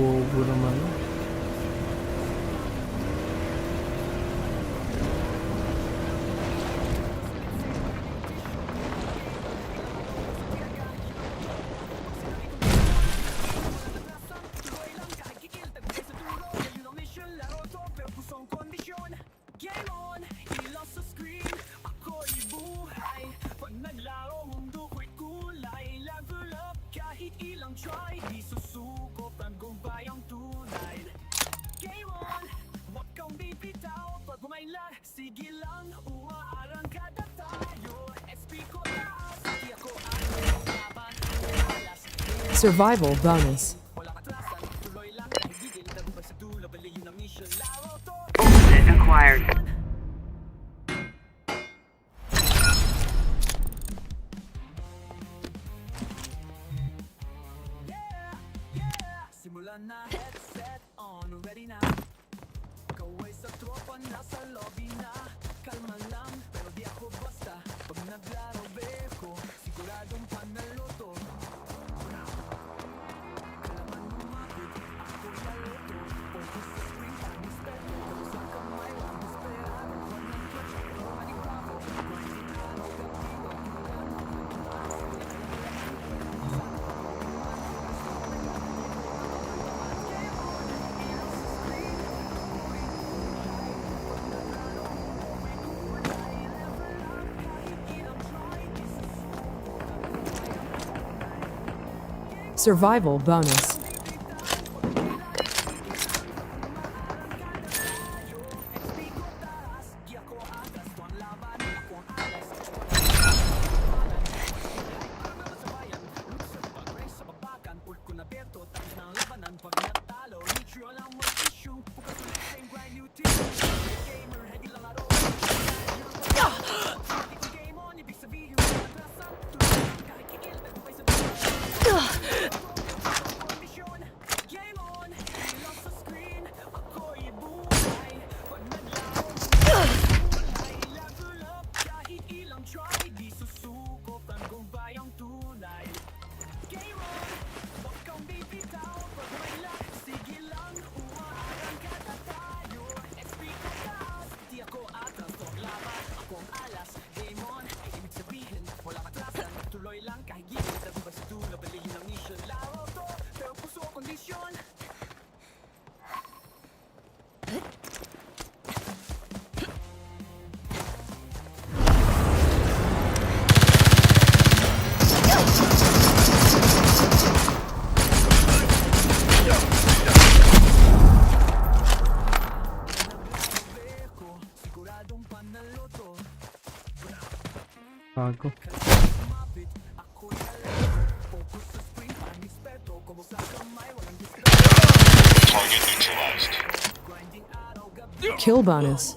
Bobo naman. Survival bonus. Ultimate acquired. Survival bonus. Gago. Target neutralized. Kill bonus.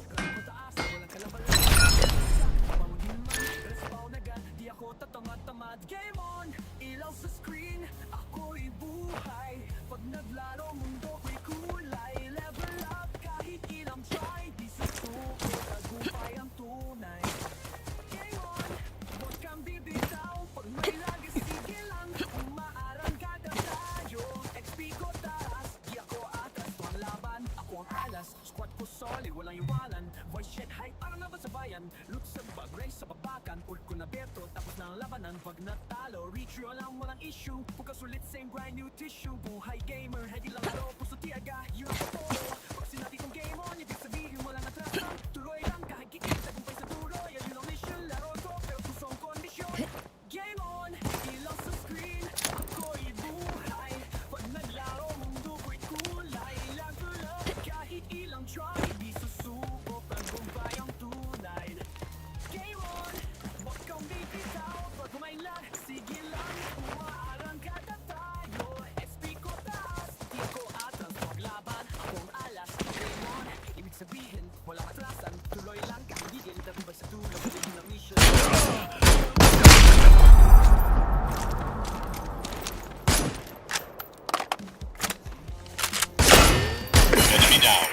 Enemy down.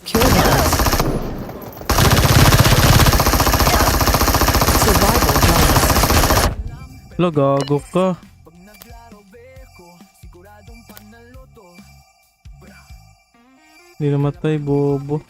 Kill bonus. Survival bonus. Lo, gago ka. Hindi namatay, bobo.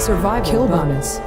Survival kill bonus.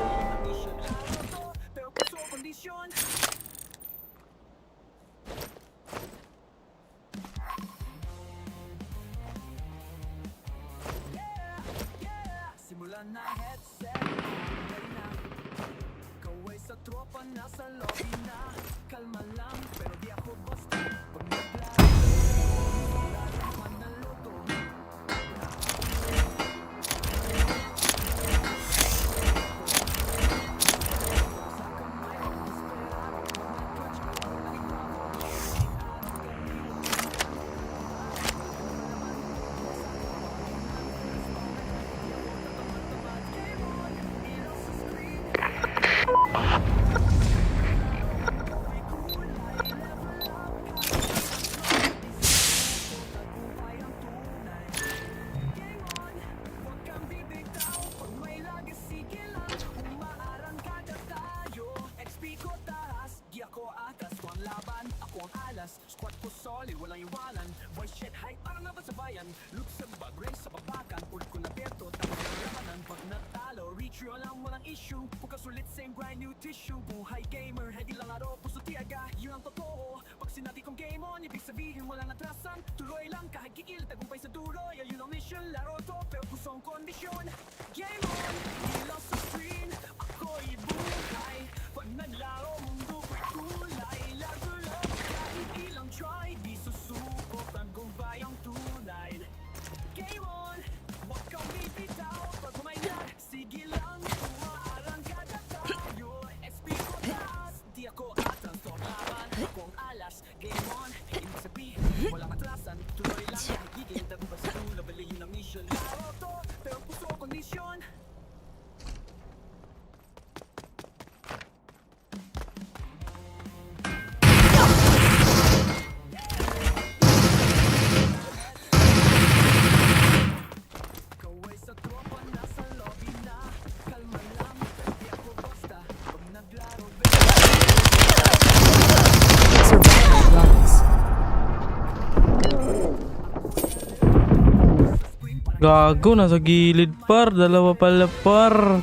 Gago, nasa gilid par. Dalawa pala par.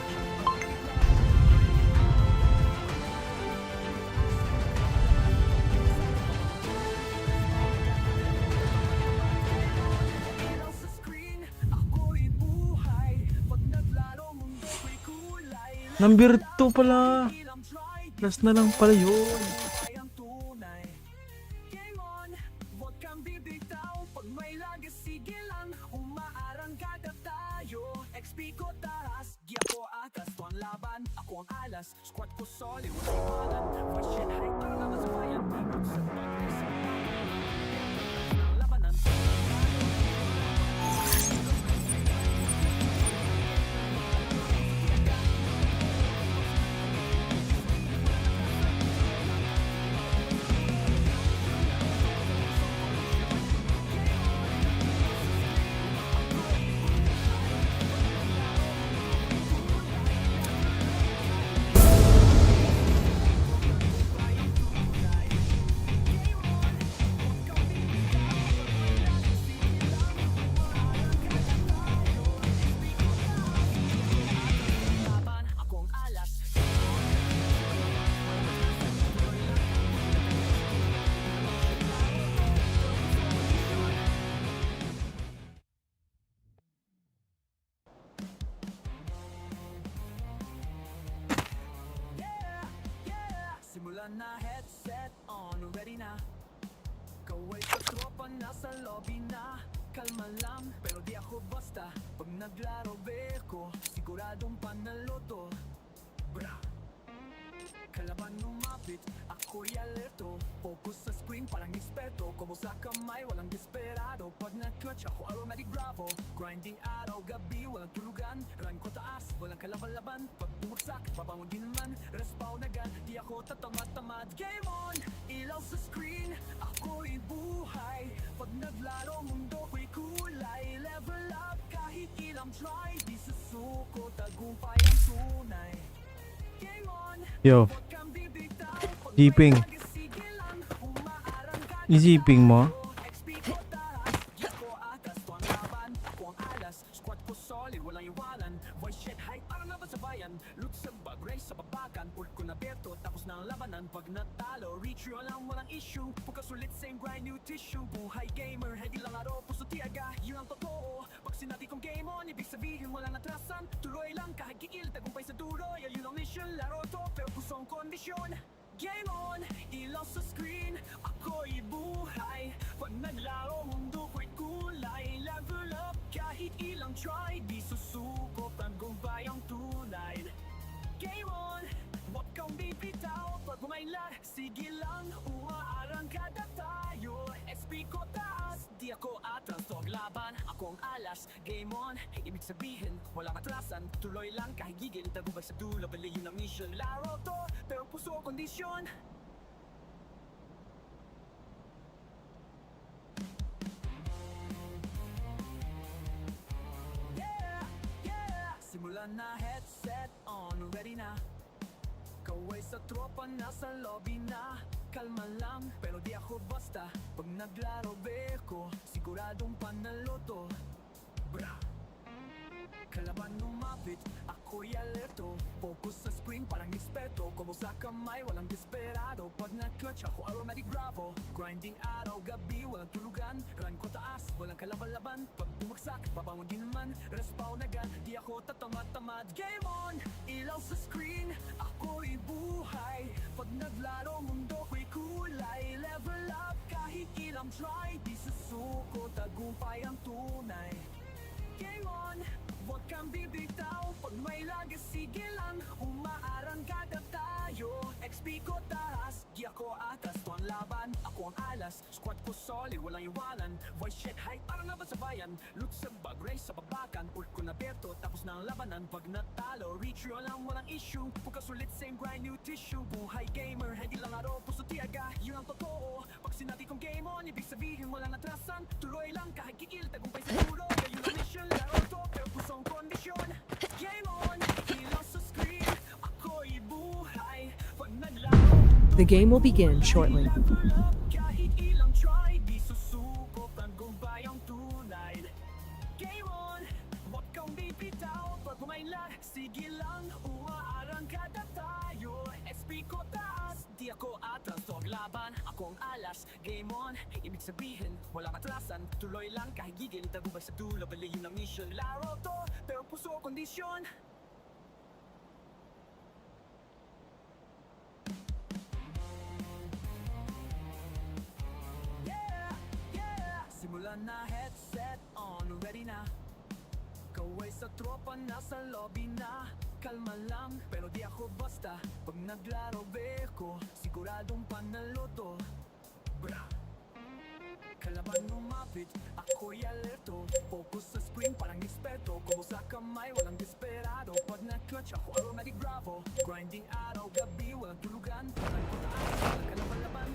Number 2 pala. Last na lang pala yun. Yo. Jeeping. Isiping mo? The game will begin shortly. Pag may lag, sige lang, umaarangkada tayo. XP ko taas, di ako atras. Tog laban, akong alas. Game on, ibig sabihin, walang atrasan. Tuloy lang kahit gigil, tagumpay sa dulo. Bali yun ang mission. Laro to, pero puso kondisyon. Yeah! Simulan na, headset on, ready na. Kaway sa tropa, nasa lobby na. Kalma lang, pero di ako basta. Pag naglaro beko, siguradong panalo to. Bra! Kalaban lumapit, ako'y alerto. Focus sa screen, parang eksperto. Combo sa kamay, walang desperado. Pag na-clutch, ako automatic bravo. Grinding araw, gabi, walang tulugan. Pag taas, walang kalaban-laban.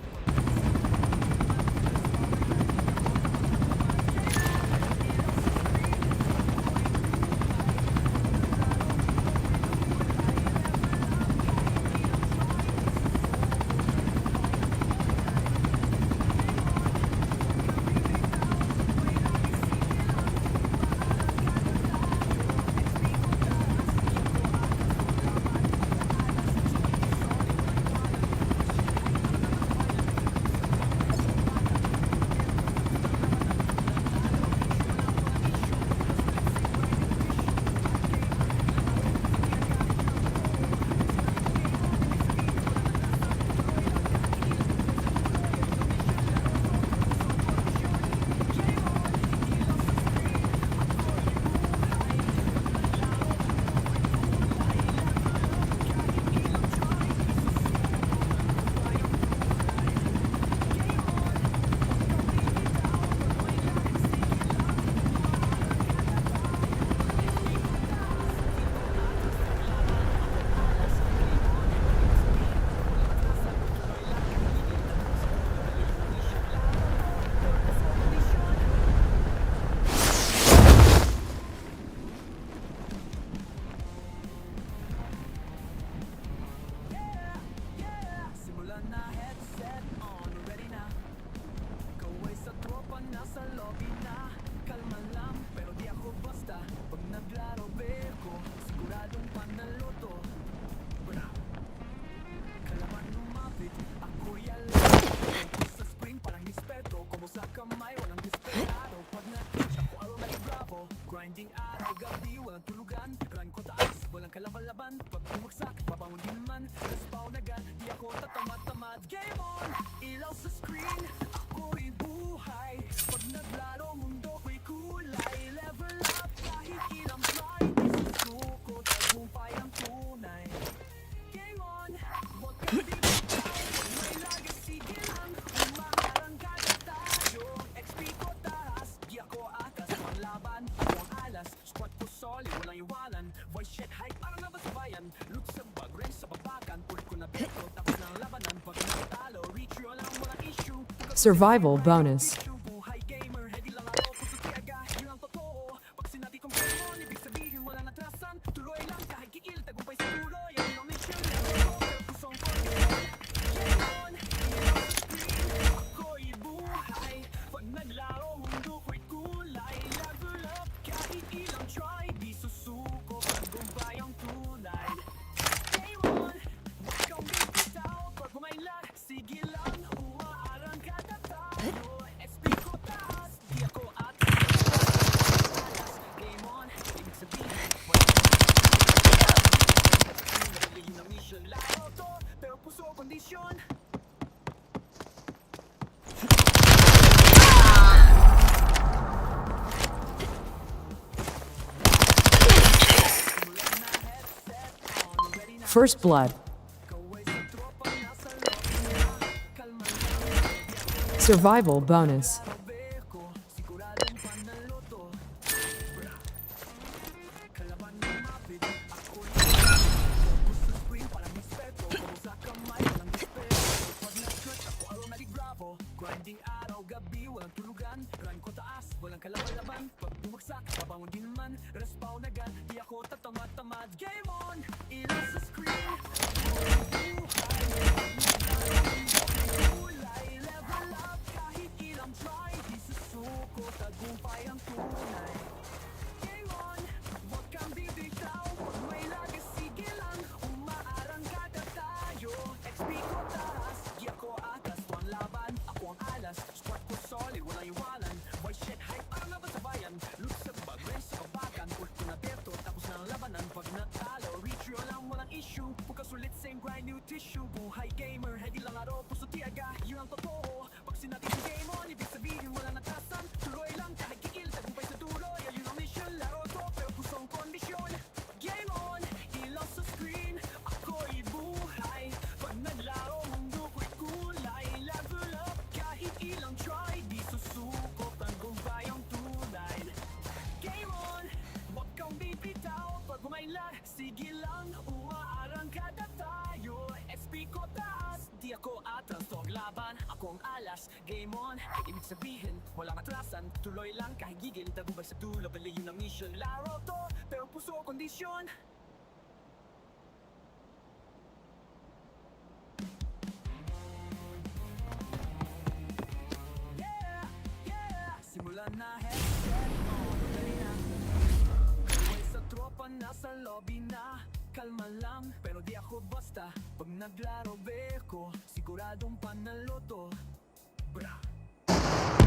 Simulan na, headset on, ready na. Kaway sa tropa, nasa lobby na. Kalma lang, pero di ako basta. Pag naglaro beko, siguradong panalo to. Bra! Kalaban lumapit, ako'y alerto. Focus sa screen, parang eksperto. Combo sa kamay, walang desperado. Pag na-clutch, ako automatic bravo. Grinding araw, gabi, walang tulugan. Rank ko taas, walang kalaban-laban. Pag bumagsak, babangon din naman. Respawn agad, di ako tatamad-tamad. Game on, ilaw sa screen, ako'y buhay. Pag naglaro, mundo ko'y kulay. Level up kahit ilang try. Di susuko, tagumpay ang tunay. Game on, huwag kang bibitaw. Pag may lag, sige lang, umaarangkada tayo. XP ko taas, di ako atras. Panglaban, ako ang alas. Squad ko solid, walang iwanan. Voice chat hype, parang laban sa bayan. Loot sa bag, range sa babakan. Ulit ko na beko, tapos na ang labanan. Pag natalo, retry lang, walang issue. Survival bonus. Buhay gamer, ready lang ako, puso tiyaga, yun ang totoo. Pag sinabi kong game on, ibig sabihin walang atrasan. Tuloy lang kahit gigil, tagumpay sa dulo. Yan ang mission, let's go, pero pusong kondisyon. Game on, ilaw sa screen, ako'y buhay. Pag naglaro, mundo ko'y kulay. Level up kahit ilang try. Di susuko, tagumpay ang tunay. Game on, huwag kang bibitaw. Pag may lag, sige lang, umaarangkada tayo. XP ko taas, di ako atras. Game on, ibig sabihin, walang yun ang mission. Laro to, pero puso kondisyon. First blood. Survival bonus. Siguradong panalo to. Kalaban lumapit, ako'y focus sa screen, parang eksperto. Combo sa kamay, walang desperado. Pag na-clutch, ako automatic bravo. Grinding araw, gabi, walang tulugan. Rank ko taas, walang kalaban-laban. Pag bumagsak, babangon din naman. Respawn agad, di ako tatamad-tamad. Game on, ilaw sa screen. Ako'y buhay. Kulay, level up kahit ilang try. Di susuko, tagumpay ang tunay. Game on, huwag kang bibitaw. Laban, ako ang alas. Game on, ibig sabihin, walang atrasan. Tuloy lang kahit gigil, tagumpay sa dulo. Bali yun ang mission, laro to, pero puso kondisyon. Yeah, simulan na, headset on, ready na. Kaway sa tropa, nasa lobby na. Kalma lang, pero di ako basta. Pag naglaro beko, siguradong panalo to. Bra! Ako'y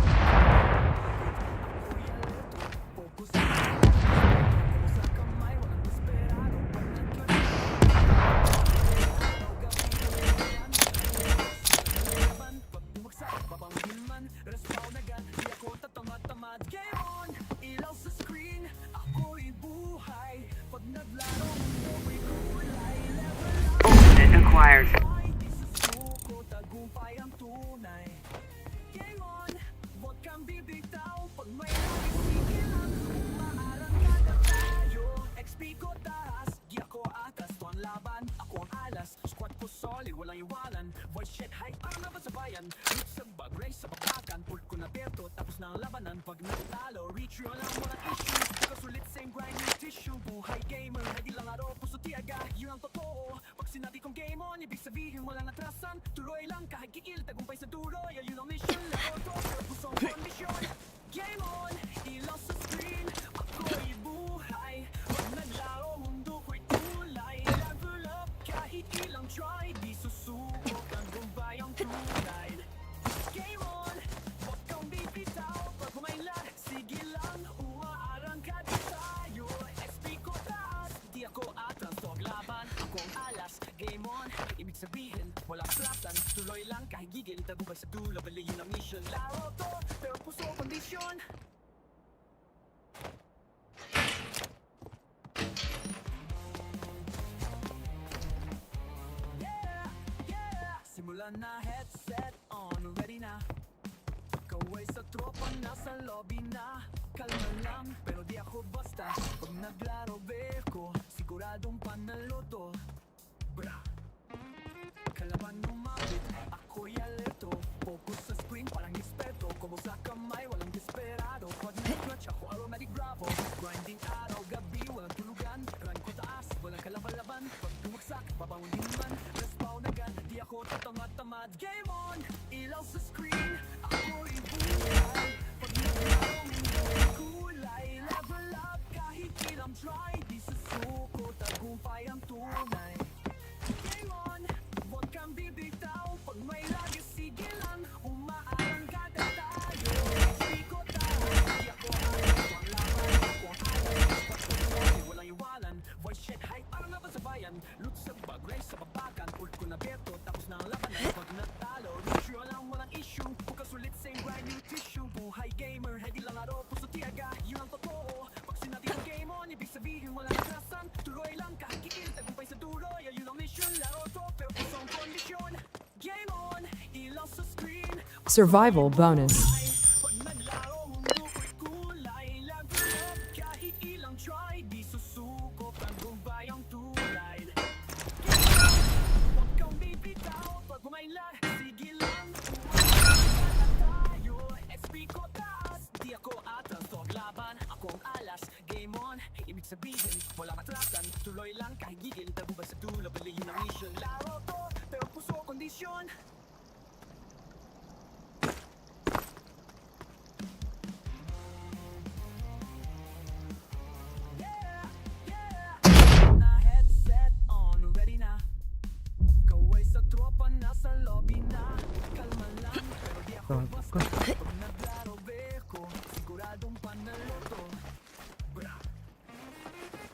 alerto, focus sa kamay, walang desperado. Pag nag-clutch, araw, gabi, laban. Pag bumagsak, babangon man. Respawn agad, di ako tatamad-tamad. Game on, ilaw sa screen. Ako'y buhay. Pag naglaro, mundo ko'y kulay. Level up. Ultimate acquired. Ay, di susuko, tagumpay ang tunay. Game on, huwag kang bibitaw. Pag may sige lang, umaarangkada tayo. XP ko taas, di ako atas. To ang laban, ako ang alas. Squad ko solid, walang iwanan. Voice chat hype, parang laban sa bayan. Root sa bug, race sa bakbakan. Ult ko na berto, tapos na ang labanan. Pag natalo, retry lang, walang issue. Kasulit, same grind, new tissue. Buhay gamer, hindi lang laro, puso tiyaga. Yun ang totoo. Pag sinabi kong game on, ibig sabihin walang atrasan. Tuloy lang kahit gigil, tagumpay sa dulo. Yeah, yun ang mission, laro to, pero puso ang kondisyon. Game on, ilaw sa screen. Ako'y buhay. Pag naglaro, mundo ko'y kulay. Level up, kahit ilang try. Di susuko, tagumpay ang tunay. Game on, huwag kang bibitaw. Pag humaila, sige lang, umaarangkada tayo. XP ko taas, di ako atras. Dog laban, ako ang alas. Game on, ibig sabihin, walang atrasan. Tuloy lang kahit gigil, tagumpay sa dulo. Bali yun ang mission. Laro to, pero puso kondisyon. Yeah, simulan na, headset on, ready na. Kaway sa tropa, nasa lobby na. Kalma lang, pero di ako basta. Pag naglaro beko, siguradong panalo to. Bra! Kalaban lumapit, ako'y alerto. Focus sa screen, parang eksperto. Combo sa kamay, walang desperado. Pag nag-clutch ako, aromatic bravo. Grinding araw, gabi, walang tulugan. Rank ko taas, walang kalaban-laban. Pag bumagsak, babangon din naman. Respawn agad, di ako tatamad-tamad. Game on, ilaw sa screen. Ako'y buhay. Pag naglaro, mundo'y kulay. Level up, kahit ilang try. Di susuko, tagumpay ang tunay. Game on, huwag kang bibitaw. Pag may lagi, sige lang, umaarangkada tayo. XP ko tayo, di ako alas. Ang laban, ako ang alas. Squad ko solid, walang iwanan. Voice chat hype, parang laban sa bayan. Loot sa bug, race sa bakbakan. Ult ko na berto, tapos na ang labanan. Pag natalo, retry lang, walang issue. Bukas ulit, same grind, new tissue. Buhay gamer, heavy lang laro, puso tiyaga. Yun ang totoo. Pag sinabi kong game on, ibig sabihin walang atrasan. Tuloy lang kahit gigil, tagumpay sa dulo. Yeah, yun ang mission, laro to, pero puso ang kondisyon. Game on, ilaw sa screen. Survival bonus. Pag naglaro, mundo ko'y kulay. Level up, kahit ilang try. Di susuko, tagumpay ang tunay. Huwag kang bibitaw, pag humaila, sige lang. Umaarangkada tayo, XP ko taas. Di ako atras, dog laban, ako ang alas. Game on, ibig sabihin, walang atrasan. Tuloy lang kahit gigil, tagumpay sa dulo. Bali yun ang mission. Laro to, pero puso kondisyon. Yeah. Na headset on, ready na. Kaway sa tropa, nasa lobby na. Kalma lang, pero di ako basta. Pag naglaro beko, siguradong panalo to. Bra!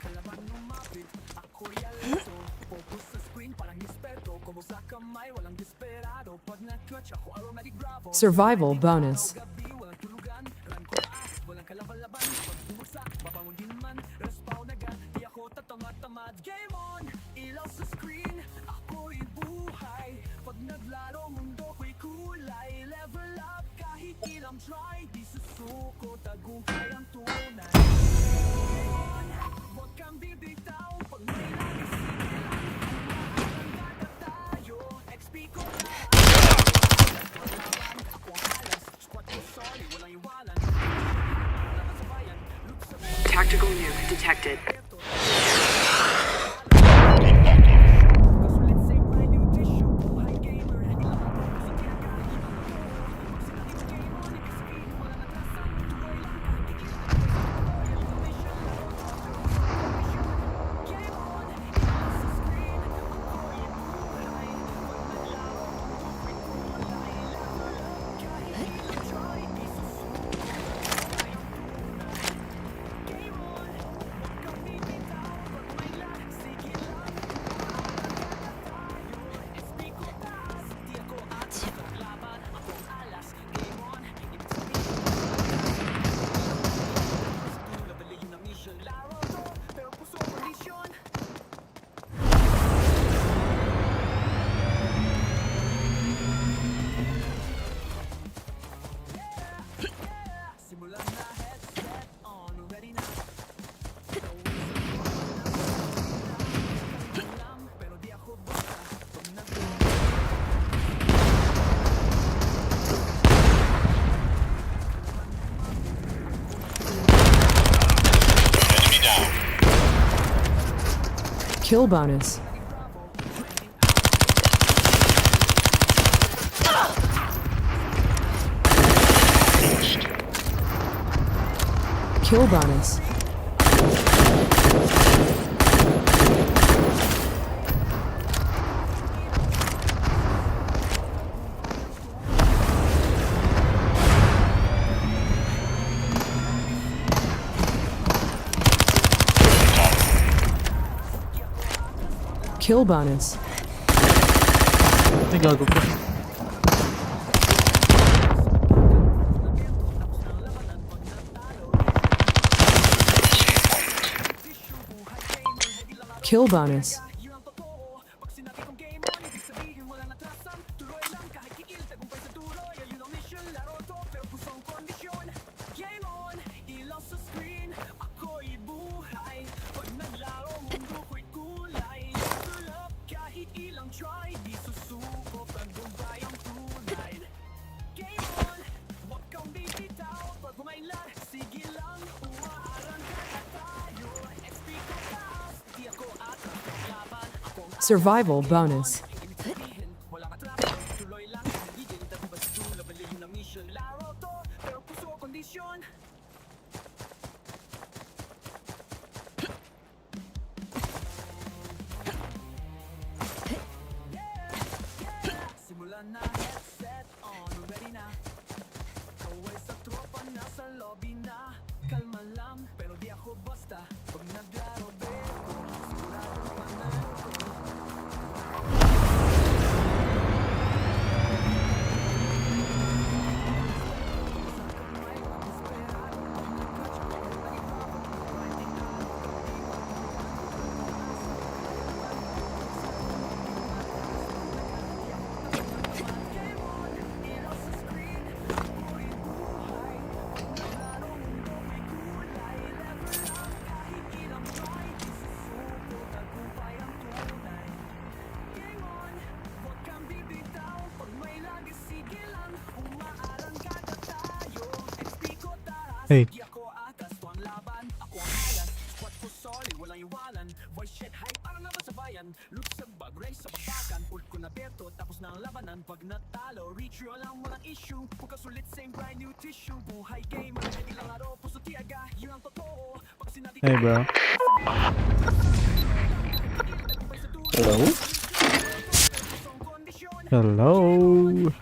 Kalaban lumapit, ako'y alerto. Focus sa screen, parang eksperto. Combo sa kamay, walang desperado. Pag nag-clutch ako, aromatic bravo. Survival bonus. Gabi, walang tulugan. Rank ko taas, walang kalaban-laban. Pag bumagsak, babangon din naman. Respawn agad, di ako tatamad-tamad. Game on, ilaw sa screen. Ako'y buhay. Pag naglaro, mundo ko'y kulay. Level up, kahit ilang try. Di susuko, tagumpay ang tunay. Game on, huwag kang bibitaw. Pag may lagi, sige lang. Umaarangkada tayo. XP ko na. Detected. Kill bonus. Kill bonus. Kill bonus. Ay, gago ko. Kill bonus. Survival bonus. Hey. Hey, bro. Hello? Hello.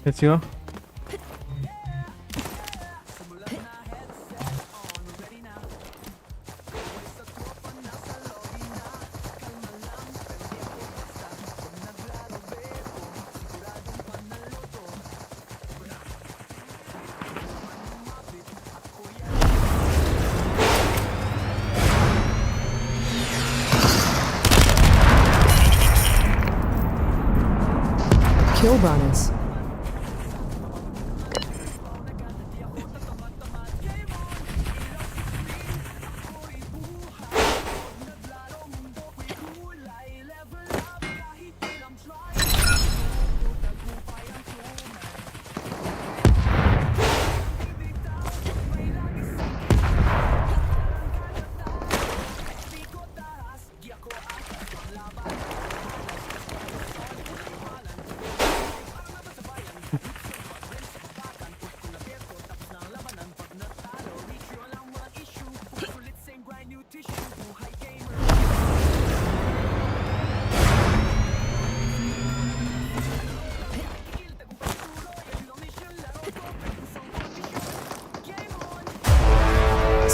Let's go. bonus.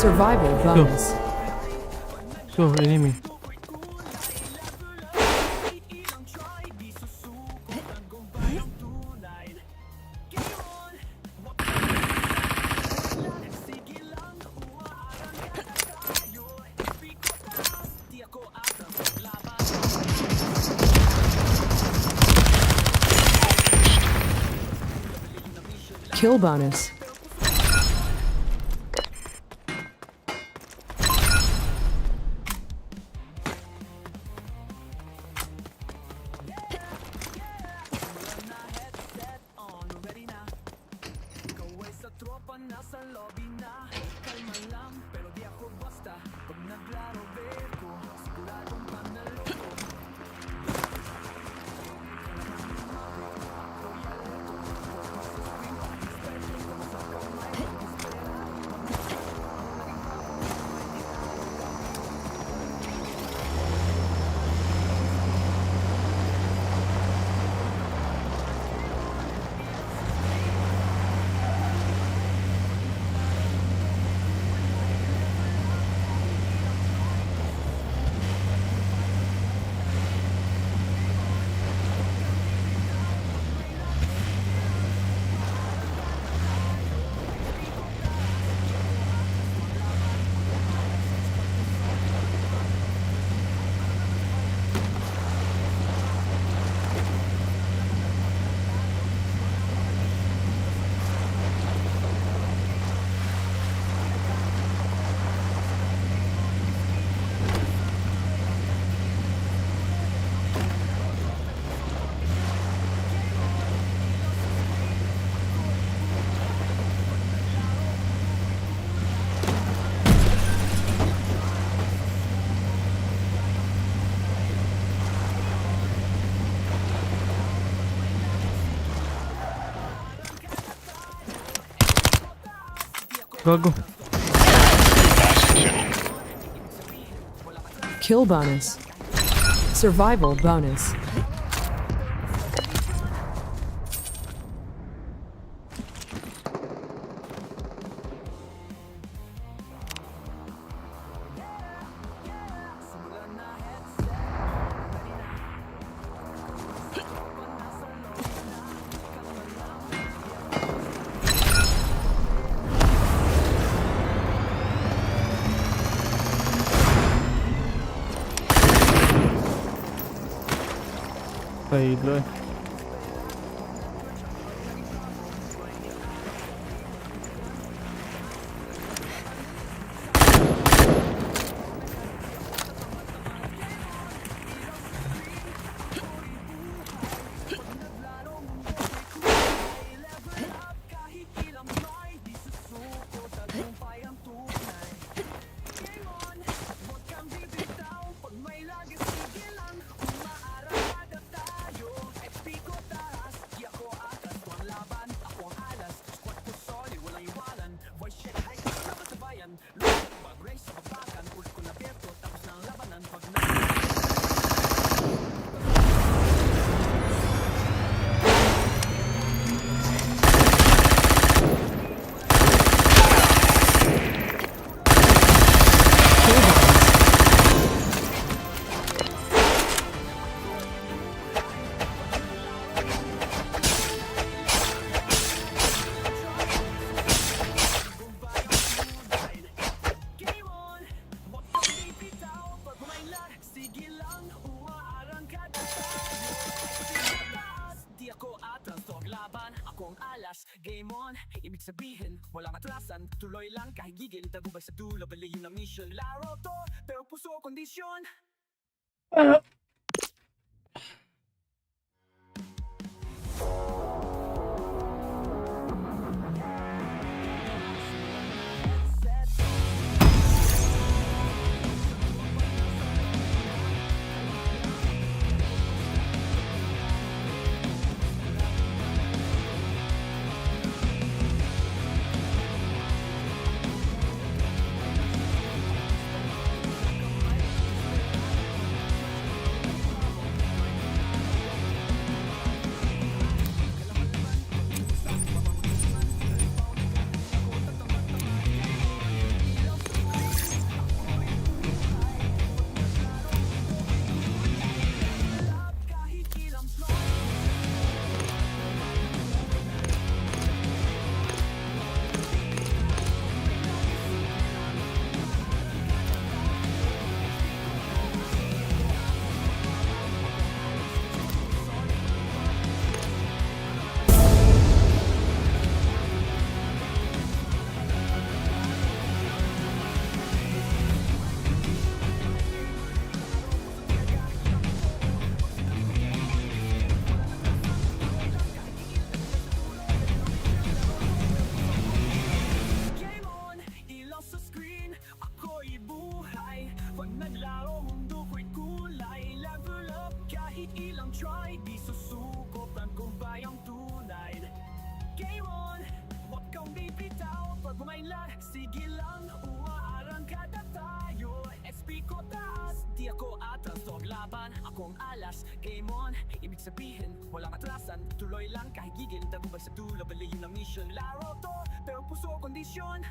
Survival bonus. Go, enemy. Kill bonus. Gago. Kill bonus. Survival bonus. Saylo eh. Game on, ibig sabihin, walang atrasan. Tuloy lang kahit gigil, tagumpay sa dulo. Bali yun ang mission. Laro to, pero puso kondisyon. Game on, ilaw sa screen, ako'y buhay. Pag naglaro, mundo ko'y kulay. Level up kahit ilang try. Di susuko, tagumpay ang tunay. Game on, huwag kang bibitaw. Pag bumainla, sige lang. Umaarangkada tayo. XP ko taas, di ako atras. Tog laban, akong alas. Game on, ibig sabihin, walang atrasan. Tuloy lang kahit gigil, tagumpay sa dulo. Bali yun ang mission. Laro to, pero puso kondisyon.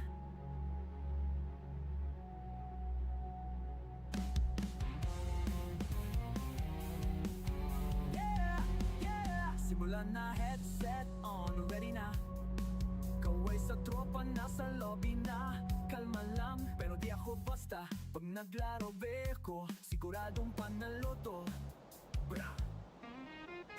Yeah! Simulan na, headset on, ready na. Kaway sa tropa, nasa lobby na. Kalma lang, pero di ako basta. Pag naglaro beko, siguradong panalo to. Bra!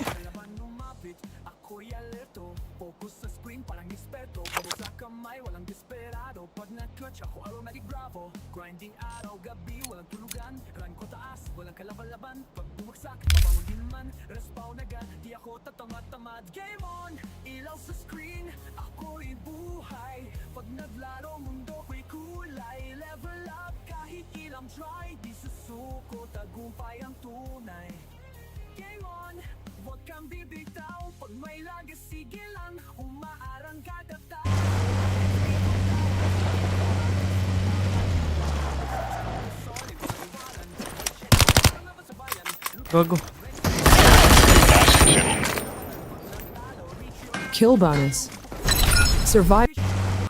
Kalaban lumapit, ako'y alerto. Focus sa screen, parang eksperto. Pabo sa kamay, walang desperado. Pag nag-clutch ako, automatic bravo. Grinding araw, gabi, walang tulugan. Rank ko taas, walang kalaban-laban. Pag bumagsak, babangon din naman. Respawn agad, di ako tatamad-tamad. Game on, ilaw sa screen, ako'y buhay. Pag naglaro, mundo ko'y kulay. Level up kahit ilang try. Di susuko, tagumpay ang tunay. Game on, huwag kang bibitaw. Pag may lag, sige lang. Umaarangkada tayo. Solid, paniwalan. Sa bayan. Gago. Kill bonus. Survive.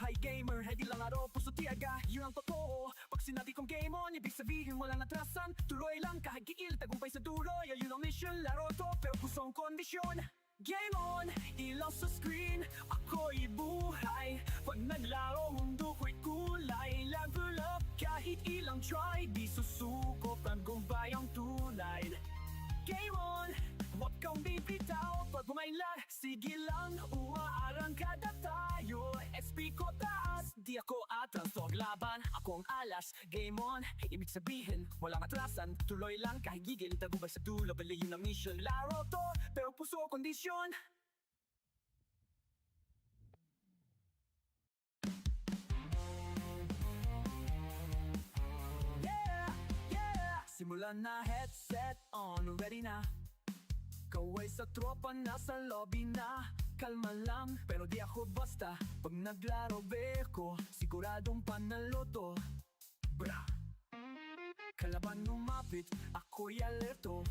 Hi gamer, heady lang araw, puso tiyaga, yun ang totoo. Pag sinabi kong game on, ibig sabihin walang atrasan. Tuloy lang kahit gigil, tagumpay sa dulo. Yeah, yun ang mission, laro to, pero pusong kondisyon. Game on, ilaw sa screen, ako'y buhay. Pag naglaro, mundo ko'y kulay. Level up kahit ilang try. Di susuko, tagumpay ang tunay. Game on, huwag kang bibitaw. Pag bumainla, sige lang. Umaarangkada tayo. XP ko taas, di ako atras. Tog laban, akong alas. Game on, ibig sabihin, walang atrasan. Tuloy lang kahit gigil, tagumpay sa dulo. Bali yun ang mission. Laro to, pero puso kondisyon. Yeah! Simulan na, headset on, ready na. Kaway sa tropa, nasa lobby na. Kalma lang, pero di ako basta. Pag naglaro beko, siguradong panalo to. Bra! Kalaban lumapit, ako'y alerto.